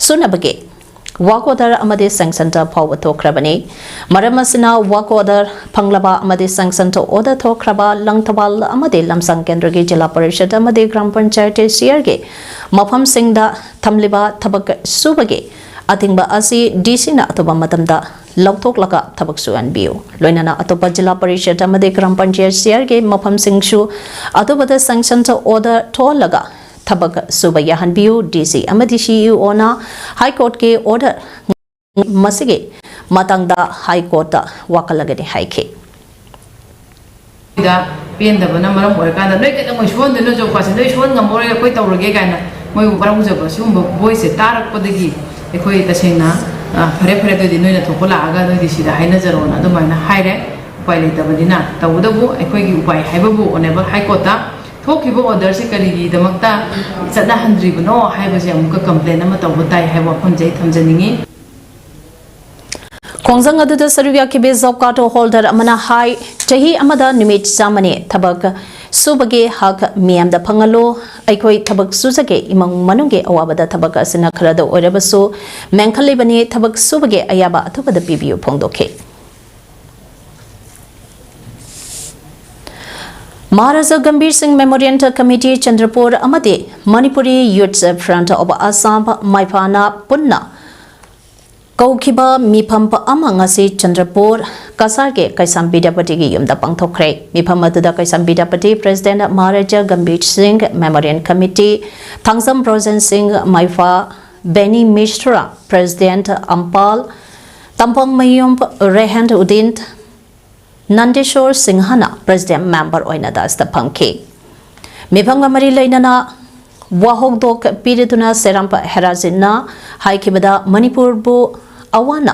ꯁꯨꯅꯕꯒꯤ ꯋꯥꯔꯛ ꯑꯣꯔꯗꯔ ꯑꯃꯗꯤ ꯁꯦꯡꯁꯟꯗ ꯐꯥꯎꯕ ꯊꯣꯛꯈ꯭ꯔꯕꯅꯤ꯫ ꯃꯔꯝ ꯑꯁꯤꯅ ꯋꯥꯔꯛ ꯑꯣꯔꯗꯔ ꯐꯪꯂꯕ ꯑꯃꯗꯤ ꯁꯦꯡꯁꯟꯗ ꯑꯣꯔꯗꯔ ꯊꯣꯛꯈ꯭ꯔꯕ ꯂꯪꯊꯕꯥꯜ ꯑꯃꯗꯤ ꯂꯝꯁꯥꯡ ꯀꯦꯟꯗ꯭ꯔꯒꯤ ꯖꯤꯂꯥ ꯄꯔꯤꯁꯠ ꯑꯃꯗꯤ ꯒ꯭ꯔꯥꯝ ꯄꯟꯆꯥꯌꯠ ꯁꯤꯌꯔꯒꯤ ꯃꯐꯝꯁꯤꯡꯗ ꯊꯝꯂꯤꯕ ꯊꯕꯛ ꯁꯨꯕꯒꯤ ꯑꯊꯤꯡꯕ ꯑꯁꯤ ꯗꯤ ꯁꯤꯅ ꯑꯊꯨꯕ ꯃꯇꯝꯗ ꯂꯧꯊꯣꯛꯂꯒ ꯊꯕꯛ ꯁꯨꯍꯟꯕꯤꯌꯨ꯫ ꯂꯣꯏꯅꯅ ꯑꯇꯣꯞꯄ ꯖꯤꯂꯥ ꯄꯔꯤꯁꯠ ꯑꯃꯗꯤ ꯒ꯭ꯔꯥꯝ ꯄꯟꯆꯥꯌꯠ ꯁꯤꯌꯔꯒꯤ ꯃꯐꯝꯁꯤꯡꯁꯨ ꯑꯊꯨꯕꯗ ꯁꯦꯡꯁꯟꯗ ꯑꯣꯔꯗꯔ ꯊꯣꯛꯍꯜꯂꯒ ꯊꯕꯛ ꯁꯨꯕ ꯌꯥꯍꯟꯕꯤꯌꯨ꯫ ꯗꯤ ꯁꯤ ꯑꯃꯗꯤ ꯁꯤ ꯏ ꯑꯣꯅ ꯍꯥꯏ ꯀꯣꯔꯠꯀꯤ ꯑꯣꯔꯗꯔ ꯃꯁꯤꯒꯤ ꯃꯇꯥꯡꯗ ꯍꯥꯏ ꯀꯣꯔꯠꯇ ꯋꯥꯀꯠꯂꯒꯅꯤ ꯍꯥꯏꯈꯤ꯫ ꯗ ꯄꯦꯟꯗꯕꯅ ꯃꯔꯝ ꯑꯣꯏꯔꯀꯥꯟꯗ ꯅꯣꯏ ꯀꯩꯗꯧꯉꯩ ꯁꯨꯍꯟꯗꯣꯏꯅꯣ ꯖꯣꯕ ꯀꯥꯔꯗꯁꯦ, ꯅꯣꯏ ꯁꯨꯍꯟ ꯉꯝꯃꯔꯣꯏ, ꯑꯩꯈꯣꯏ ꯇꯧꯔꯒꯦ ꯀꯥꯏꯅ ꯃꯣꯏꯕꯨ ꯋꯥꯔꯧꯖꯕ ꯁꯤꯒꯨꯝꯕ ꯚꯣꯏꯁꯁꯦ ꯇꯥꯔꯛꯄꯗꯒꯤ ꯑꯩꯈꯣꯏ ꯇꯁꯦꯡꯅ, ꯑ, ꯐꯔꯦ ꯐꯔꯦ, ꯑꯗꯨꯗꯤ ꯅꯣꯏꯅ ꯊꯣꯛꯄ ꯂꯥꯛꯑꯒ ꯅꯣꯏꯗꯤ ꯁꯤꯗ ꯍꯥꯏꯅꯖꯔꯣꯅ ꯑꯗꯨꯃꯥꯏꯅ ꯍꯥꯏꯔꯦ꯫ ꯎꯄꯥꯏ ꯂꯩꯇꯕꯅꯤꯅ꯫ ꯇꯧꯕꯇꯕꯨ ꯑꯩꯈꯣꯏꯒꯤ ꯎꯄꯥꯏ ꯍꯥꯏꯕꯕꯨ ꯑꯣꯅꯦꯕꯜ ꯍꯥꯏ ꯀꯣꯔꯠꯇ ꯊꯣꯛꯈꯤꯕ ꯑꯣꯔꯗꯔꯁꯦ ꯀꯔꯤꯒꯤꯗꯃꯛꯇ ꯆꯠꯅꯍꯟꯗ꯭ꯔꯤꯕꯅꯣ ꯍꯥꯏꯕꯁꯦ ꯑꯃꯨꯛꯀ ꯀꯝꯄ꯭ꯂꯦꯟ ꯑꯃ ꯇꯧꯕ ꯇꯥꯏ ꯍꯥꯏꯕ ꯋꯥꯐꯝꯁꯦ ꯑꯩ ꯊꯝꯖꯅꯤꯡꯉꯤ꯫ ꯈꯣꯡꯖꯪ ꯑꯗꯨꯗ ꯁꯔꯨꯛ ꯌꯥꯈꯤꯕ ꯖꯣꯕ ꯀꯥꯔꯗ ꯍꯣꯜꯗꯔ ꯑꯃꯅ ꯍꯥꯏ, ꯆꯍꯤ ꯑꯃꯗ ꯅꯨꯃꯤꯠ ꯆꯥꯝꯃꯅꯤ ꯊꯕꯛ ꯁꯨꯕꯒꯤ ꯍꯛ ꯃꯤꯌꯥꯝꯗ ꯐꯪꯍꯜꯂꯨ꯫ ꯑꯩꯈꯣꯏ ꯊꯕꯛ ꯁꯨꯖꯒꯦ, ꯏꯃꯨꯡ ꯃꯅꯨꯡꯒꯤ ꯑꯋꯥꯕꯗ ꯊꯕꯛ ꯑꯁꯤꯅ ꯈꯔꯗ ꯑꯣꯏꯔꯕꯁꯨ ꯃꯦꯟꯈꯠꯂꯤꯕꯅꯤ꯫ ꯊꯕꯛ ꯁꯨꯕꯒꯤ ꯑꯌꯥꯕ ꯑꯊꯨꯕꯗ ꯄꯤꯕꯤꯌꯨ ꯐꯣꯡꯗꯣꯛꯈꯤ꯫ ꯃꯍꯥꯔꯥꯖꯥ ꯒꯝꯚꯤꯔ ꯁꯤꯡ ꯃꯦꯃꯣꯔꯤꯌꯦꯜ ꯀꯃꯤꯇꯤ ꯆꯟꯗ꯭ꯔꯄꯨꯔ ꯑꯃꯗꯤ Manipuri youths front of Assam ꯃꯥꯏꯐꯥꯅ ꯄꯨꯟꯅ ꯀꯧꯈꯤꯕ ꯃꯤꯐꯝ ꯑꯃ ꯉꯁꯤ ꯆꯟꯗ꯭ꯔꯄꯨꯔ ꯀꯁꯥꯔꯒꯤ ꯀꯩꯁꯥꯝ ꯕꯤꯗ꯭ꯌꯥꯄꯇꯤꯒꯤ ꯌꯨꯝꯗ ꯄꯥꯡꯊꯣꯛꯈ꯭ꯔꯦ꯫ ꯃꯤꯐꯝ ꯑꯗꯨꯗ ꯀꯩꯁꯥꯝ ꯕꯤꯗ꯭ꯌꯥꯄꯇꯤ ꯄ꯭ꯔꯦꯁꯤꯗꯦꯟꯠ ꯃꯍꯥꯔꯥꯖꯥ ꯒꯝꯚꯤꯔ ꯁꯤꯡ ꯃꯦꯃꯣꯔꯤꯌꯦꯜ ꯀꯃꯤꯇꯤ, ꯊꯥꯡꯖꯝ ꯔꯣꯖꯟ ꯁꯤꯡ ꯃꯥꯏꯐꯥ, ꯕꯦꯅꯤ ꯃꯤꯁ꯭ꯔꯥ ꯄ꯭ꯔꯦꯁꯤꯗꯦꯟꯠ ꯑꯝꯄꯥꯜ, ꯇꯝꯐꯪꯃꯌꯨꯝ ꯔꯦꯍꯟ ꯎꯗꯤꯟ, ꯅꯟꯗꯤꯁꯣꯔ ꯁꯤꯡꯍꯅ ꯄ꯭ꯔꯦꯁꯤꯗꯦꯟꯠ ꯃꯦꯝꯕꯔ ꯑꯣꯏꯅ ꯗꯥꯁꯇ ꯐꯝꯈꯤ꯫ ꯃꯤꯐꯝꯒ ꯃꯔꯤ ꯂꯩꯅꯅ ꯋꯥꯍꯧꯗꯣꯛ ꯄꯤꯔꯗꯨꯅ ꯁꯦꯔꯥꯝꯄ ꯍꯦꯔꯥꯖꯤꯠꯅ ꯍꯥꯏꯈꯤꯕꯗ, ꯃꯅꯤꯄꯨꯔꯕꯨ ꯑꯋꯥꯅ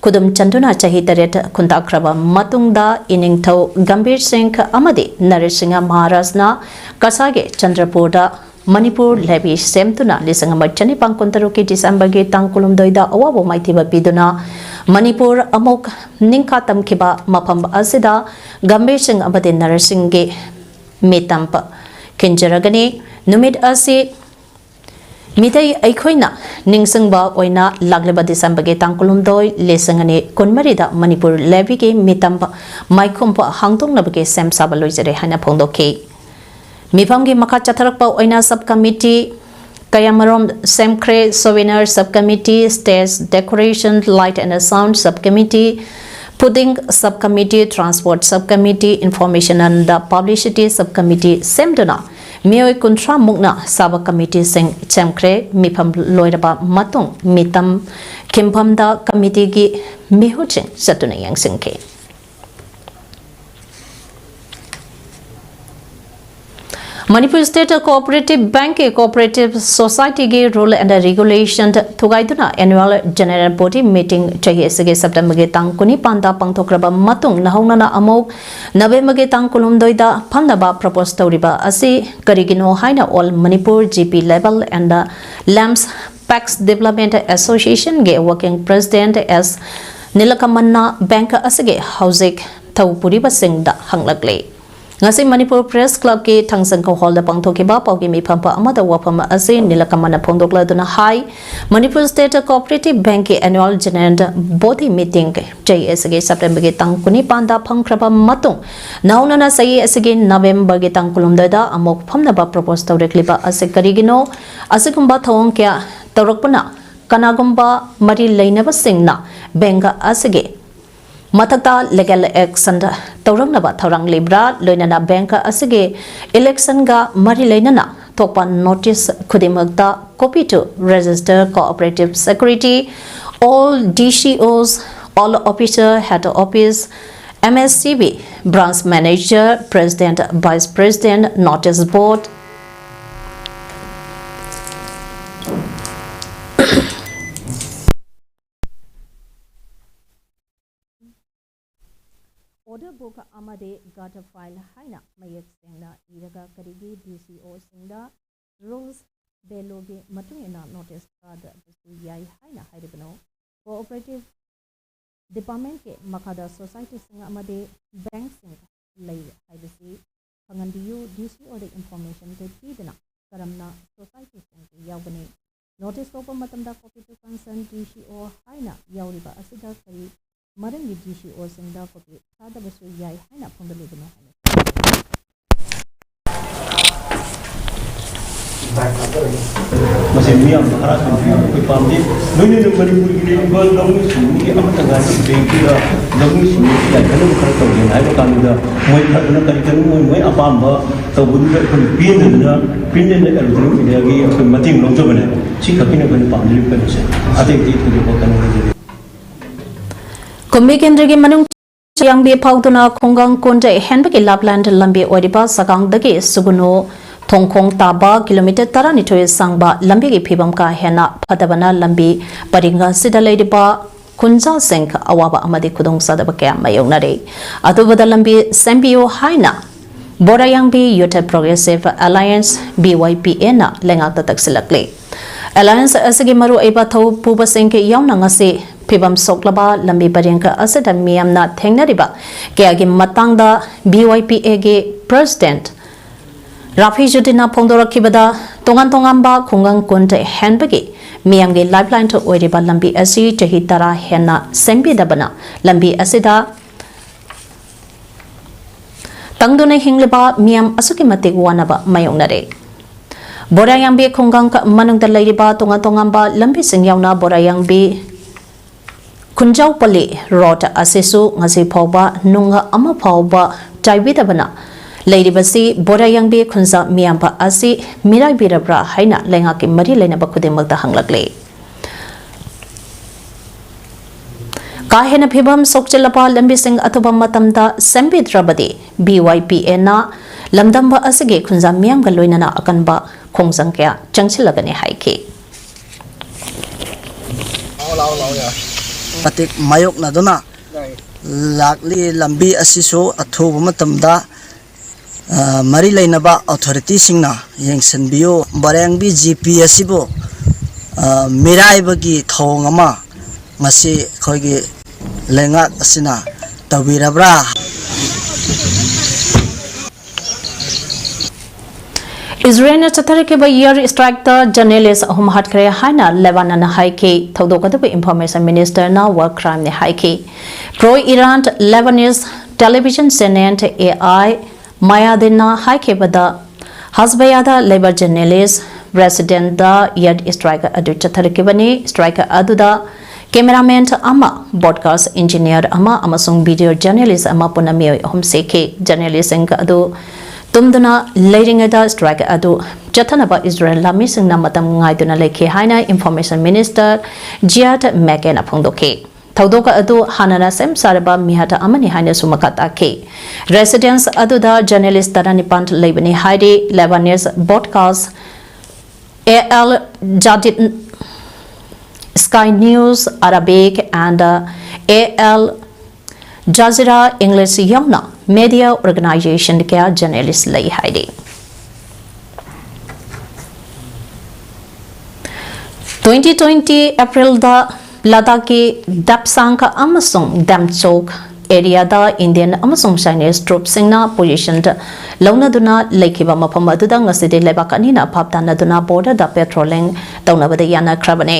ꯈꯨꯗꯨꯝ ꯆꯟꯗꯨꯅ ꯆꯍꯤ ꯇꯔꯦꯠ ꯈꯨꯟꯇꯥꯛꯈ꯭ꯔꯕ ꯃꯇꯨꯡꯗ, ꯏꯅꯤꯡꯊꯧ ꯒꯝꯚꯤꯔ ꯁꯤꯡ ꯑꯃꯗꯤ ꯅꯔꯁꯤꯡꯍ ꯃꯍꯥꯔꯥꯖꯅ ꯀꯁꯥꯒꯤ ꯆꯟꯗ꯭ꯔꯄꯨꯔꯗ ꯃꯅꯤꯄꯨꯔ ꯂꯦꯚꯤ ꯁꯦꯝꯗꯨꯅ ꯂꯤꯁꯤꯡ ꯑꯃ ꯆꯅꯤꯄꯥꯟ ꯀꯨꯟꯇꯔꯨꯛꯀꯤ ꯗꯤꯁꯦꯝꯕꯔꯒꯤ ꯇꯥꯡ ꯀꯨꯟꯍꯨꯝꯗꯣꯏꯗ ꯑꯋꯥꯕ ꯃꯥꯏꯊꯤꯕ ꯄꯤꯗꯨꯅ ꯃꯅꯤꯄꯨꯔ ꯑꯃꯨꯛ ꯅꯤꯡꯈꯥ ꯇꯝꯈꯤꯕ ꯃꯐꯝ ꯑꯁꯤꯗ ꯒꯝꯚꯤꯔ ꯁꯤꯡ ꯑꯃꯗꯤ ꯅꯔꯁꯤꯡꯒꯤ ꯃꯤꯇꯝ ꯈꯤꯟꯖꯔꯒꯅꯤ꯫ ꯅꯨꯃꯤꯠ ꯑꯁꯤ ꯃꯤꯇꯩ ꯑꯩꯈꯣꯏꯅ ꯅꯤꯡꯁꯤꯡꯕ ꯑꯣꯏꯅ ꯂꯥꯛꯂꯤꯕ ꯗꯤꯁꯦꯝꯕꯔꯒꯤ ꯇꯥꯡ ꯀꯨꯟꯍꯨꯝꯗꯣꯏ, ꯂꯤꯁꯤꯡ ꯑꯅꯤ ꯀꯨꯟꯃꯔꯤꯗ ꯃꯅꯤꯄꯨꯔ ꯂꯦꯚꯤꯒꯤ ꯃꯤꯇꯝ ꯃꯥꯏꯈꯨꯝ ꯍꯥꯡꯗꯣꯛꯅꯕꯒꯤ ꯁꯦꯝ ꯁꯥꯕ ꯂꯣꯏꯖꯔꯦ ꯍꯥꯏꯅ ꯐꯣꯡꯗꯣꯛꯈꯤ꯫ ꯃꯤꯐꯝꯒꯤ ꯃꯈꯥ ꯆꯠꯊꯔꯛꯄ ꯑꯣꯏꯅ ꯁꯕ ꯀꯃꯤꯇꯤ ꯀꯌꯥꯃꯔꯣꯝ ꯁꯦꯝꯈ꯭ꯔꯦ꯫ Souvenir sub committee, stage decoration, light and sound sub committee, fooding sub committee, transport sub committee, information and publicity sub committee ꯁꯦꯝꯗꯨꯅ ꯃꯤꯑꯣꯏ ꯀꯨꯟꯊ꯭ꯔꯥ ꯃꯨꯛꯅ ꯁꯥꯕ ꯀꯃꯤꯇꯤꯁꯤꯡ ꯁꯦꯝꯈ꯭ꯔꯦ꯫ ꯃꯤꯐꯝ ꯂꯣꯏꯔꯕ ꯃꯇꯨꯡ ꯃꯤꯇꯝ ꯈꯤꯟꯐꯝꯗ ꯀꯃꯤꯇꯤꯒꯤ ꯃꯤꯍꯨꯠꯁꯤꯡ ꯆꯠꯇꯨꯅ ꯌꯦꯡꯁꯤꯟꯈꯤ꯫ ꯃꯅꯤꯄꯨꯔ ꯁ꯭ꯇꯦꯠ ꯀꯣꯑꯣꯄꯔꯦꯇꯤꯚ ꯕꯦꯡꯛꯀꯤ ꯀꯣꯑꯣꯄꯔꯦꯇꯤꯚ ꯁꯣꯁꯥꯏꯇꯤꯒꯤ ꯔꯨꯜ ꯑꯦꯟ ꯔꯤꯒꯨꯂꯦꯁꯟ ꯊꯨꯒꯥꯏꯗꯨꯅ ꯑꯦꯅꯨꯑꯦꯜ ꯖꯦꯅꯔꯦꯜ ꯕꯣꯗꯤ ꯃꯤꯇꯤꯡ ꯆꯍꯤ ꯑꯁꯤꯒꯤ ꯁꯦꯞꯇꯦꯝꯕꯔꯒꯤ ꯇꯥꯡ ꯀꯨꯟꯅꯤꯄꯥꯟꯗ ꯄꯥꯡꯊꯣꯛꯈ꯭ꯔꯕ ꯃꯇꯨꯡ, ꯅꯧꯍꯧꯅꯅ ꯑꯃꯨꯛ ꯅꯕꯦꯝꯕꯔꯒꯤ ꯇꯥꯡ ꯀꯨꯟꯍꯨꯝꯗꯣꯏꯗ ꯐꯝꯅꯕ ꯄ꯭ꯔꯄꯣꯖ ꯇꯧꯔꯤꯕ ꯑꯁꯤ ꯀꯔꯤꯒꯤꯅꯣ ꯍꯥꯏꯅ All Manipur G P Labour and Lamps Pax Development Associationꯒꯤ ꯋꯥꯔꯀꯤꯡ ꯄ꯭ꯔꯦꯁꯤꯗꯦꯟꯠ ꯑꯦꯁ ꯅꯤꯂꯀꯃꯟꯅ ꯕꯦꯡꯛ ꯑꯁꯤꯒꯤ ꯍꯧꯖꯤꯛ ꯊꯧ ꯄꯨꯔꯤꯕꯁꯤꯡꯗ ꯍꯪꯂꯛꯂꯤ꯫ ꯉꯁꯤ ꯃꯅꯤꯄꯨꯔ ꯄ꯭ꯔꯦꯁ ꯀ꯭ꯂꯕꯀꯤ ꯊꯥꯡꯖꯪꯈꯣ ꯍꯣꯜꯗ ꯄꯥꯡꯊꯣꯛꯈꯤꯕ ꯄꯥꯎꯒꯤ ꯃꯤꯐꯝ ꯑꯃꯗ ꯋꯥꯐꯝ ꯑꯁꯤ ꯅꯤꯂꯀꯃꯟꯅ ꯐꯣꯡꯗꯣꯛꯂꯗꯨꯅ ꯍꯥꯏ, ꯃꯅꯤꯄꯨꯔ ꯁ꯭ꯇꯦꯠ ꯀꯣꯑꯣꯄꯔꯦꯇꯤꯚ ꯕꯦꯡꯛꯀꯤ ꯑꯦꯅꯨꯑꯦꯜ ꯖꯦꯅꯔꯦꯜ ꯕꯣꯗꯤ ꯃꯤꯇꯤꯡ ꯆꯍꯤ ꯑꯁꯤꯒꯤ ꯁꯦꯞꯇꯦꯝꯕꯔꯒꯤ ꯇꯥꯡ ꯀꯨꯟꯅꯤꯄꯥꯟꯗ ꯐꯝꯈ꯭ꯔꯕ ꯃꯇꯨꯡ, ꯅꯧꯅꯅ ꯆꯍꯤ ꯑꯁꯤꯒꯤ ꯅꯕꯦꯝꯕꯔꯒꯤ ꯇꯥꯡ ꯀꯨꯟꯍꯨꯝꯗꯣꯏꯗ ꯑꯃꯨꯛ ꯐꯝꯅꯕ ꯄ꯭ꯔꯣꯄꯣꯁ ꯇꯧꯔꯛꯂꯤꯕ ꯑꯁꯤ ꯀꯔꯤꯒꯤꯅꯣ? ꯑꯁꯤꯒꯨꯝꯕ ꯊꯧꯑꯣꯡ ꯀꯌꯥ ꯇꯧꯔꯛꯄꯅ ꯀꯅꯥꯒꯨꯝꯕ ꯃꯔꯤ ꯂꯩꯅꯕꯁꯤꯡꯅ ꯕꯦꯡꯛ ꯑꯁꯤꯒꯤ ꯃꯊꯛꯇ ꯂꯤꯒꯦꯜ ꯑꯦꯛꯁꯟ ꯇꯧꯔꯛꯅꯕ ꯊꯧꯔꯥꯡ ꯂꯩꯕ꯭ꯔꯥ? ꯂꯣꯏꯅꯅ ꯕꯦꯡꯛ ꯑꯁꯤꯒꯤ ꯏꯂꯦꯛꯁꯟꯒ ꯃꯔꯤ ꯂꯩꯅꯅ ꯊꯣꯛꯄ ꯅꯣꯇꯤꯁ ꯈꯨꯗꯤꯡꯃꯛꯇ copy to register cooperative security, all D C Os, all officer, head office, M S C B, branch manager, president, vice president, notice board, order book ꯑꯃꯗꯤ ꯒꯥꯇ ꯐꯥꯏꯜ ꯍꯥꯏꯅ ꯃꯌꯦꯛ ꯁꯦꯡꯅ ꯏꯔꯒ ꯀꯔꯤꯒꯤ D C O ꯁꯤꯡꯗ rules ꯕꯦꯂꯣꯒꯤ ꯃꯇꯨꯡ ꯏꯟꯅ notice ꯊꯥꯗꯕꯁꯨ ꯌꯥꯏ ꯍꯥꯏꯅ ꯍꯥꯏꯔꯤꯕꯅꯣ? ꯀꯣꯑꯣꯄꯔꯦꯇꯤꯚ ꯗꯤꯄꯥꯔꯠꯃꯦꯟꯠꯀꯤ ꯃꯈꯥꯗ ꯁꯣꯁꯥꯏꯇꯤꯁꯤꯡ ꯑꯃꯗꯤ ꯕꯦꯡꯛꯁꯤꯡ ꯂꯩ ꯍꯥꯏꯕꯁꯤ ꯈꯪꯍꯟꯕꯤꯌꯨ꯫ D C O ꯗ ꯏꯟꯐꯣꯔꯃꯦꯁꯟ ꯄꯤꯗꯅ ꯀꯔꯝꯅ ꯁꯣꯁꯥꯏꯇꯤꯁꯤꯡ ꯌꯥꯎꯒꯅꯤ? ꯅꯣꯇꯤꯁ ꯊꯣꯛꯄ ꯃꯇꯝꯗ copy to concern D C O ꯍꯥꯏꯅ ꯌꯥꯎꯔꯤꯕ ꯑꯁꯤꯗ ꯀꯔꯤ ꯃꯔꯝꯒꯤ D C O ꯁꯤꯡꯗ copy ꯊꯥꯗꯕꯁꯨ ꯌꯥꯏ ꯍꯥꯏꯅ ꯐꯣꯡꯗꯣꯛꯂꯤꯕꯅꯣ ꯍꯥꯏꯅ ꯃꯁꯤ ꯃꯤꯌꯥꯝꯗ ꯈꯔ ꯈꯪꯕꯤꯌꯨ꯫ ꯑꯩꯈꯣꯏ ꯄꯥꯝꯗꯦ꯫ ꯂꯣꯏꯅꯅ ꯃꯅꯤꯄꯨꯔꯒꯤ ꯂꯩꯔꯤꯕ ꯂꯧꯃꯤꯁꯤꯡꯒꯤ ꯑꯃꯠꯇ ꯉꯥꯏꯔꯕ ꯕꯦꯡꯛꯇꯨꯗ ꯂꯧꯃꯤꯁꯤꯡꯒꯤ ꯌꯥꯏꯐꯅꯕ ꯈꯔ ꯇꯧꯒꯦꯅ ꯍꯥꯏꯕ ꯀꯥꯟꯗꯨꯗ ꯃꯣꯏ ꯈꯔꯗꯨꯅ ꯀꯔꯤ ꯀꯔꯤ ꯃꯣꯏ ꯃꯣꯏ ꯑꯄꯥꯝꯕ ꯇꯧꯕꯗꯨꯗ ꯑꯩꯈꯣꯏ ꯄꯦꯟꯗꯗꯅ Print and Electronic Media ꯒꯤ ꯑꯩꯈꯣꯏ ꯃꯇꯦꯡ ꯂꯧꯖꯕꯅꯦ꯫ ꯁꯤ ꯈꯛꯀꯤꯅꯦ ꯑꯩꯈꯣꯏꯅ ꯄꯥꯝꯖꯔꯤꯕ ꯀꯩꯅꯣꯁꯦ꯫ ꯑꯇꯩ ꯑꯇꯩ ꯊꯣꯏꯗꯣꯛꯄ ꯀꯩꯅꯣ ꯂꯩꯖꯗꯦ꯫ ꯀꯨꯝꯕꯤ ꯀꯦꯟꯗ꯭ꯔꯒꯤ ꯃꯅꯨꯡ ꯆꯌꯥꯡꯕꯤ ꯐꯥꯎꯗꯨꯅ ꯈꯨꯡꯒꯪ ꯀꯨꯟꯗ ꯍꯦꯟꯕꯒꯤ ꯂꯥꯞꯂꯦꯟ ꯂꯝꯕꯤ ꯑꯣꯏꯔꯤꯕ ꯁꯒꯥꯡꯗꯒꯤ ꯁꯨꯒꯨꯅꯨ ꯊꯣꯡꯈꯣꯡ ꯇꯥꯕ ꯀꯤꯂꯣꯃꯤꯇꯔ ꯇꯔꯥꯅꯤꯊꯣꯏ ꯁꯥꯡꯕ ꯂꯝꯕꯤꯒꯤ ꯐꯤꯕꯝ ꯀꯥ ꯍꯦꯟꯅ ꯐꯠꯇꯕꯅ ꯂꯝꯕꯤ ꯄꯔꯤꯡ ꯑꯁꯤꯗ ꯂꯩꯔꯤꯕ ꯈꯨꯟꯖꯥꯁꯤꯡ ꯑꯋꯥꯕ ꯑꯃꯗꯤ ꯈꯨꯗꯣꯡꯆꯥꯗꯕ ꯀꯌꯥ ꯃꯥꯌꯣꯛꯅꯔꯤ꯫ ꯑꯊꯨꯕꯗ ꯂꯝꯕꯤ ꯁꯦꯝꯕꯤꯌꯨ ꯍꯥꯏꯅ ꯕꯣꯔꯥꯌꯥꯡꯕꯤ Youth Progressive Alliance, B Y P A ꯅ ꯂꯩꯉꯥꯛꯇ ꯇꯛꯁꯤꯜꯂꯛꯂꯤ꯫ ꯑꯦꯂꯥꯌꯟꯁ ꯑꯁꯤꯒꯤ ꯃꯔꯨꯑꯣꯏꯕ ꯊꯧ ꯄꯨꯕꯁꯤꯡ ꯌꯥꯎꯅ ꯉꯁꯤ ꯐꯤꯕꯝ ꯁꯣꯛꯂꯕ ꯂꯝꯕꯤ ꯄꯔꯦꯡ ꯑꯁꯤꯗ ꯃꯤꯌꯥꯝꯅ ꯊꯦꯡꯅꯔꯤꯕ ꯀꯌꯥꯒꯤ ꯃꯇꯥꯡꯗ B Y P Aꯒꯤ President ꯔꯥꯐꯤꯖꯨꯗꯤꯟꯅ ꯐꯣꯡꯗꯣꯔꯛꯈꯤꯕꯗ, ꯇꯣꯉꯥꯟ ꯇꯣꯉꯥꯟꯕ ꯈꯨꯡꯒꯪ ꯀꯨꯟ ꯍꯦꯟꯕꯒꯤ ꯃꯤꯌꯥꯝꯒꯤ lifeline ꯑꯣꯏꯔꯤꯕ ꯂꯝꯕꯤ ꯑꯁꯤ ꯆꯍꯤ ꯇꯔꯥ ꯍꯦꯟꯅ ꯁꯦꯝꯕꯤꯗꯕꯅ ꯂꯝꯕꯤ ꯑꯁꯤꯗ ꯇꯪꯗꯨꯅ ꯍꯤꯡꯂꯤꯕ ꯃꯤꯌꯥꯝ ꯑꯁꯨꯛꯀꯤ ꯃꯇꯤꯛ ꯋꯥꯅꯕ ꯃꯥꯌꯣꯛꯅꯔꯦ꯫ ꯕꯣꯔꯥꯌꯥꯡꯕꯤ ꯈꯨꯡꯒꯪ ꯃꯅꯨꯡꯗ ꯂꯩꯔꯤꯕ ꯇꯣꯉꯥꯟ ꯇꯣꯉꯥꯟꯕ ꯂꯝꯕꯤꯁꯤꯡ ꯌꯥꯎꯅ ꯕꯣꯔꯥꯌꯥꯡꯕꯤ ꯈꯨꯟꯖꯥꯎꯄꯜꯂꯤ road ꯑꯁꯤꯁꯨ ꯉꯁꯤ ꯐꯥꯎꯕ ꯅꯨꯡ ꯑꯃ ꯐꯥꯎꯕ ꯆꯥꯏꯕꯤꯗꯕꯅ ꯂꯩꯔꯤꯕꯁꯤ ꯕꯣꯔꯥꯌꯥꯡꯕꯤ ꯈꯨꯟꯖꯥ ꯃꯤꯌꯥꯝꯕ ꯑꯁꯤ ꯃꯤꯔꯥꯏꯕꯤꯔꯕ꯭ꯔꯥ ꯍꯥꯏꯅ ꯂꯩꯉꯥꯛꯀꯤ ꯃꯔꯤ ꯂꯩꯅꯕ ꯈꯨꯗꯤꯡꯃꯛꯇ ꯍꯪꯂꯛꯂꯤ꯫ ꯀꯥ ꯍꯦꯟꯅ ꯐꯤꯕꯝ ꯁꯣꯛꯆꯤꯜꯂꯕ ꯂꯝꯕꯤꯁꯤꯡ ꯑꯊꯨꯕ ꯃꯇꯝꯗ ꯁꯦꯝꯕꯤꯗ꯭ꯔꯕꯗꯤ B Y P Aꯅ ꯂꯝꯗꯝꯕ ꯑꯁꯤꯒꯤ ꯈꯨꯟꯖꯥ ꯃꯤꯌꯥꯝꯒ ꯂꯣꯏꯅꯅ ꯑꯀꯟꯕ ꯈꯣꯡꯖꯪ ꯀꯌꯥ ꯆꯪꯁꯤꯜꯂꯒꯅꯤ ꯍꯥꯏꯈꯤ꯫ ꯃꯇꯤꯛ ꯃꯥꯌꯣꯛꯅꯗꯨꯅ ꯂꯥꯛꯂꯤ꯫ ꯂꯝꯕꯤ ꯑꯁꯤꯁꯨ ꯑꯊꯨꯕ ꯃꯇꯝꯗ, ꯑ, ꯃꯔꯤ ꯂꯩꯅꯕ authorityꯁꯤꯡꯅ ꯌꯦꯡꯁꯤꯟꯕꯤꯌꯨ꯫ ꯕꯣꯔꯥꯌꯥꯡꯕꯤ G P ꯑꯁꯤꯕꯨ, ꯑ, ꯃꯤꯔꯥꯏꯕꯒꯤ ꯊꯧꯑꯣꯡ ꯑꯃ ꯉꯁꯤ ꯑꯩꯈꯣꯏꯒꯤ ꯂꯩꯉꯥꯛ ꯑꯁꯤꯅ ꯇꯧꯕꯤꯔꯕ꯭ꯔꯥ? ꯏꯖꯔꯦꯜꯅ ꯆꯠꯊꯔꯛꯈꯤꯕ air strikeꯇ journalist ꯑꯍꯨꯝ ꯍꯥꯠꯈ꯭ꯔꯦ ꯍꯥꯏꯅ ꯂꯦꯕꯥꯅꯟꯅ ꯍꯥꯏꯈꯤ꯫ ꯊꯧꯗꯣꯛ ꯑꯗꯨꯕꯨ Information Ministerꯅ war crimeꯅꯤ ꯍꯥꯏꯈꯤ꯫ Pro Iran Lebanese television channel A I Mayadinꯅ ꯍꯥꯏꯈꯤꯕꯗ, ꯍꯁꯕꯌꯥꯗ ꯂꯩꯕ journalist residentꯗ air strike ꯑꯗꯨ ꯆꯠꯊꯔꯛꯈꯤꯕꯅꯤ꯫ Strike ꯑꯗꯨꯗ cameraman ꯑꯃ, broadcast engineer ꯑꯃ ꯑꯃꯁꯨꯡ video journalist ꯑꯃ ꯄꯨꯟꯅ ꯃꯤꯑꯣꯏ ꯑꯍꯨꯝ ꯁꯤꯈꯤ꯫ Journalistꯁꯤꯡ ꯑꯗꯨ ꯇꯨꯝꯗꯨꯅ ꯂꯩꯔꯤꯉꯩꯗ strike ꯑꯗꯨ ꯆꯠꯊꯅꯕ ꯏꯖꯔꯦꯜ ꯂꯥꯟꯃꯤꯁꯤꯡꯅ ꯃꯇꯝ ꯉꯥꯏꯗꯨꯅ ꯂꯩꯈꯤ ꯍꯥꯏꯅ Information Minister Ziad Maghena ꯐꯣꯡꯗꯣꯛꯈꯤ꯫ ꯊꯧꯗꯣꯛ ꯑꯗꯨ ꯍꯥꯟꯅꯅ ꯁꯦꯝ ꯁꯥꯔꯕ ꯃꯤꯍꯥꯠ ꯑꯃꯅꯤ ꯍꯥꯏꯅꯁꯨ ꯃꯈꯥ ꯇꯥꯈꯤ꯫ Residence ꯑꯗꯨꯗ journalist ꯇꯔꯥꯅꯤꯄꯥꯟ ꯂꯩꯕꯅꯤ ꯍꯥꯏꯔꯤ꯫ Lebanese broadcast A Al Jadid, Sky News Arabic and, uh, A Al Jazeera English ꯌꯥꯎꯅ media organization ꯀꯌꯥ journalist ꯂꯩ ꯍꯥꯏꯔꯤ꯫ Twenty twenty Aprilꯗ ꯂꯗꯥꯈꯀꯤ ꯗꯥꯞꯁꯥꯡ ꯑꯃꯁꯨꯡ ꯗꯥꯝꯆꯣꯛ ꯑꯦꯔꯤꯌꯥꯗ ꯏꯟꯗꯤꯌꯟ ꯑꯃꯁꯨꯡ ꯆꯥꯏꯅꯤꯁ ꯇ꯭ꯔꯨꯞꯁꯤꯡꯅ ꯄꯣꯖꯤꯁꯟ ꯂꯧꯅꯗꯨꯅ ꯂꯩꯈꯤꯕ ꯃꯐꯝ ꯑꯗꯨꯗ ꯉꯁꯤꯗꯤ ꯂꯩꯕꯥꯛ ꯑꯅꯤꯅ ꯚꯥꯞ ꯇꯥꯅꯗꯨꯅ ꯕꯣꯔꯗꯔꯗ ꯄꯦꯇ꯭ꯔꯣꯂꯤꯡ ꯇꯧꯅꯕꯗ ꯌꯥꯅꯈ꯭ꯔꯕꯅꯤ꯫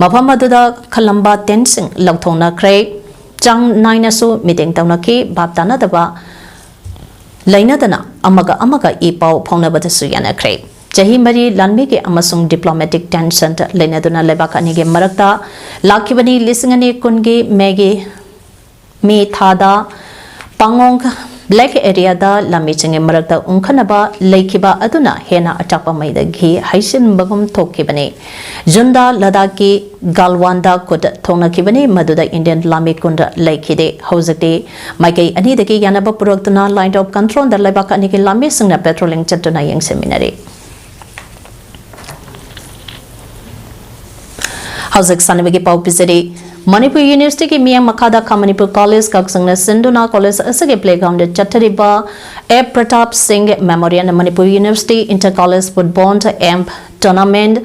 ꯃꯐꯝ ꯑꯗꯨꯗ ꯈꯜꯂꯝꯕ ꯇꯦꯟꯠꯁꯤꯡ ꯂꯧꯊꯣꯛꯅꯈ꯭ꯔꯦ꯫ ꯆꯥꯡ ꯅꯥꯏꯅꯁꯨ ꯃꯤꯇꯤꯡ ꯇꯧꯅꯈꯤ꯫ ꯚꯥꯞ ꯇꯥꯅꯗꯕ ꯂꯩꯅꯗꯅ ꯑꯃꯒ ꯑꯃꯒ ꯏ ꯄꯥꯎ ꯐꯥꯎꯅꯕꯗꯁꯨ ꯌꯥꯅꯈ꯭ꯔꯦ꯫ ꯆꯍꯤ ꯃꯔꯤ ꯂꯥꯟꯃꯤꯒꯤ ꯑꯃꯁꯨꯡ ꯗꯤꯄ꯭ꯂꯣꯃꯦꯇꯤꯛ ꯇꯦꯟꯁꯟ ꯂꯩꯅꯗꯨꯅ ꯂꯩꯕꯥꯛ ꯑꯅꯤꯒꯤ ꯃꯔꯛꯇ ꯂꯥꯛꯈꯤꯕꯅꯤ꯫ ꯂꯤꯁꯤꯡ ꯑꯅꯤ ꯀꯨꯟꯒꯤ ꯃꯦꯒꯤ ꯃꯦ ꯊꯥꯗ ꯄꯥꯡꯒꯣꯡ ꯕ꯭ꯂꯦꯛ ꯑꯦꯔꯤꯌꯥꯗ ꯂꯥꯟꯃꯤꯁꯤꯡꯒꯤ ꯃꯔꯛꯇ ꯎꯪꯈꯠꯅꯕ ꯂꯩꯈꯤꯕ ꯑꯗꯨꯅ ꯍꯦꯟꯅ ꯑꯆꯥꯛꯄ ꯃꯩꯗꯒꯤ ꯍꯩꯁꯤꯟꯕꯒꯨꯝ ꯊꯣꯛꯈꯤꯕꯅꯤ꯫ ꯖꯨꯟꯗ ꯂꯗꯥꯈꯀꯤ ꯒꯥꯜꯋꯥꯟꯗ ꯈꯨꯠ ꯊꯣꯛꯅꯈꯤꯕꯅꯤ, ꯃꯗꯨꯗ ꯏꯟꯗꯤꯌꯟ ꯂꯥꯟꯃꯤ ꯀꯨꯟ ꯂꯩꯈꯤꯗꯦ꯫ ꯍꯧꯖꯤꯛꯇꯤ ꯃꯥꯏꯀꯩ ꯑꯅꯤꯗꯒꯤ ꯌꯥꯅꯕ ꯄꯨꯔꯛꯇꯨꯅ ꯂꯥꯏꯟ ꯑꯣꯐ ꯀꯟꯇ꯭ꯔꯣꯜꯗ ꯂꯩꯕꯥꯛ ꯑꯅꯤꯒꯤ ꯂꯥꯟꯃꯤꯁꯤꯡꯅ ꯄꯦꯇ꯭ꯔꯣꯂꯤꯡ ꯆꯠꯇꯨꯅ ꯌꯦꯡꯁꯤꯟꯃꯤꯟꯅꯔꯤ꯫ ꯍꯧꯖꯤꯛ ꯁꯥꯟꯅꯕꯒꯤ ꯄꯥꯎ ꯄꯤꯖꯔꯤ꯫ ꯃꯅꯤꯄꯨꯔ ꯌꯨꯅꯤꯚꯔꯁꯤꯇꯤꯒꯤ ꯃꯤꯠꯌꯦꯡ ꯃꯈꯥꯗ ꯈꯥ ꯃꯅꯤꯄꯨꯔ ꯀꯣꯂꯦꯖ ꯀꯛꯆꯤꯡꯅ ꯁꯤꯟꯗꯨꯅ ꯀꯣꯂꯦꯖ ꯑꯁꯤꯒꯤ ꯄ꯭ꯂꯦꯒ꯭ꯔꯥꯎꯟꯗ ꯆꯠꯊꯔꯤꯕ A Pratap Singh memorial Manipur university inter college football M tournament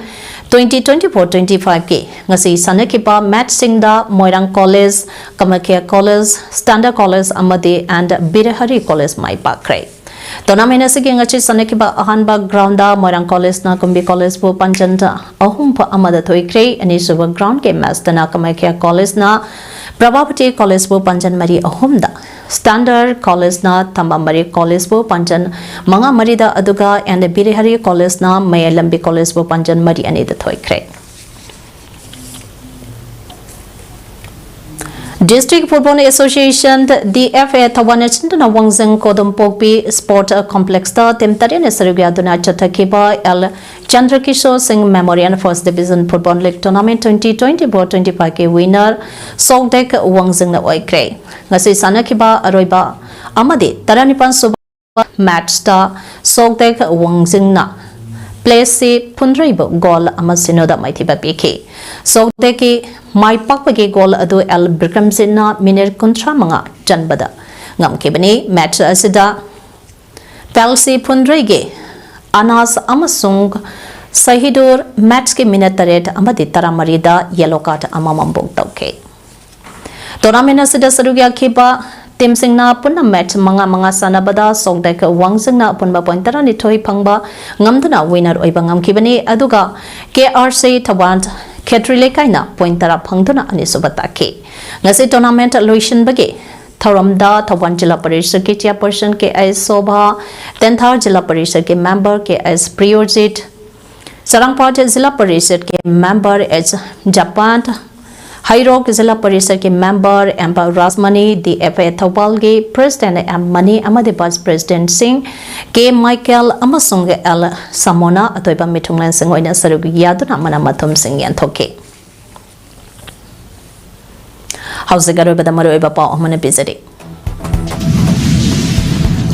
twenty twenty four twenty ꯐꯥꯏꯚꯀꯤ ꯉꯁꯤ ꯁꯥꯟꯅꯈꯤꯕ ꯃꯦꯠꯆꯁꯤꯡꯗ Moirang college, Kamakhya college, standard college ꯑꯃꯗꯤ ꯑꯦꯟ ꯕꯤꯔꯍꯔꯤ ꯀꯣꯂꯦꯖ ꯃꯥꯏ ꯄꯥꯛꯈ꯭ꯔꯦ꯫ ꯇꯣꯔꯅꯥꯃꯦꯟꯠ ꯑꯁꯤꯒꯤ ꯉꯁꯤ ꯁꯥꯟꯅꯈꯤꯕ ꯑꯍꯥꯟꯕ ꯒ꯭ꯔꯥꯎꯟꯗ ꯃꯣꯏꯔꯥꯡ ꯀꯣꯂꯦꯖꯅ ꯀꯨꯝꯕꯤ ꯀꯣꯂꯦꯖꯄꯨ ꯄꯥꯟꯖꯟ ꯑꯍꯨꯝ ꯑꯃꯗ ꯊꯣꯏꯈ꯭ꯔꯦ꯫ ꯑꯅꯤꯁꯨꯕ ꯒ꯭ꯔꯥꯎꯟꯒꯤ ꯃꯦꯆꯇꯅ ꯀꯃꯈ꯭ꯌꯥ ꯀꯣꯂꯦꯖꯅ ꯄ꯭ꯔꯚꯥꯕꯇꯤ ꯀꯣꯂꯦꯖꯄꯨ ꯄꯥꯟꯖꯟ ꯃꯔꯤ ꯑꯍꯨꯝꯗ, ꯁ꯭ꯇꯥꯟꯗꯔ ꯀꯣꯂꯦꯖꯅ ꯊꯝꯕꯥꯃꯔꯤ ꯀꯣꯂꯦꯖꯄꯨ ꯄꯥꯟꯖꯟ ꯃꯉꯥ ꯃꯔꯤꯗ, ꯑꯗꯨꯒ ꯑꯦꯟ ꯕꯤꯔꯍꯔꯤ ꯀꯣꯂꯦꯖꯅ ꯃꯌꯥꯏꯂꯝꯕꯤ ꯀꯣꯂꯦꯖꯄꯨ ꯄꯥꯟꯖꯟ ꯃꯔꯤ ꯑꯅꯤꯗ ꯊꯣꯏꯈ꯭ꯔꯦ꯫ District Football Association, D F A, ꯊꯧꯕꯥꯜꯅ ꯁꯤꯟꯗꯨꯅ ꯋꯥꯡꯖꯤꯡ ꯀꯣꯗꯨꯝꯄꯣꯛꯄꯤ ꯁ꯭ꯄꯣꯔꯠ ꯀꯣꯝꯄ꯭ꯂꯦꯛꯁꯇ ꯇꯤꯝ ꯇꯔꯦꯠꯅ ꯁꯔꯨꯛ ꯌꯥꯗꯨꯅ ꯆꯠꯊꯈꯤꯕ ꯑꯦꯜ ꯆꯟꯗ꯭ꯔꯀꯤꯁꯣꯔ ꯁꯤꯡ memorial first division football league tournament twenty twenty four twenty ꯐꯥꯏꯚꯀꯤ ꯋꯤꯅꯔ ꯁꯣꯛꯗꯦꯛ ꯋꯥꯡꯖꯤꯡꯅ ꯑꯣꯏꯈ꯭ꯔꯦ꯫ ꯉꯁꯤ ꯁꯥꯟꯅꯈꯤꯕ ꯑꯔꯣꯏꯕ ꯑꯃꯗꯤ ꯇꯔꯥꯅꯤꯄꯥꯟ ꯁꯨꯕ ꯃꯦꯠꯆꯇ ꯁꯣꯛꯗꯦꯛ ꯋꯥꯡꯖꯤꯡꯅ ꯄ꯭ꯂꯦꯁꯤ ꯐꯨꯟꯗ꯭ꯔꯩꯕꯨ ꯒꯣꯜ ꯑꯃ ꯁꯤꯅꯣꯗ ꯃꯥꯏꯊꯤꯕ ꯄꯤꯈꯤ꯫ ꯁꯣꯛꯗꯦꯛꯀꯤ ꯃꯥꯏ ꯄꯥꯛꯄꯒꯤ ꯒꯣꯜ ꯑꯗꯨ ꯑꯦꯜ ꯕꯤꯀ꯭ꯔꯝꯖꯤꯠꯅ ꯃꯤꯅꯤꯠ ꯀꯨꯟꯊ꯭ꯔꯥ ꯃꯉꯥ ꯆꯟꯕꯗ ꯉꯝꯈꯤꯕꯅꯤ꯫ ꯃꯦꯠꯆ ꯑꯁꯤꯗ ꯄꯦꯜꯁꯤ ꯐꯨꯟꯗ꯭ꯔꯩꯒꯤ ꯑꯅꯥꯁ ꯑꯃꯁꯨꯡ ꯁꯍꯤꯗꯨꯔ ꯃꯦꯠꯁꯀꯤ ꯃꯤꯅꯠ ꯇꯔꯦꯠ ꯑꯃꯗꯤ ꯇꯔꯥꯃꯔꯤꯗ ꯌꯦꯂꯣ ꯀꯥꯔꯗ ꯑꯃꯃꯝ ꯕꯨꯛ ꯇꯧꯈꯤ꯫ ꯇꯣꯔꯅꯥꯃꯦꯟ ꯑꯁꯤꯗ ꯁꯔꯨꯛ ꯌꯥꯈꯤꯕ ꯇꯤꯝꯁꯤꯡꯅ ꯄꯨꯟꯅ ꯃꯦꯠꯁ ꯃꯉꯥ ꯃꯉꯥ ꯁꯥꯟꯅꯕꯗ ꯁꯣꯛꯗꯦꯛ ꯋꯥꯡꯖꯤꯡꯅ ꯑꯄꯨꯟꯕ ꯄꯣꯏꯟ ꯇꯔꯥꯅꯤꯊꯣꯏ ꯐꯪꯕ ꯉꯝꯗꯨꯅ ꯋꯤꯅꯔ ꯑꯣꯏꯕ ꯉꯝꯈꯤꯕꯅꯤ꯫ ꯑꯗꯨꯒ ꯀꯦ ꯑꯥꯔ ꯁꯤ ꯊꯧꯕꯥꯜ ꯈꯦꯇ꯭ꯔꯤ ꯂꯩꯀꯥꯏꯅ ꯄꯣꯏꯟ ꯇꯔꯥ ꯐꯪꯗꯨꯅ ꯑꯅꯤꯁꯨꯕ ꯇꯥꯈꯤ꯫ ꯉꯁꯤ ꯇꯣꯔꯅꯥꯃꯦꯟ ꯂꯣꯏꯁꯤꯟꯕꯒꯤ ꯊꯧꯔꯝꯗ ꯊꯧꯕꯥꯜ ꯖꯤꯂꯥ ꯄꯔꯤꯁꯗꯀꯤ ꯆꯤꯌꯥꯔꯄꯔꯁꯟ ꯀꯦ H Sobha, Tentha zila ꯄꯔꯤꯁꯗꯀꯤ member K H ꯄ꯭ꯔꯤꯌꯣꯖꯤꯠ, Charangpat zila ꯄꯔꯤꯁꯗꯀꯤ member H Japan, Heirok zila ꯄꯔꯤꯁꯗꯀꯤ member M Rajmani, D F A ꯊꯧꯕꯥꯜꯒꯤ president M money ꯑꯃꯗꯤ ꯚꯥꯏꯁ ꯄ꯭ꯔꯦꯁꯤꯗꯦꯟꯁꯤꯡ ꯀꯦ ꯃꯥꯏꯀꯦꯜ ꯑꯃꯁꯨꯡ ꯑꯦꯜ ꯁꯃꯣꯅꯥ ꯑꯇꯣꯏꯕ ꯃꯤꯊꯨꯡꯂꯦꯟꯁꯤꯡ ꯑꯣꯏꯅ ꯁꯔꯨꯛ ꯌꯥꯗꯨꯅ ꯃꯅꯥ ꯃꯊꯨꯝꯁꯤꯡ ꯌꯦꯟꯊꯣꯛꯈꯤ꯫ ꯍꯧꯖꯤꯛ ꯑꯔꯣꯏꯕꯗ ꯃꯔꯨꯑꯣꯏꯕ ꯄꯥꯎ ꯑꯃꯅ ꯄꯤꯖꯔꯤ꯫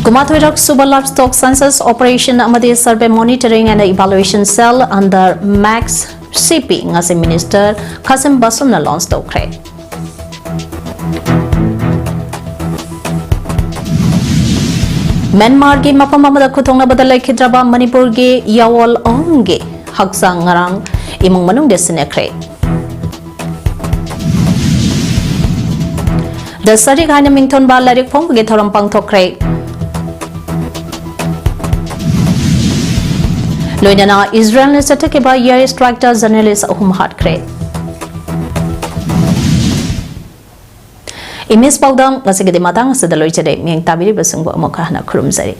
ꯀꯨꯟꯃꯥꯊꯣꯏꯔꯛ ꯁꯨꯕ livestock census operation ꯑꯃꯗꯤ survey monitoring and evaluation cell under max C P ꯉꯁꯤ ꯃꯤꯅꯤꯁꯇꯔ ꯈꯥꯁꯤꯝ ꯕꯥꯁꯨꯝꯅ ꯂꯣꯟꯆ ꯇꯧꯈ꯭ꯔꯦ꯫ ꯃ꯭ꯌꯥꯟꯃꯥꯔꯒꯤ ꯃꯐꯝ ꯑꯃꯗ ꯈꯨꯗꯣꯡꯅꯕꯗ ꯂꯩꯈꯤꯗ꯭ꯔꯕ ꯃꯅꯤꯄꯨꯔꯒꯤ ꯌꯥꯋꯣꯜ ꯑꯍꯨꯝꯒꯤ ꯍꯛꯆꯥꯡ ꯉꯔꯥꯡ ꯏꯃꯨꯡ ꯃꯅꯨꯡꯗ ꯁꯤꯟꯅꯈ꯭ꯔꯦ꯫ ꯗ ꯁꯔꯤꯛ ꯍꯥꯏꯅ ꯃꯤꯡꯊꯣꯟꯕ ꯂꯥꯏꯔꯤꯛ ꯐꯣꯡꯕꯒꯤ ꯊꯧꯔꯝ ꯄꯥꯡꯊꯣꯛꯈ꯭ꯔꯦ꯫ ꯂꯣꯏꯅꯅ ꯏꯖꯔꯦꯜꯅ ꯆꯠꯊꯈꯤꯕ air strikeꯇ journalist ꯑꯍꯨꯝ ꯍꯥꯠꯈ꯭ꯔꯦ꯫ ꯏꯃꯤꯁ ꯄꯥꯎꯗꯝ ꯉꯁꯤꯒꯤꯗꯤ ꯃꯇꯥꯡ ꯑꯁꯤꯗ ꯂꯣꯏꯖꯔꯦ꯫ ꯃꯤꯌꯦꯡ ꯇꯥꯕꯤꯔꯤꯕꯁꯤꯡꯕꯨ ꯑꯃꯨꯛ ꯍꯟꯅ ꯈꯨꯔꯨꯝꯖꯔꯤ꯫